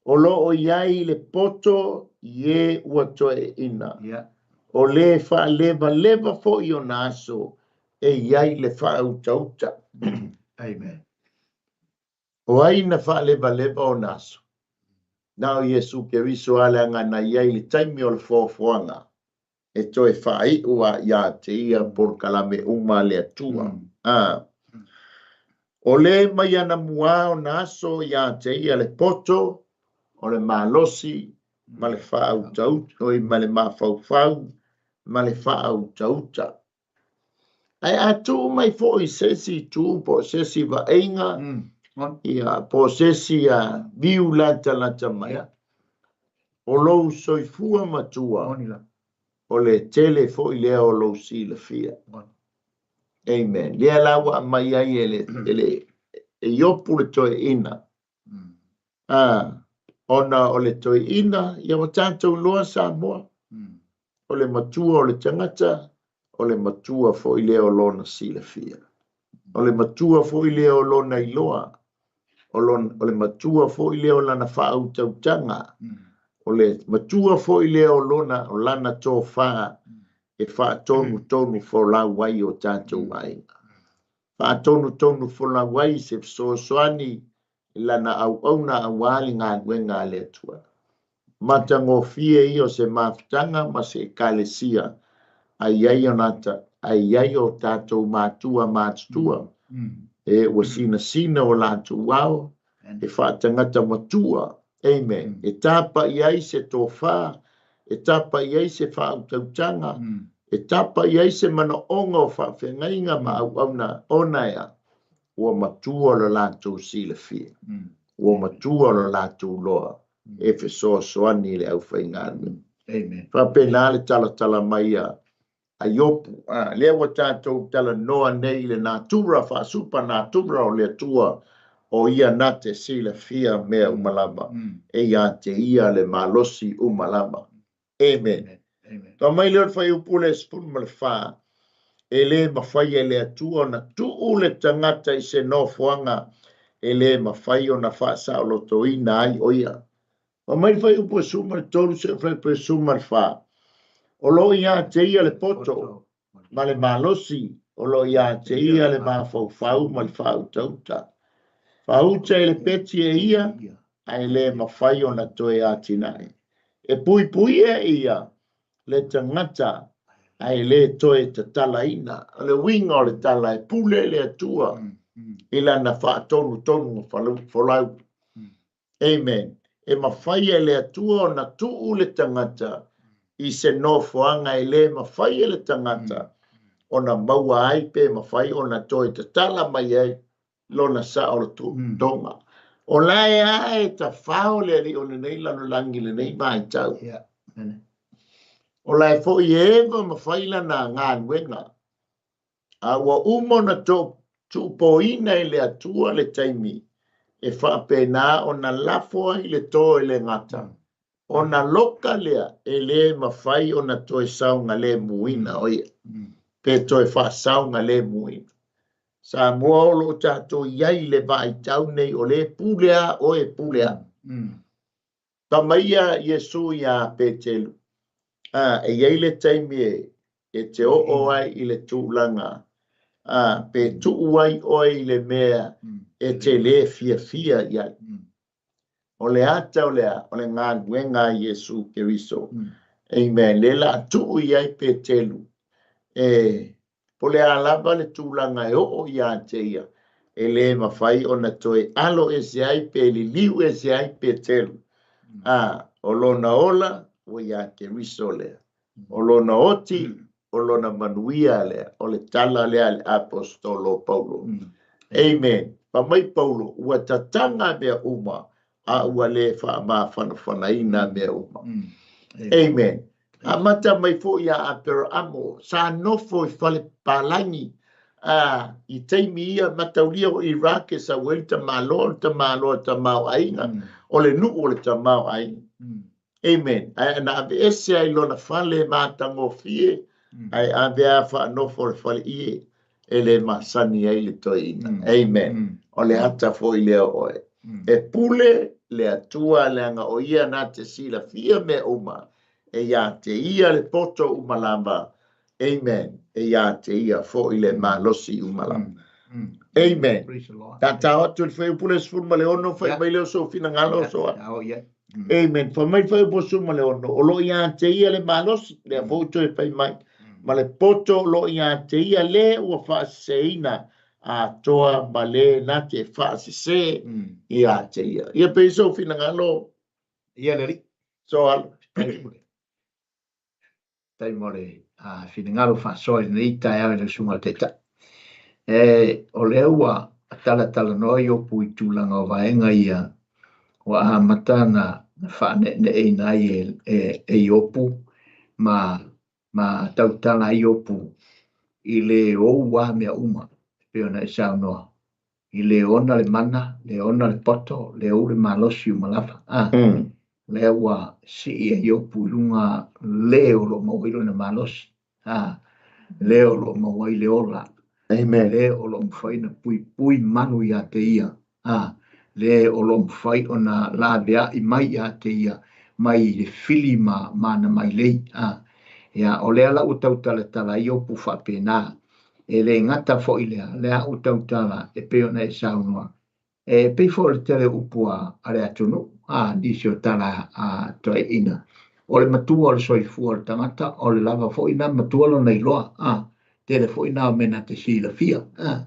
[SPEAKER 1] o lo o i ai le poto i e ua toeaina, o lē faalevaleva foi ona aso e i ai le faautauta.
[SPEAKER 2] Amen.
[SPEAKER 1] O ai na faalevaleva ona aso? Na o Iesu Keriso a leaga na i ai i le taimi o le foafoaga. e toe faaiu a iā te ia polokalame uma a le Atua. A o lē mai ana muā ona aso iā te ia le poto, o le malosi, ma le faautauta, oi, ma le mafaufau, ma le faautauta. Ae a tuu mai foi i se isi itu po o se isi vaaiga, ia, po o se isi viu latalata mai, o lou soifua matua, o le tele foi lea o lou silafia. Amen. Lea la ua aumai ai e le, e le, e Iopu le toeaina. A, ona o le toeaina, ia ua tatou iloa Samoa, o le matua o le tagata, o le matua foi lea o lona silafia. O le matua foi lea o lona iloa. O, lona, o le matua foi lea o lana faautautaga. O le matua foi lea o lona, o lana tofā e faatonutonu folau ai o tatou aiga. Faatonutonu folau ai se fesoasoani i lana auauna aua le galuega a le Atua. Matagofie ia o se mafutaga ma se Ekalesia a i ai ona a i ai o tatou matua matutua e ua sinasina o latou ao e faatagata matua, amen, e tapa i ai se tofā, e tapa i ai se faautautaga, e tapa i ai se manaoga o faafeagaiga ma auauna ona ea ua matua lo latou silafia, ua matua lo latou loa e fesoasoani i le aufaigaluega.
[SPEAKER 2] Amen.
[SPEAKER 1] Faapena le talatala mai a a Iopu. A, lea ua tatou talanoa nei i le natura faasupa-natura o le Atua, o Ia na te silafia mea uma lava, e ia te Ia le malosi uma lava. Amen. Fai mai lea o le fuaiupu lea 14, E lē mafai e le Atua ona tuu le tagata i se nofoaga e lē mafai ona faasaolotoina ai o ia. Fai mai le fuaiupu 13 seia fuaiupu 14, O lo o ia te ia le poto ma le malosi, o lo o ia te ia le mafaufau ma le faautauta. Faauta i le peti e ia, ae lē mafai ona toe atinae. E puipuia e ia le tagata ae lē toe tatalaina. O le uiga o le tala, e pule le Atua i lana faatonutonuga folau. Amen. E mafai e le Atua ona tuu le tagata i se nofoaga e lē mafai e le tagata ona maua ai pe mafai ona toe tatala mai ai lona saolotoga. O la e a e tafao le alii o lenei lalolagi i lenei vaitau. O la e foi e eva ma fai lana galuega, a ua uma ona tuupoina e le Atua le taimi e faapena ona lafo ai le to e le gata, ona loka lea e lē mafai ona toe saogalemuina o ia, pe toe faasaogalemuina. Samoa o lo o tatou i ai i le vaitau nei o lē pule a oe pule au. Fai mai ia Iesu iā Petelu, A, e i ai le taimi e, e te oo ai i le tulaga, a, pe tuu ai oe i le mea e te lē fiafia i ai. O le ata o le a? O le galuega a Iesu Keriso. Amen. Lea la a tuu i ai Petelu, e, po o le a lava le tulaga e oo iā te ia, e lē mafai ona toe alo ese ai pe liliu ese ai Petelu. A, o lona ola ua iā Keriso lea. O lona oti, o lona manuia lea, o le tala lea a le Aposetolo o Paulo. Amen. Fai mai Paulo, ua tataga mea uma, a ua le faamafanafanaina mea uma. Amen. Amata mai foi ia Aperaamo, sa nofo i fale palagi, a i taimi ia mataulia o Iraq e sau ai le tamaloa, o le tamaloa tamaoaiga, o le nuu o le tamaoaiga. Amen. Ae na aveese ai lona fale matagofie, ae ave a faanofo le fale ie e le masani ai le toeaina. Amen. O le ata foi lea o oe. E pule le Atua leaga o ia na te silafia mea uma, e ia te ia le poto uma lava. Amen. E ia te ia foi le malosi uma lava. Amen. Tatao atu i le fuaiupu le 16, fai mai lea o sou finagalo o sou. Amen. Fai mai le fuaiupu 16, o lo o ia te ia le malosi, lea foi ua toe fai mai, ma le poto o lo o ia te ia le ua faaseseina atoa ma le na te faasese ia te ia. Ia pei sou finagalo.
[SPEAKER 2] Ia le Alii.
[SPEAKER 1] Soala.
[SPEAKER 2] Faafetai mo le finagalo faasoa i lenei taeao i lau Susuga i le Taitai. E, o lea ua talatalanoa Iopu i tulaga o vaega ia ua amata na faaneeneeina ai e, e, e Iopu ma, ma tautala ai Iopu i le ou a mea uma, e pei ona e saunoa i le ona le mana, le ona le poto, le ou le malosi uma lava. A, mm. lea ua sii ai Iopu i luga le o lo o maua ai lona malosi. A, le o lo o maua ai le ola.
[SPEAKER 1] Amen.
[SPEAKER 2] Le o lo o mafai ona puipui malu ia te ia. A, le o lo o mafai ona laveai mai ia te ia mai le fili ma mana mailei. A, ia, o lea la ua tautalatala ai Iopu faapena. E le gata foi lea, lea ua tautala e pei ona e saunoa, e pei foi o le tele o upu a, a le atunuu, a, nisi o tala a toeaiina. O le matua o le soifua o le tagata, o le lava foi na matua lona iloa, a, tele foi na o mea na te silafia, a.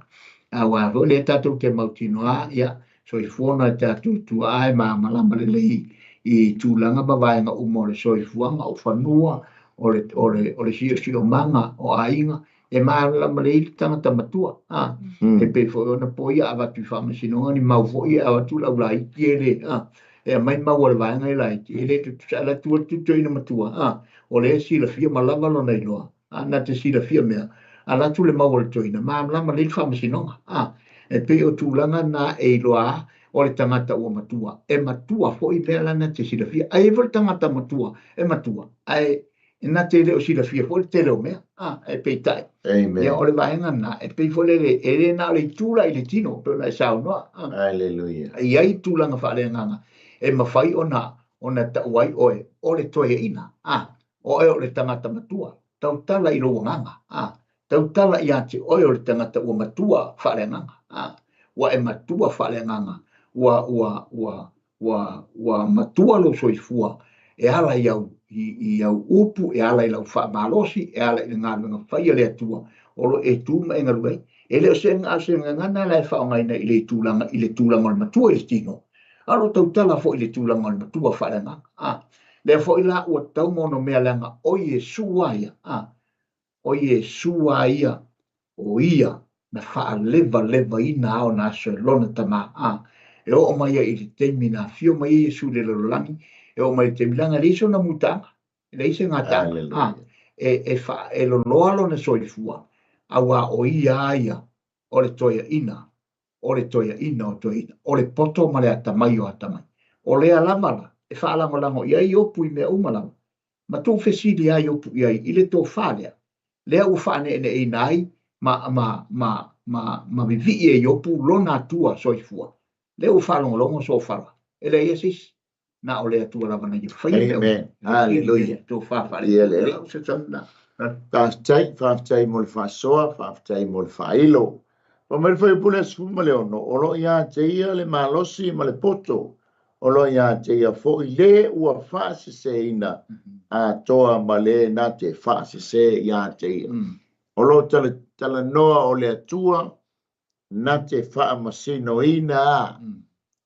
[SPEAKER 2] Aua foi lea tatou te mautinoa, ia, soifua nai tatou tuaa e malamalama lelei i tulaga ma vaega uma o le soifuaga, o fanua, o le, o le, o le siosiomaga, o aiga, e malamalama lelei le tagata matua. A, mm. E pei foi ona po ia avatu i faamasinoga ni mau foi e avatu lau laiti e le, a, e aumai mau a le vaega e laiti, e le tutusa ala tua le tutoina matua, a, o lea e silafia ma lava lona iloa. a, na te silafia mea, ala atu le mau a le toeaina, malamalama lelei le faamasinoga. A, e pei o tulaga na e iloa a o le tagata ua matua, e matua foi mea la na te silafia. Ae i ai foi le tagata matua, e matua, ae na te le o silafia foi le tele o mea. A, e peitai.
[SPEAKER 1] Amen.
[SPEAKER 2] Ia, o le vaega na, e pei foi lele, e le na o le itu la i le tino, pei ona e saunoa. A,
[SPEAKER 1] Hallelujah.
[SPEAKER 2] E i ai tulaga faaleagaga e mafai ona ona tau ai oe o le toeaina. A, Oe o le tagata matua, tautala i lou agaga, a, tautala ia te oe o le tagata ua matua faaleagaga, a, ua e matua faaleagaga, ua, ua, ua, ua, ua matua lou soifua e ala i au, i, i au upu, e ala i lau faamalosi, e ala i le galuega fai a le Atua o lo e tu ma e galue ai. E le o se, a o se gagana la e faaaogaina i le tulaga, i le tulaga o le matua i le tino, a o lo o tautala foi i le tulaga o le matua faaleagaga, a. Lea foi la ua tatau ma onomea leaga o Iesu a ia, a, o Iesu a ia, o ia na faalevalevaina a ona aso e lona Tama, a, e oo mai ai i le taimi na afio mai ai Iesu i le lalolagi, e oo mai i le taimi leaga e leai sona mutaaga, e leai se gataaga, a, e, e, fa, e loloa lona soifua, auā o ia a ia o le toeaina o le toeaina o toeaina, o le poto ma le atamai o atamai. O lea lava la e faalagolago i ai Iopu i mea uma lava, ma tuufesili ai Iopu i ai i le tofa lea, lea ua faaneeneeina ai ma, ma, ma, ma, ma vivii e Iopu lona Atua soifua. Lea ua faalogologo soofala, e leai se isi. Na o le Atua lava na ia faia mea uma.
[SPEAKER 1] Amen. Hallelujah.
[SPEAKER 2] Tofa faale.
[SPEAKER 1] Ia le Alii.
[SPEAKER 2] Lau fesoasoani lena.
[SPEAKER 1] Faafetai, faafetai mo le faasoa, faafetai mo le faailo. Fai mai le fuaiupu le 16, o lo o ia te ia le malosi ma le poto, o lo o ia te ia foi le ua faaseseina atoa ma le na te faasese ia te ia. O lo o talanoa o le Atua na te faamasinoina a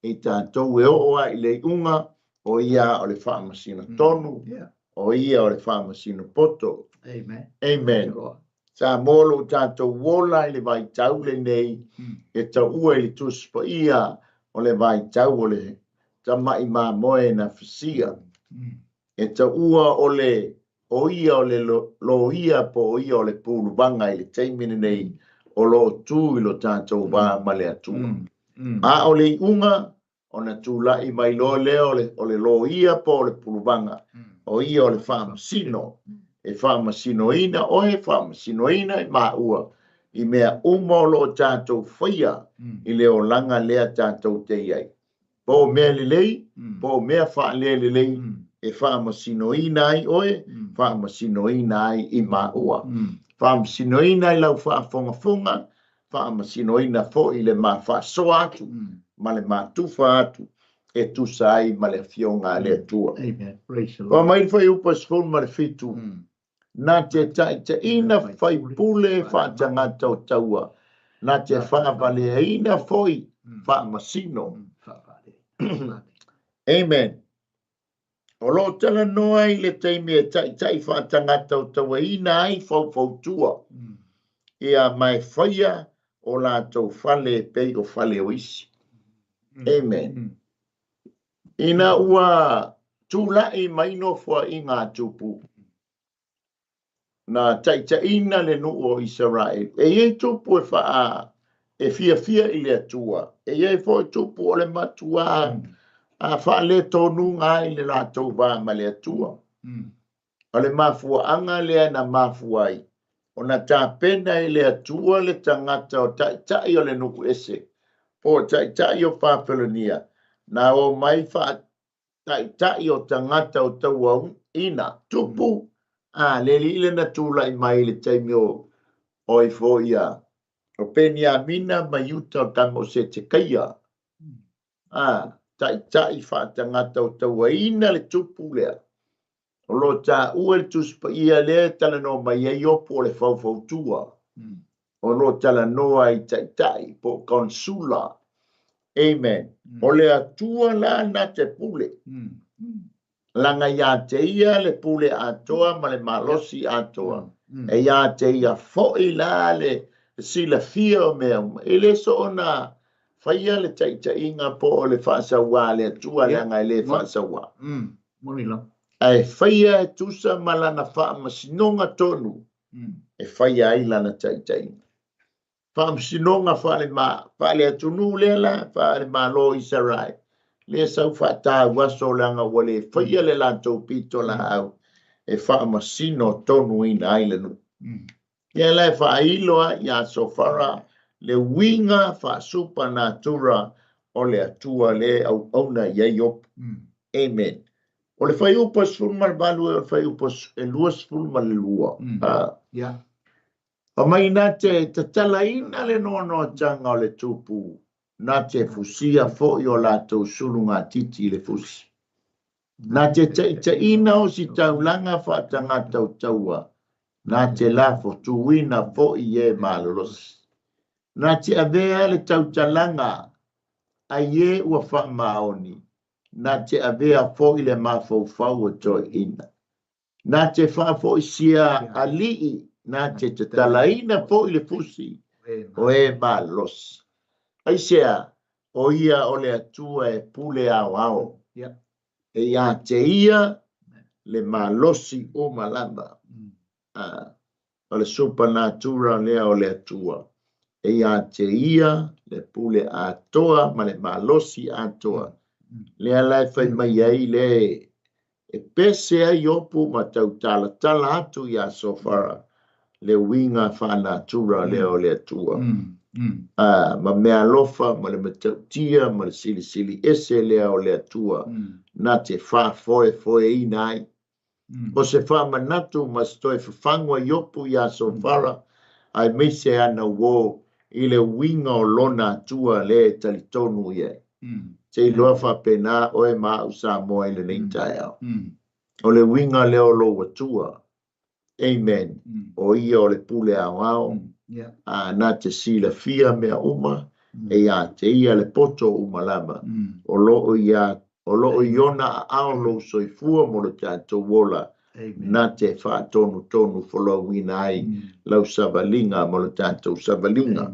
[SPEAKER 1] i tatou e oo a i le iuga, o ia o le faamasino tonu. O ia o le faamasino poto.
[SPEAKER 2] Amen.
[SPEAKER 1] Amen. Samoa lo tatou ola i le vaitau lenei e taua i le Tusi Paia o le vaitau o le tama'i mamoe na fisia. E taua o le o ia o le loia po o ia o le puluvaga i le taimi lenei o lo o tu i lo tatou va ma le Atua. A o le iuga ona tulai mai loa lea o le loia po o le puluvaga, o ia o le faamasino, e faamasinoina oe, faamasinoina i maua i mea uma o lo o tatou faia i le olaga lea tatou te i ai. Po o mea lelei, po o mea faalelelei, e faamasinoina ai oe, faamasinoina ai i maua. Faamasinoina i lau faafogafoga, faamasinoina foi le ma faasoa atu ma le matufa atu e tusa ai ma le afioga a le Atua.
[SPEAKER 2] Amen. Praise the
[SPEAKER 1] Fa
[SPEAKER 2] Lord.
[SPEAKER 1] mai le fuaiupu 17, na te taitaiina faipule faatagata o taua, na te faavaleaina foi faamasino. Amen. O lo o talanoa i le taimi e taitai faatagata o tauaina ai faufautua, ia ma e faia o latou fale e pei o fale o isi. Amen. Ina ua tulai mai nofoaiga a Tupu, na taitaiina le nuu o Isaraelu. E i ai tupu e faa e fiafia i le Atua, e i ai foi tupu o le matuā a faaletonuga ai le latou va ma le Atua. O le mafuaaga lea na mafua ai ona tapena e le Atua le tagata o taitai o le nuu ese, po o taitai o Papelonia, na o mai faataitai o tagata o tauaina tupu, a le alii le na tulai mai i le taimi o oi foi ia o Peniamina ma Iuta o tama o Setekaia, a taitai faatagata o tauaina le tupu lea. O lo taua le Tusi Paia lea e talanoa mai ai Iopo o le faufautua. O lo talanoa i taitai po o kansula. Amen. O le Atua la na te pule. Laga ia te ia le pule atoa ma le malosi atoa. E ia te ia foi la le silafia o mea uma. E le soona faia le taitaiga po o le faasauā a le Atua leaga e le faasauā.
[SPEAKER 2] Moni la.
[SPEAKER 1] Ae faia e tusa ma lana faamasinoga tonu e faia ai lana taitaiga. Faamasinoga faale-atunuu lea la, faale-Malo o Isarae, lea sau faatauaso leaga ua le faia le latou pitolaau e faamasino tonuina ai le nuu. Ia la e faailo ai ia Sofara le uiga faasupanatura o le Atua lea e auauna i ai Iopo. Amen. O le fuaiupu 18 e o le fuaiupu 22. Fa mai na te tatalaina le noanoataga o le tupu, na te fusia foi o latou sulugatiti i le fusi. Na te taitaiina ositaulaga faatagata o taua, na te lafotuina foi i e malolosi. Na te avea le tautalaga ai e ua faamaoni, na te avea foi le mafaufau o toeaiina. Na te faafoisia alii, na te tatalaina foi le fusi o e malosi. Aisea, o ia o le Atua e pule aoao. E ia te ia le malosi uma lava. O le supanatura lea o le Atua. E ia te ia le pule atoa ma le malosi atoa. Lea la e fai mai ai le e pese ai Iopo ma tautalatala atu iā Sofara le uiga faanatura lea o le Atua. Ma meaalofa ma le matautia ma le silisili ese lea o le Atua na te faafoefoeina ai. O se faamanatu ma se toe fafagu a Iopo iā Sofara aemaise ana uō i le uiga o lona Atua lea e talitonu i ai. Se iloa faapena oe ma a'u Samoa i lenei taeao. O le uiga lea o lou Atua. Amen. O ia o le pule aoao, a na te silafia mea uma, e ia te ia le poto uma lava. O lo o ia o lo o i ona aao lou soifua mo lo tatou ola. Na te faatonutonu folauina ai lau savaliga mo le tatou savaliga.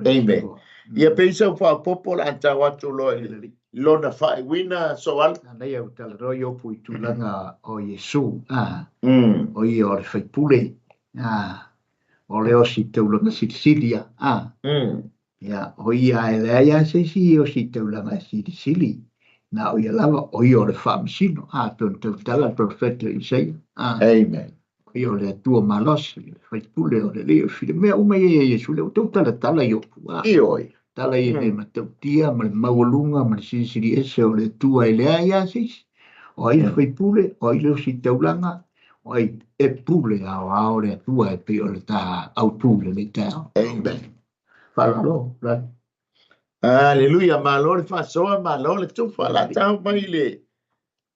[SPEAKER 1] Amen. Ia pei sau faaopoopo o le a tau atu loa i lona faaiuina, Soala.
[SPEAKER 2] Manaia ua talanoa Iopu i tulaga o Iesu, a, o ia o le faipule, a, o le ositaulaga silisili, a, ia, o ia e leai lava se isi ositaulaga e silisili, na o ia lava, o ia o le faamasino, a, pei ona tautala le perofeta Isaia, a,
[SPEAKER 1] Amen.
[SPEAKER 2] o ia o le Atua malosi, o le faipule, o le Alii, o le Fili, mea uma ia ia Iesu, lea ua tautalatala Iopu, a,
[SPEAKER 1] Ioe.
[SPEAKER 2] tala ia le matautia ma le maualuga ma le silisili ese o le Atua e leai lava se isi. O ai le faipule, o ai le ositaulaga, o ai e pule aoao le Atua e pei o le ta autu i lenei taeao.
[SPEAKER 1] Amen.
[SPEAKER 2] Faaaloalo, Lani.
[SPEAKER 1] Aleluia, malo le faasoa, malo le tufa. La tau mai i le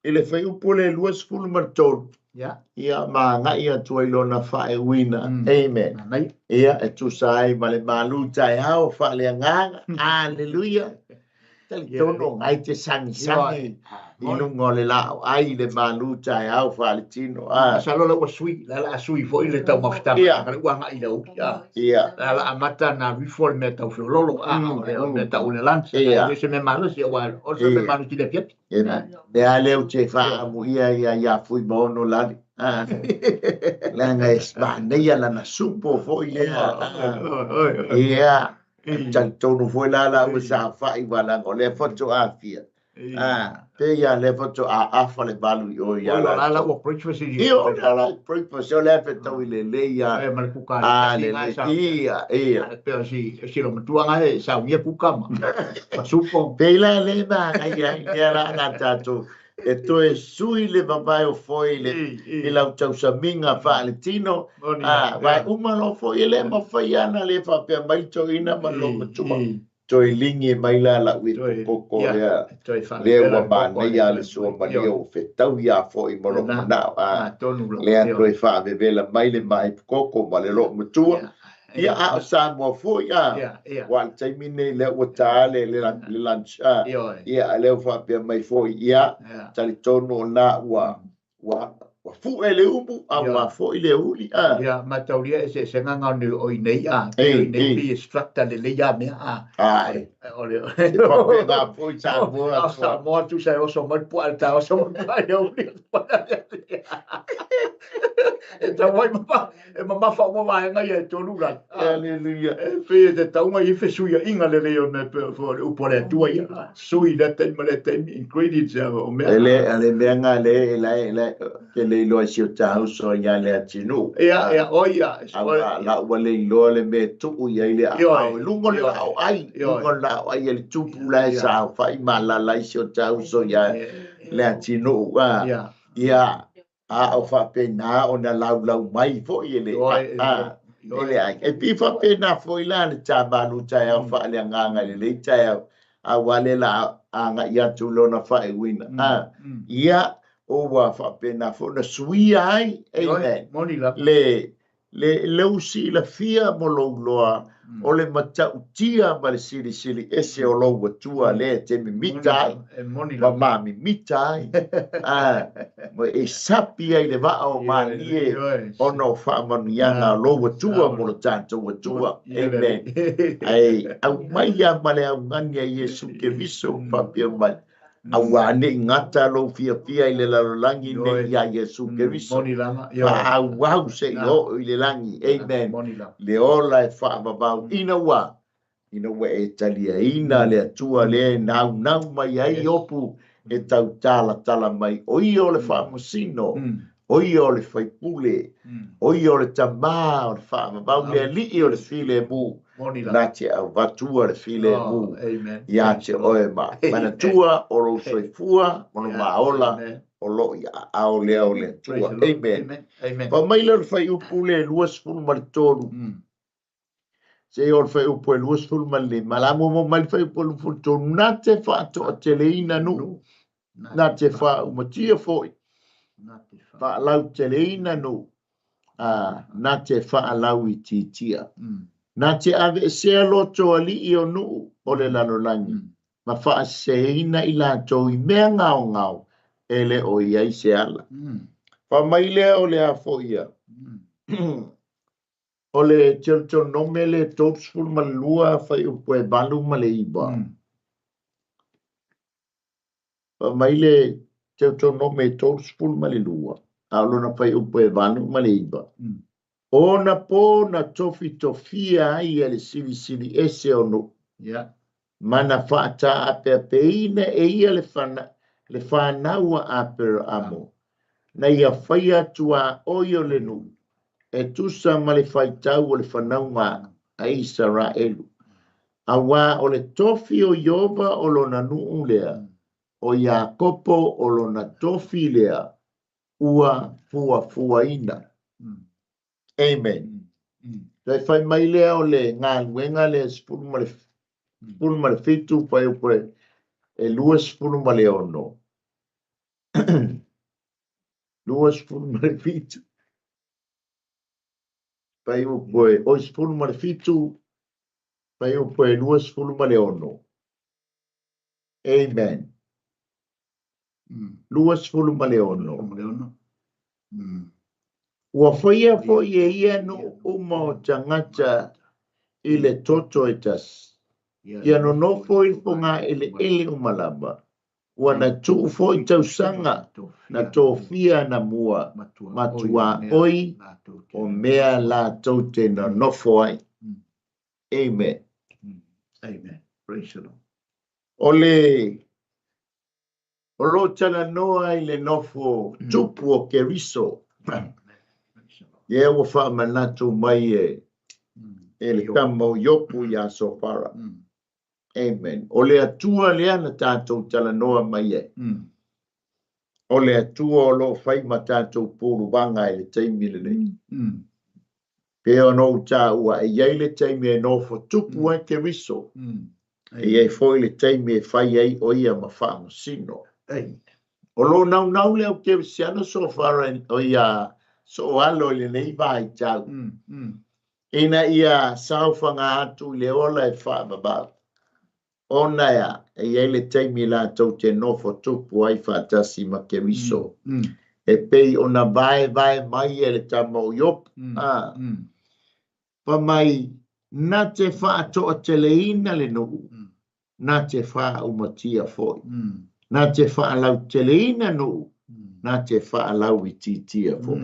[SPEAKER 1] i le fuaiupu le 23.
[SPEAKER 2] Ia.
[SPEAKER 1] Ia ma agai atu ai lona faaiuina. Amen.
[SPEAKER 2] Manaia.
[SPEAKER 1] Ia e tusa ai ma le malu taeao faaleagaga. Aleluia. Talitonu ngai te sagisagi i luga o le laau ai i le malu taeao faaletino.
[SPEAKER 2] Ah. Masalo la ua sui, la la a sui foi le taumafataga,
[SPEAKER 1] Ia.
[SPEAKER 2] leaga ua agai i le auli. Ah.
[SPEAKER 1] Ia.
[SPEAKER 2] La la amata na alu ifo le mea tau feololo, ah, o le mea tau o le lunch,
[SPEAKER 1] Ia.
[SPEAKER 2] e le se mea malosi, aua o se mea malosi i le afiafi.
[SPEAKER 1] E mea lea ou te faaamuia ia ia Fuimaono Lale. Ah. Leaga e manaia lana supo foi lea. Ah. Ia. Talitonu foi la la ua saofai ua leaga o lea faatoa fia. Ah, pe ia lea faatoa afa le valu i o ia
[SPEAKER 2] Oi, o la la
[SPEAKER 1] latou.
[SPEAKER 2] ua breakfast i
[SPEAKER 1] Ia, o la la breakfast, o lea fetau i lelei ia.
[SPEAKER 2] E ma le kuka
[SPEAKER 1] Ah,
[SPEAKER 2] le kasi
[SPEAKER 1] lelei.
[SPEAKER 2] nga sa.
[SPEAKER 1] Ia, ia.
[SPEAKER 2] Pe o si si lo matua nga e saunia kuka ma. Ma supo.
[SPEAKER 1] Pei la le manaia ai lea la na tatou e toe sui le vavae o foe i le i lau tausamiga faaletino. Ah, vae uma loa foi e le mafai ana le faapea mai toeaina ma lou matua. Toe ligi mai la lau i koko lea. Lea ua manaia le suamalie ua fetau ia foi ma lou manao. Ah, lea toe faavevela mai le maip koko ma le lou matua. Ia, a o Samoa foi, a, ua le taimi nei lea ua ta le le lunch, a, ia, lea ua faapea mai foi, ia, talitonu o na ua ua ua fue le umu, a ua foi le uli, a.
[SPEAKER 2] Ia, mataulia eseesega nga o i nei, a, o i nei pei e structure lelei a mea, a.
[SPEAKER 1] Ai.
[SPEAKER 2] O le
[SPEAKER 1] E faapena foi Samoa.
[SPEAKER 2] A Samoa tusa e oso mai le puaa i le taeao, oso mai le puaa i le aoauli. E tau ai mama, e mamafa uma vaega ia e tolu la.
[SPEAKER 1] Aleluia.
[SPEAKER 2] E pei e te tauga i fesuiaiga lelei ona e pei o le upu a le Atua ia. Sui lea taimi ma lea taimi, ingredients ia o mea.
[SPEAKER 1] E le, le mea nga le, e la, e la, ke le iloa i si o ta uso ia le atinuu.
[SPEAKER 2] Ia, ia, o ia.
[SPEAKER 1] A ua, la ua le iloa le mea e tuu i ai le aao i luga o le laau ai, luga o le laau ai e le tupu la e saofai ma alaala ai si o ta uso ia le atinuu. Ia, a o faapena ona laulau mai foi e le a, e le ai. E pei faapena foi la le tamalu taeao faaleagaga i lenei taeao, aua le la agai atu lona faaiuina. A, ia, ua faapena foi ona suia ai, amen, le le lou silafia mo lou loa o le matautia ma le silisili ese o lou Atua lea e te mimita ai ma mamimita ai, a, ma e sapi ai le vaa o malie ona o faamanuiaga a lou Atua mo lo tatou Atua. Amen. Ae aumaia ma le augani a Iesu Keriso faapea mai, Aua ne i gata lou fiafia i le lalolagi nei iā Iesu Keriso, faaauau se i oo i le lagi. Amen. Le ola e faavavau ina ua ina ua e taliaina le Atua lea e naunau mai ai Iopu e tautalatala mai, o ia o le faamasino, o ia o le faipule, o ia o le Tama o le faavavau, le Alii o le filemu, na te avatua le filemu ia te oe ma manatua o lou soifua ma lou maola o lo o i aao lea o le Atua. Amen. Fai mai lea o le fuaiupu le 23. Seia o le fuaiupu e 25, la muamua mai le fuaiupu e 23, na te faatoateleina nuu, na te faaumatia foi, faalauteleina nuu, a, na te faalauitiitia. Na te aveesea loto alii o nuu o le lalolagi, ma faaseseina i latou i mea gaogao e le o i ai se ala. Fai mai lea o le a foi ia. O le Teutonome le 32 fuaiupu e 8 ma le 9. Fai mai le Teutonome 32, a o lona fuaiupu e 8 ma le 9. O ona po na tofitofia ai e le Silisili Ese o nuu, ma na faataapeapeina e ia le fanau a Aperamo, na ia faia tuaoi o le nuu, e tusa ma le faitau o le fanauga a Isaraelu. Auā o le tofi o Ieova o lona nuu lea, o Iakopo o lona tofi lea ua fuafuaina. Amen. Toe fai mai lea o le galuega lea 17 fuaiupu e 26. 27 fuaiupu e, oi, 17 fuaiupu e 26. Amen. 26. Ua faia foi e ia nuu uma o tagata i le toto e tasi, ia nonofo i fogaeleele uma lava, ua na tuu foi tausaga na tofia anamua ma tuaoi o mea latou te nonofo ai. Amen.
[SPEAKER 2] Amen. Praise the Lord.
[SPEAKER 1] O le o lo o talanoa i le nofo tupu o Keriso. Ia ua faamanatu mai e e le tama o Iopu iā Sofara. Amen. O le Atua lea na tatou talanoa mai ai. O le Atua o lo o fai ma tatou puluvaga i le taimi lenei. Pei ona ou taua, e i ai le taimi e nofo tupu ai Keriso. E i ai foi le taimi e fai ai o ia ma faamasino. O lo o naunau le au kerisiano Sofara o ia Sooalo i lenei vaitau, ina ia saofaga atu i le ola e faavavau. Ona e a, e i ai le taimi latou te nofo tupu ai faatasi ma Keriso, e pei ona vaevae mai e le tama o Iopu, a, fai mai, na te faatoateleina le nuu, na te faaumatia foi, na te faalauteleina nuu, na te faalauitiitia foi.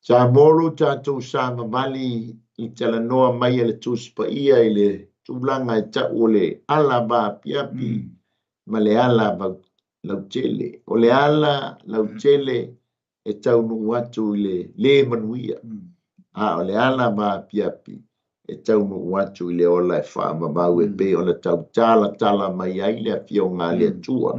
[SPEAKER 1] Sa mo lo tatou savavali i talanoa mai e le Tusi Paia i le tulaga e tau o le ala vaapiapi ma le ala lautele. O le ala lautele e taunuu atu i le lē manuia, a o le ala vaapiapi e taunuu atu i le ola e faavavau e pei ona tautalatala mai ai le Afioga a le Atua.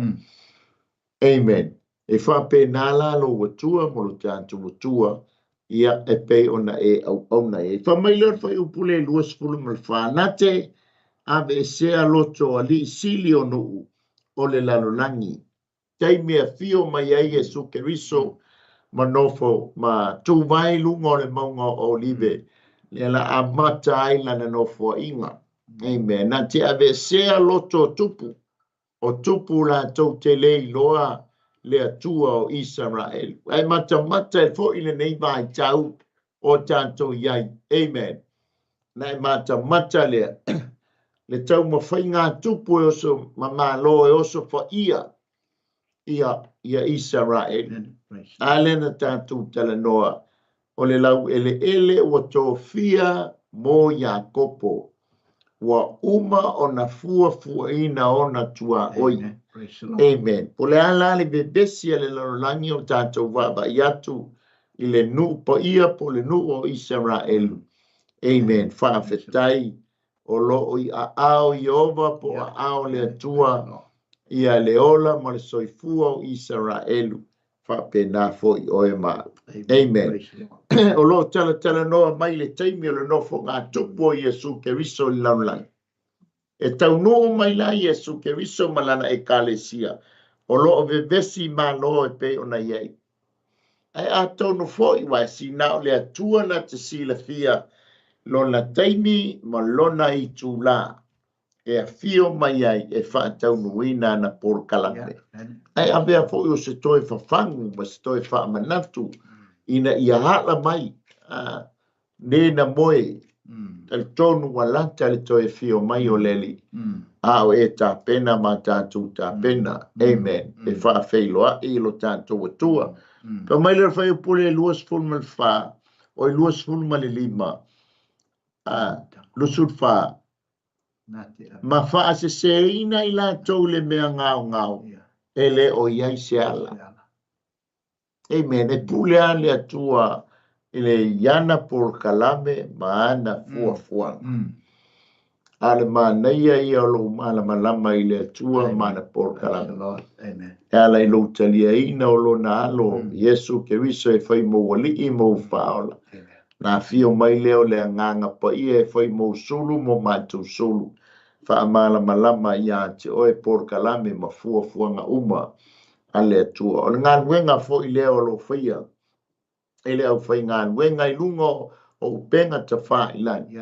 [SPEAKER 1] Amen. E faapena la lou Atua ma lo tatou Atua, ia, e pei ona e auauna i ai. Fai mai lea o le fuaiupu lea 24, na te aveesea loto o alii sili o nuu o le lalolagi, taimi e afio mai ai Iesu Keriso ma nofo ma tuvae i luga o le mauga o Olive, lea la amata ai lana nofoaiga. Amen. Na te aveesea loto o tupu, o tupu latou te le iloa le Atua o Isaraelu. Ae matamata e foi lenei vaitau o tatou i ai. Amen. Na e matamata lea le taumafaiga a tupu e oso ma malo e osofaia ia ia Isaraelu. A lea na tatou talanoa o le laueleele ua tofia mo Iakopo, ua uma ona fuafuaina ona tuaoi. Amen. Po o le a la le vevesi a le lalolagi o tatou vaavaai atu i le nuu paia po o le nuu o Isaraelu. Amen. Faafetai o lo o i aao Ieova po o aao le Atua ia le ola ma le soifua o Isaraelu, faapena foi oe ma au. Amen. O lo o talatalanoa mai le taimi o le nofogatupu o Iesu Keriso i le lalolagi. E taunuu mai la Iesu Keriso ma lana Ekalesia, o lo o vevesi malo e pei ona i ai. Ae atonu foi, aua e sina o le Atua na te silafia lona taimi ma lona itulā. e afio mai ai e faataunuuina ana polokalame. Ae avea foi o se toe fafagu ma se toe faamanatu ina ia ala mai le na moe, talitonu ua lata le toe afio mai o le Alii, a o e tapena ma tatou tapena, amen, e faafeiloai i lo tatou Atua. Fai mai le fuaiupu le 24, oi 25, 24, ma faaseseina i latou le mea gaogao, e le o i ai se ala. Amen. E pule lava le Atua i le i ana polokalame ma ana fuafuaga. A o le manaia ia o lou malamalama i le Atua ma ana polokalame. E ala i lou taliaina o Lona Alo, Iesu Keriso e fai mou Alii mou Faaola. Na afio mai lea o le Agaga Paia e fai mou sulu mo matou sulu. Faamalamalama ia te oe polokalame ma fuafuaga uma a le Atua. O le galuega foi lea o lo o faia e le aufaigaluega i luga o upega tafailagi.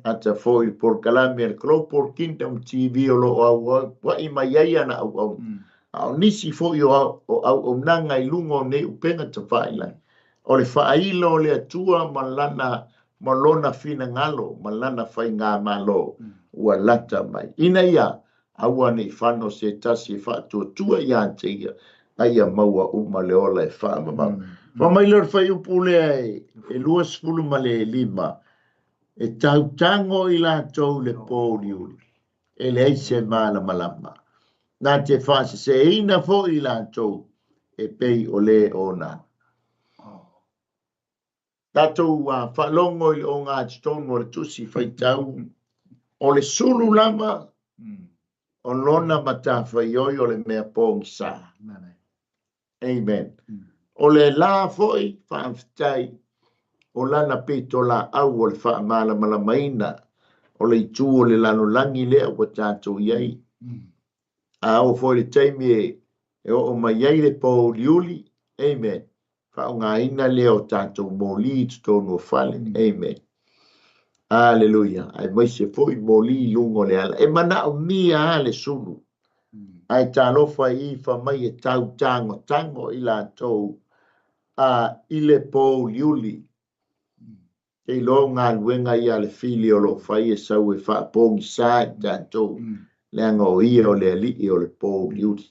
[SPEAKER 1] Ata foi i le polokalame a le Global Kingdom TV o lo o auauai mai ai ana auauna. A o nisi foi o auaunaga i luga o nei upega tafailagi, o le faailo o le Atua ma lana ma lona finagalo ma lana faigamalo ua lata mai, ina ia aua ne i fano se tasi e faatuatua ia te ia, a ia maua uma le ola e faamamau. Fai mai lea o le fuaiupu lea e 25, e tautago i latou le pouliuli, e leai se malamalama, na te faaseseina foi i latou e pei o le ona. Tatou faalogo i le ogatotonu o le tusi faitau, o le sulu lava o lona matafaioi o le mea pogisa. Amen. O le la foi, faafetai, o lana pitolaau o le faamalamalamaina o le itu o le lalolagi lea ua tatou i ai. A oo foi le taimi e oo mai ai le pouliuli, amen, faaaogaina lea o tatou moli i totonu o fale, amen. Aleluia. Aemaise foi moli i luga o le ala. E manaomia lava le sulu. Ae talofa i fa mai e tau tagotago i latou i le pouliuli. Te iloa o galuega ia a le fili o lo o fai e sau e faapogisa i tatou, leaga o ia o le Alii o le pouliuli.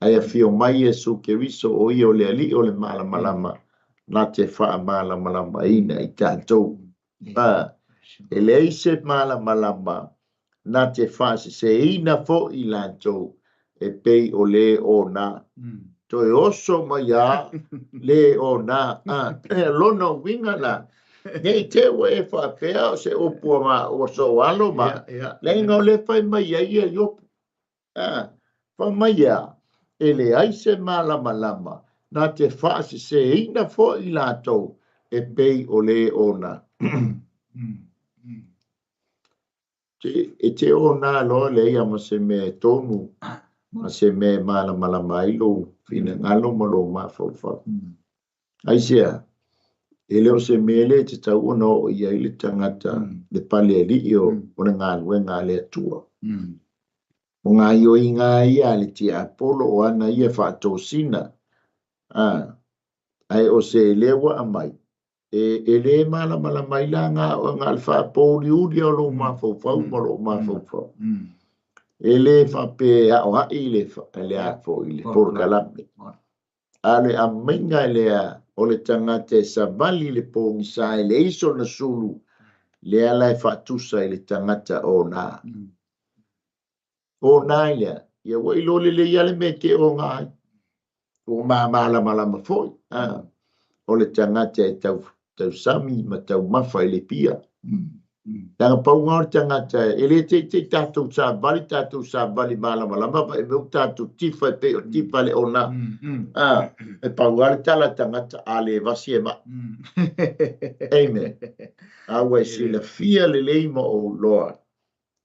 [SPEAKER 1] Ae afio mai Iesu Keriso, o ia o le Alii o le malamalama, na te faamalamalamaina i tatou. E leai se malamalama na te faaseseina foi i latou e pei o le ona. Toe oso mai a le ona. Lona uiga la, ne i te ua e faapea o se upu a ma ua soalo ma, leaga o le fai mai ai ia Iopu. Fai mai a, e leai se malamalama na te faaseseina foi i latou e pei o le ona. E te ona loa lea ma se mea e tonu, ma se mea e malamalama ai lou finagalo ma lou mafaufau. Aisea, e le o se mea lea e tatau ona oo i ai le tagata le palealii o le galuega a le Atua. O gaoioiga ia a le tiapolo o ana ia faatosina, ae o se lea ua aumai, e le malamalama ai la na o le faapouliuli o lou mafaufau ma lou mafaufau. E le faapea aoai le a foi le polokalame. A le aumaiga lea o le tagata e savali le pogisa e leai sona sulu, lea la e faatusa i le tagata ona. Ona ai lea, ia ua iloa lelei lava le mea e te ona ai. Ua mamalamalama foi, o le tagata e tausami ma taumafa i le pia. Leaga pauga o le tagata e le teitei tatou savali, tatou savali malamalama, pa e mea ua tatou tifa e pei o tifa le ona. E pau lava le tala tagata a le vasi e mai. Amen. A ua e silafia lelei ma ou iloa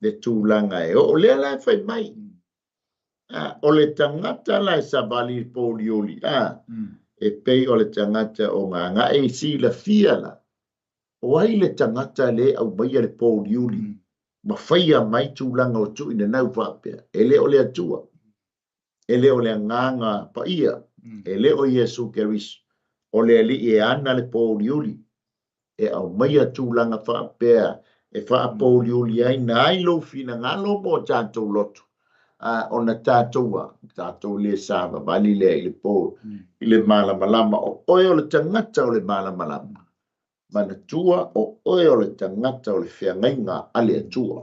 [SPEAKER 1] le tulaga e oo. Lea la e fai mai. O le tagata la e savali i pouliuli, e pei o le tagata o gagae i silafia la. O ai le tagata le aumaia le pouliuli? ma faia mai tulaga o tuuinanau faapea, e le o le Atua, e le o le Agaga Paia, e le o Iesu Keriso, o le Alii e ana le pouliuli, e aumaia tulaga faapea e faapouliuli ai na ai lou finagalo mo tatou loto, a ona tatou a, tatou le savavali lea i le po i le malamalama, o oe o le tagata o le malamalama. Manatua o oe o le tagata o le feagaiga a le Atua.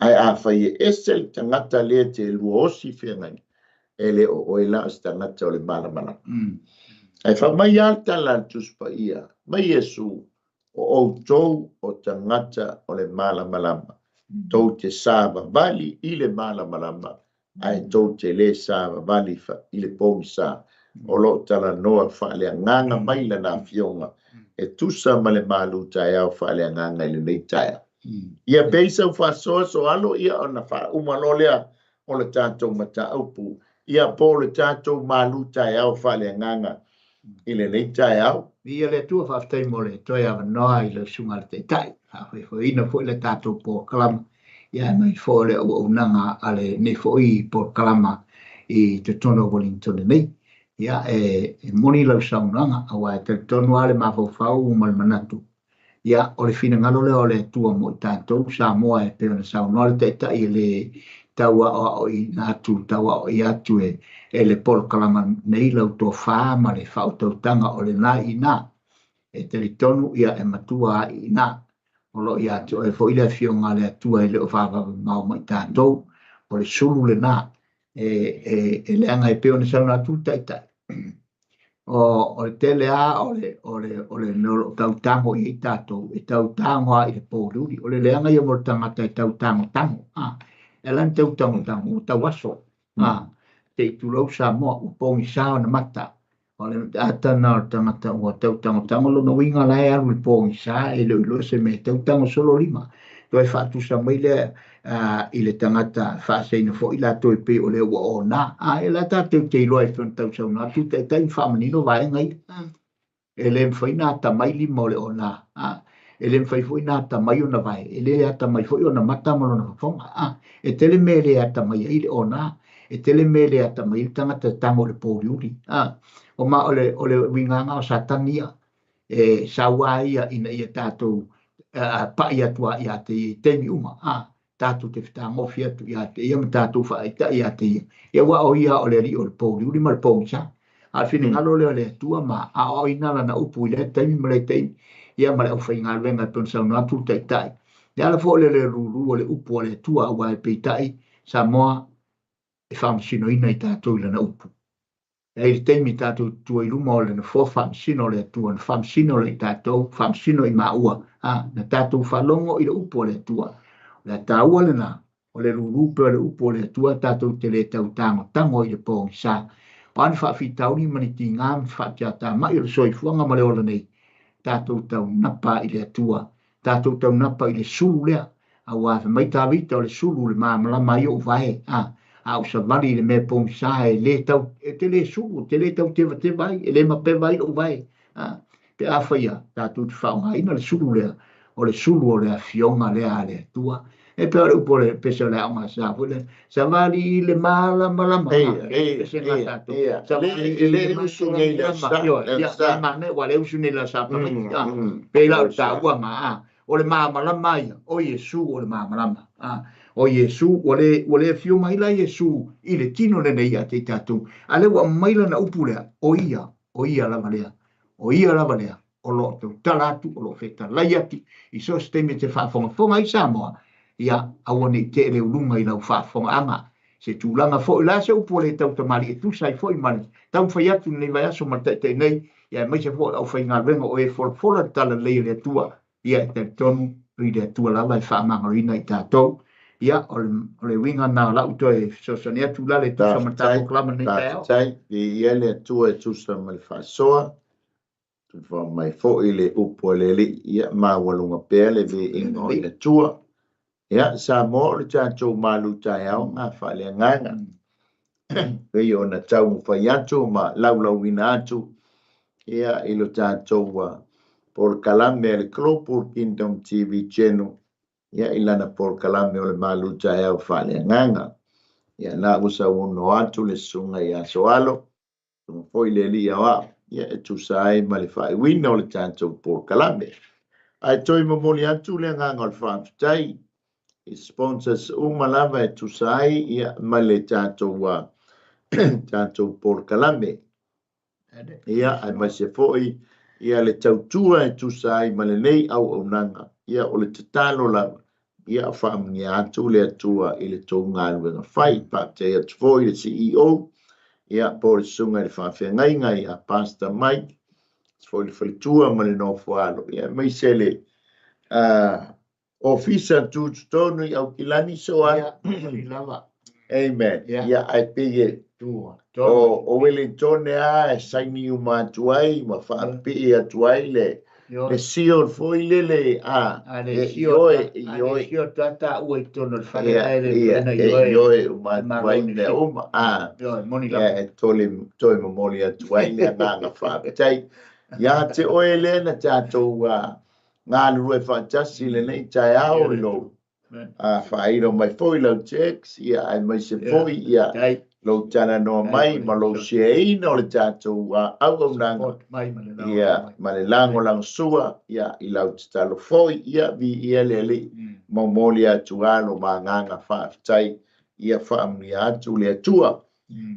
[SPEAKER 1] Ae afai e ese le tagata lea te luaosi feagaiga, e le o oe la o se tagata o le malamalama. Ae fai mai lava le tala a le Tusi Paia, mai Iesu, o outou o tagata o le malamalama, tou te savavali i le malamalama, ae tou te le savavali i le pogisa. O lo o talanoa faaleagaga mai lana Afioga e tusa ma le malu taeao faaleagaga i lenei taeao. Ia pei sau faasoa Soalo, ia ona faauma loa lea o le tatou mataupu, ia po o le tatou malu taeao faaleagaga i lenei taeao.
[SPEAKER 2] Viia le Atua, faafetai mo le toe avanoa i lau Susuga i le Taitai, faafoefoeina foi le tatou polokalama, ia aemaise foi o le auaunaga a lenei foi polokalama i totonu o Wellington nei. Ia e moni lau saunoaga, aua e talitonu lava le mafaufau ma le manatu, Ia, o le finagalo lea o le Atua mo i tatou, Samoa, e pei ona saunoa le Taitai e le tau aoaoina atu, tau aoaia atu e, e le polokalama nei lau tofa ma le faautautaga o lena i ina. E talitonu, ia, e matua lava i ina. O lo o ia te oe foi le Afioga a le Atua e le o vavavamao ma i tatou. O le sulu lena, e, e, e leaga e pei ona saunoa atu le Taitai, O, o le tele lava o le, o le, o le mea o lo o tau tago i ai tatou, e tau tago lava i le pōliuli. O le leaga ia mo le tagata e tau tagotago, a, e ala ona tau tagotago, ua tau aso, a, se i tulou Samoa, ua pogisa ona mata. O le ata lena o le tagata ua tau tagotago, lona uiga la e alu i le pogisa, e le o iloa se mea, e tau tago solo lima. Toe faatusa mai lea i le tagata faaseina foi latou e pei o lea ua ona. A e la tatou te iloa e pei ona tausaunoa atu taitai ma faamanino vaega ia. E le mafai ona atamai lima o le ona. A e le mafai foi ona atamai ona vae, e le atamai foi ona mata ma lona fofoga. A e tele mea e le atamai ai le ona, e tele mea e le atamai ai le tagata e tago i le pouliuli. A o ma o le o le uiga o Satani ia e saua ai ia ina ia tatou pa'i atu lava ia te ia i taimi uma, a tatou te fetagofi atu ia te ia ma tatou faaitai ia te ia, ia aua o ia o le alii o le pouliuli ma le pogisa. A o le finagalo lea o le Atua ma aoaoina lana upu i lea taimi ma lea taimi, ia ma le aufaigaluega e pei ona saunoa atu le Taitai. Le ala foi o le le lulu o le upu a le Atua, aua e peitai Samoa e faamasinoina i tatou i lana upu. E i ai le taimi tatou te tua i luma o le Nofoa Faamasino o le Atua, na faamasino lea i tatou, faamasino i maua, a, na tatou faalogo i le upu a le Atua. O le ataua lena, o le lulu pea o le upu a le Atua, tatou te le tau tagotago ai i le pogisa. O a ni faafitauli ma ni tiga ma faatiatamai o le soifuaga ma le ola nei, tatou taunapa i le Atua, tatou taunapa i le sulu lea, aua fai mai Tavita o le sulu le malamalama ai ou vae, a, a ou savali i le mea pogisa e le tau, e te le sulu, e te le tau tevateva ai, e le mapeva ai lou vae, a, pe afai a tatou te faaaogaina le sulu lea, o le sulu o le afioga lea a le Atua. E pei o le upu o le pese o le aoga sa foi lea, savali i le malamalama, a, pese na tatou, savali i le malamalama, ioe, ia, e manaia, ua le usu nei i le Sa Tamaiti, a, pei la o le taua ma, a, o le malamalama ia, o Iesu o le malamalama, a, o Iesu, ua le, ua le afio mai la Iesu i le tino lenei ia te i tatou, a lea ua aumai lana upu lea, o ia, o ia lava lea, o ia lava lea, o lo o tautala atu, o lo o fetalai atu i so o se taimi e te faafogafoga ai Samoa, ia aua ne i tee le uluga i lau faafofogaaga. Se tulaga foi, o le a se upu a le tautamalii e tusa ai foi ma le taumafai atu i lenei vaiaso ma le taitai nei, ia aemaise foi o le aufaigaluega o e folafola le talalelei a le Atua, ia e talitonu i le Atua lava e faamagaloina i tatou. Ia, o le, o le uiga lena o lau toe fesoasoani atu la le tusa ma le tatou kalama i lenei taeao.
[SPEAKER 1] Faafetai, viia le Atua e tusa ma le faasoa. Tufa mai foi le upu a le Alii, ia maualuga pea le viiga o le Atua. Ia, Samoa o le tatou malu taeao ngā faaleagaga. Pei ona taumafai atu ma laulauina atu ia i lo tatou polokalame a le Global Kingdom TV Channel. Ia, i lana polokalame o le Malu Taeao Faaleagaga. Ia, la ua saunoa atu le susuga ia Soalo, susuga foi le alii aoao, ia e tusa ai ma le faaiuina o le tatou polokalame. Ae toe momoli atu le agaga o le faafetai i sponsors uma lava e tusa ai ia ma le tatou tatou polokalame. Ia, aemaise foi ia le tautua e tusa ai ma lenei auaunaga. Ia, o le tatalo lava, ia faamanuia atu le Atua i le tou galuega fai. Faafetai atu foi i le CEO, ia, po o le susuga i le faafeagaiga ia Pastor Mike, foi le faletua ma le nofoalo, ia, aemaise le Ofisa tutotonu i Aukilani so ai. Amen. Ia ae pei e o Wellington a e saini uma atu ai ma faapipii atu ai le le seal foi lele a
[SPEAKER 2] e ioe ioe seal ta ua i totonu o le fale ae le
[SPEAKER 1] ina ioe ioe uma atu ai mea uma a e tole toe momoli atu ai le agaga faafetai ia te oe lea na tatou galulue faatasi i lenei taeao i lou faailo mai foi lau text, ia aemaise foi ia lou talanoa mai ma lou shareina o le tatou auaunaga, ia ma le lagolagosua ia i lau tatalo foi, ia viia le Alii, momoli atu lava lo ma agaga faafetai, ia faamanuia atu le Atua.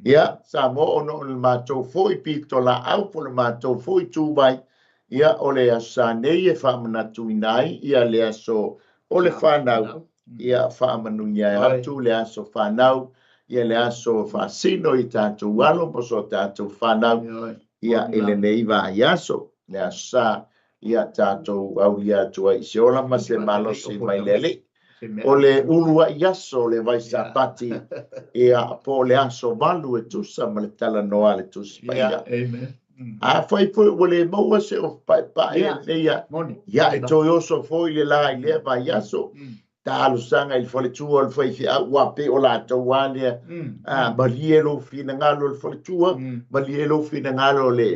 [SPEAKER 1] Ia, Samoa, ona o le matou foi pitolaau po o le matou foi tuvai, ia, o le Aso Sa nei e faamanatuina ai ia le aso o le fanau, ia faamanuia atu le aso fanau, ia le aso faasino i tatou alo ma so tatou fanau, ia, i lenei vaiaso, le Aso Sa, ia tatou aulia atu ai i se ola ma se malosi mai le Alii. O le uluai aso o le Vaisapati, ia, po o le aso 8 e tusa ma le talanoa a le Tusi Paia. Afai foi ua le maua se ofu paepae lenei, ia, e toe oso foi le la i lea vaiaso, talosaga i le faletua o le faifeau, ua pei o latou lava lea, malie lou finagalo o le faletua, malie lou finagalo o le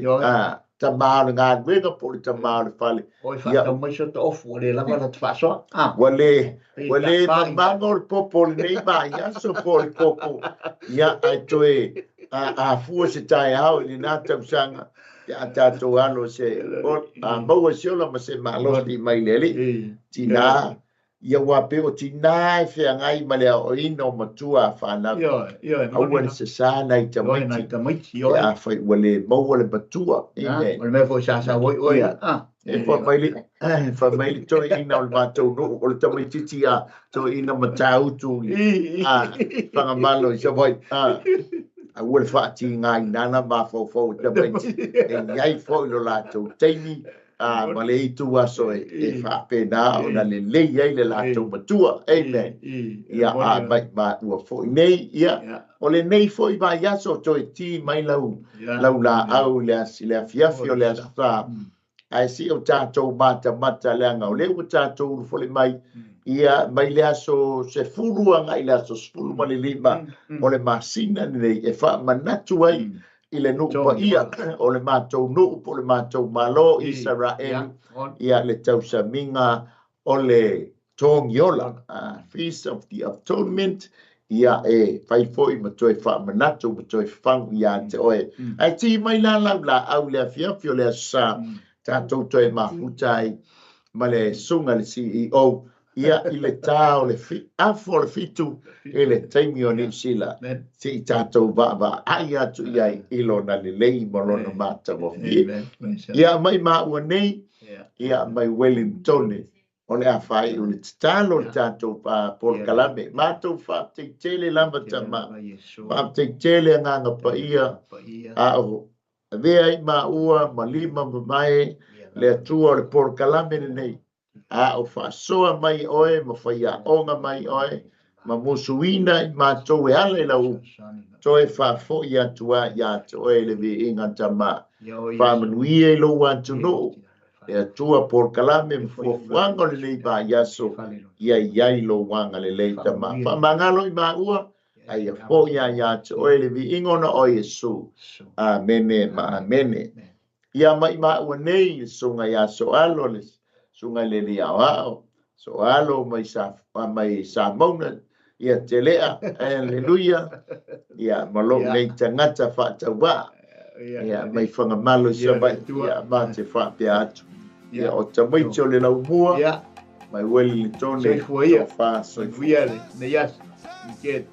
[SPEAKER 1] tama o le galuega po o le tama o le fale.
[SPEAKER 2] Oi, faatau mai se ofu, ua le lava la ta faasoa.
[SPEAKER 1] Ua le, ua le mamago le popo o lenei vaiaso po o le koko, ia, ae toe afua se taeao i lena tausaga, pe a tatou alo se, maua se ola ma se malosi mai le Alii. Tina, Ia ua pei o tina e feagai ma le aoaoina o matua a fanau. Aua le sesa nai tamaiti pe afai ua le maua le matua.
[SPEAKER 2] Amen. O le mea foi sa sau ai oe.
[SPEAKER 1] E fai mai le, fai mai le toeaina o le matou nuu, o le tamaitiiti a toeaina Matautu i Fagamalo i Savaii. Aua le faatigaina ana mafaufau o tamaiti, e i ai foi lo latou taimi a ma le itu aso e faapena ona lelei ai le latou matua. Amen. Ia, a mai ma ua foi nei, ia, o lenei foi vaiaso toe ti mai lau lau laau i le afiafi o le Aso Sa, ae se i o tatou matamata, leaga o lea ua tatou ulufale mai, ia, mai le aso 10 agai le aso 15 o le masina lenei e faamanatu ai i le nuu paia o le matou nuu po o le matou Malo Isaraelu, ia, le tausamiga o le Togiola, Feast of the Atonement, ia, e fai foi ma toe faamanatu ma toe fafagu ia te oe. Ae ti mai la lau laau i le afiafi o le Aso Sa, tatou toe mafuta ai ma le susuga i le CEO, ia, i le ta o le afa o le 7 i le taimi o Niu Sila, se i tatou vaavaai atu i ai i lona lelei ma lona matagofie. Ia, mai maua nei, ia, mai Wellington, o le a faaiu le tatalo le tatou polokalame. Matou faafetai tele lava tama, faafetai tele agaga paia, a o avea ai maua ma lima mamae le Atua o le polokalame lenei, a o faasoa mai oe ma faiaoga mai oe ma musuina i matou e ala i lau upu, toe faafoi atu ai ia te oe le viiga tama. Faamanuia i lou atunuu, le Atua, polokalame ma fuafuaga o lenei vaiaso, ia i ai lou agalelei tama. Faamagalo i maua, a ia foi ia ia te oe le viiga ona o Iesu. Amene ma amene. Ia mai maua nei le susuga ia Soalo, le susuga i le Alii Aoao, So alo mai sa mai Samauga ia Telea aleluia ia ma lou nei tagata faatauvaa ia mai Fagamalo i Savaii ia ma te faapea atu ia o tamaiti o le laumua mai Uelilitone
[SPEAKER 2] Soifua ia.
[SPEAKER 1] tofa soifua.
[SPEAKER 2] Soifua ia lenei aso. Weekend.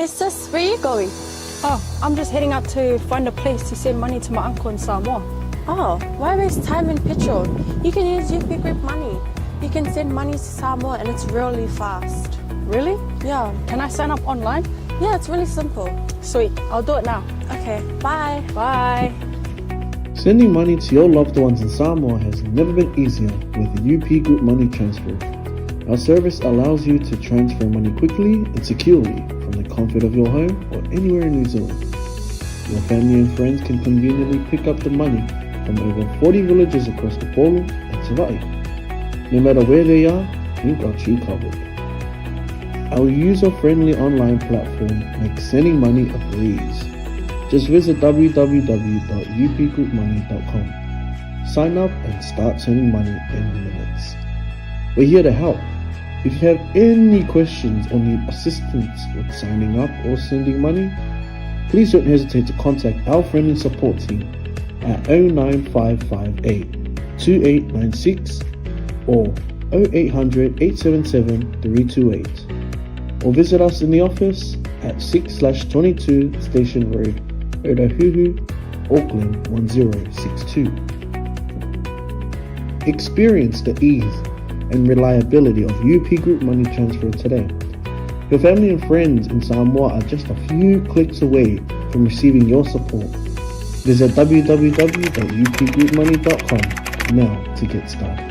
[SPEAKER 3] Hey sis, where you going?
[SPEAKER 4] Oh, I'm just heading out to find a place to send money to my uncle in Samoa.
[SPEAKER 3] Oh, why waste time and petrol? You can use UP Group Money. You can send money to Samoa and it's really fast.
[SPEAKER 4] Really?
[SPEAKER 3] Yeah.
[SPEAKER 4] Can I sign up online?
[SPEAKER 3] Yeah, it's really simple.
[SPEAKER 4] Sweet, I'll do it now.
[SPEAKER 3] Okay, bye.
[SPEAKER 4] Bye.
[SPEAKER 5] Sending money to your loved ones in Samoa has never been easier with the UP Group Money Transfer. Our service allows you to transfer money quickly and securely from the comfort of your home or anywhere in New Zealand. Your family and friends can conveniently pick up the money from over 40 villages across the Upolu and Savaii. No matter where they are, we've got you covered. Our user-friendly online platform makes sending money a breeze. Just visit www.upgroupmoney.com. Sign up and start sending money in minutes. We're here to help. If you have any questions or need assistance with signing up or sending money, please don't hesitate to contact our friendly support team at 09558 2896 or 0800 877 328 or visit us in the office at 6/22 Station Road, Otahuhu, Auckland 1062. Experience the ease and reliability of UP Group Money Transfer today. Your family and friends in Samoa are just a few clicks away from receiving your support. Visit www.upgroupmoney.com now to get started.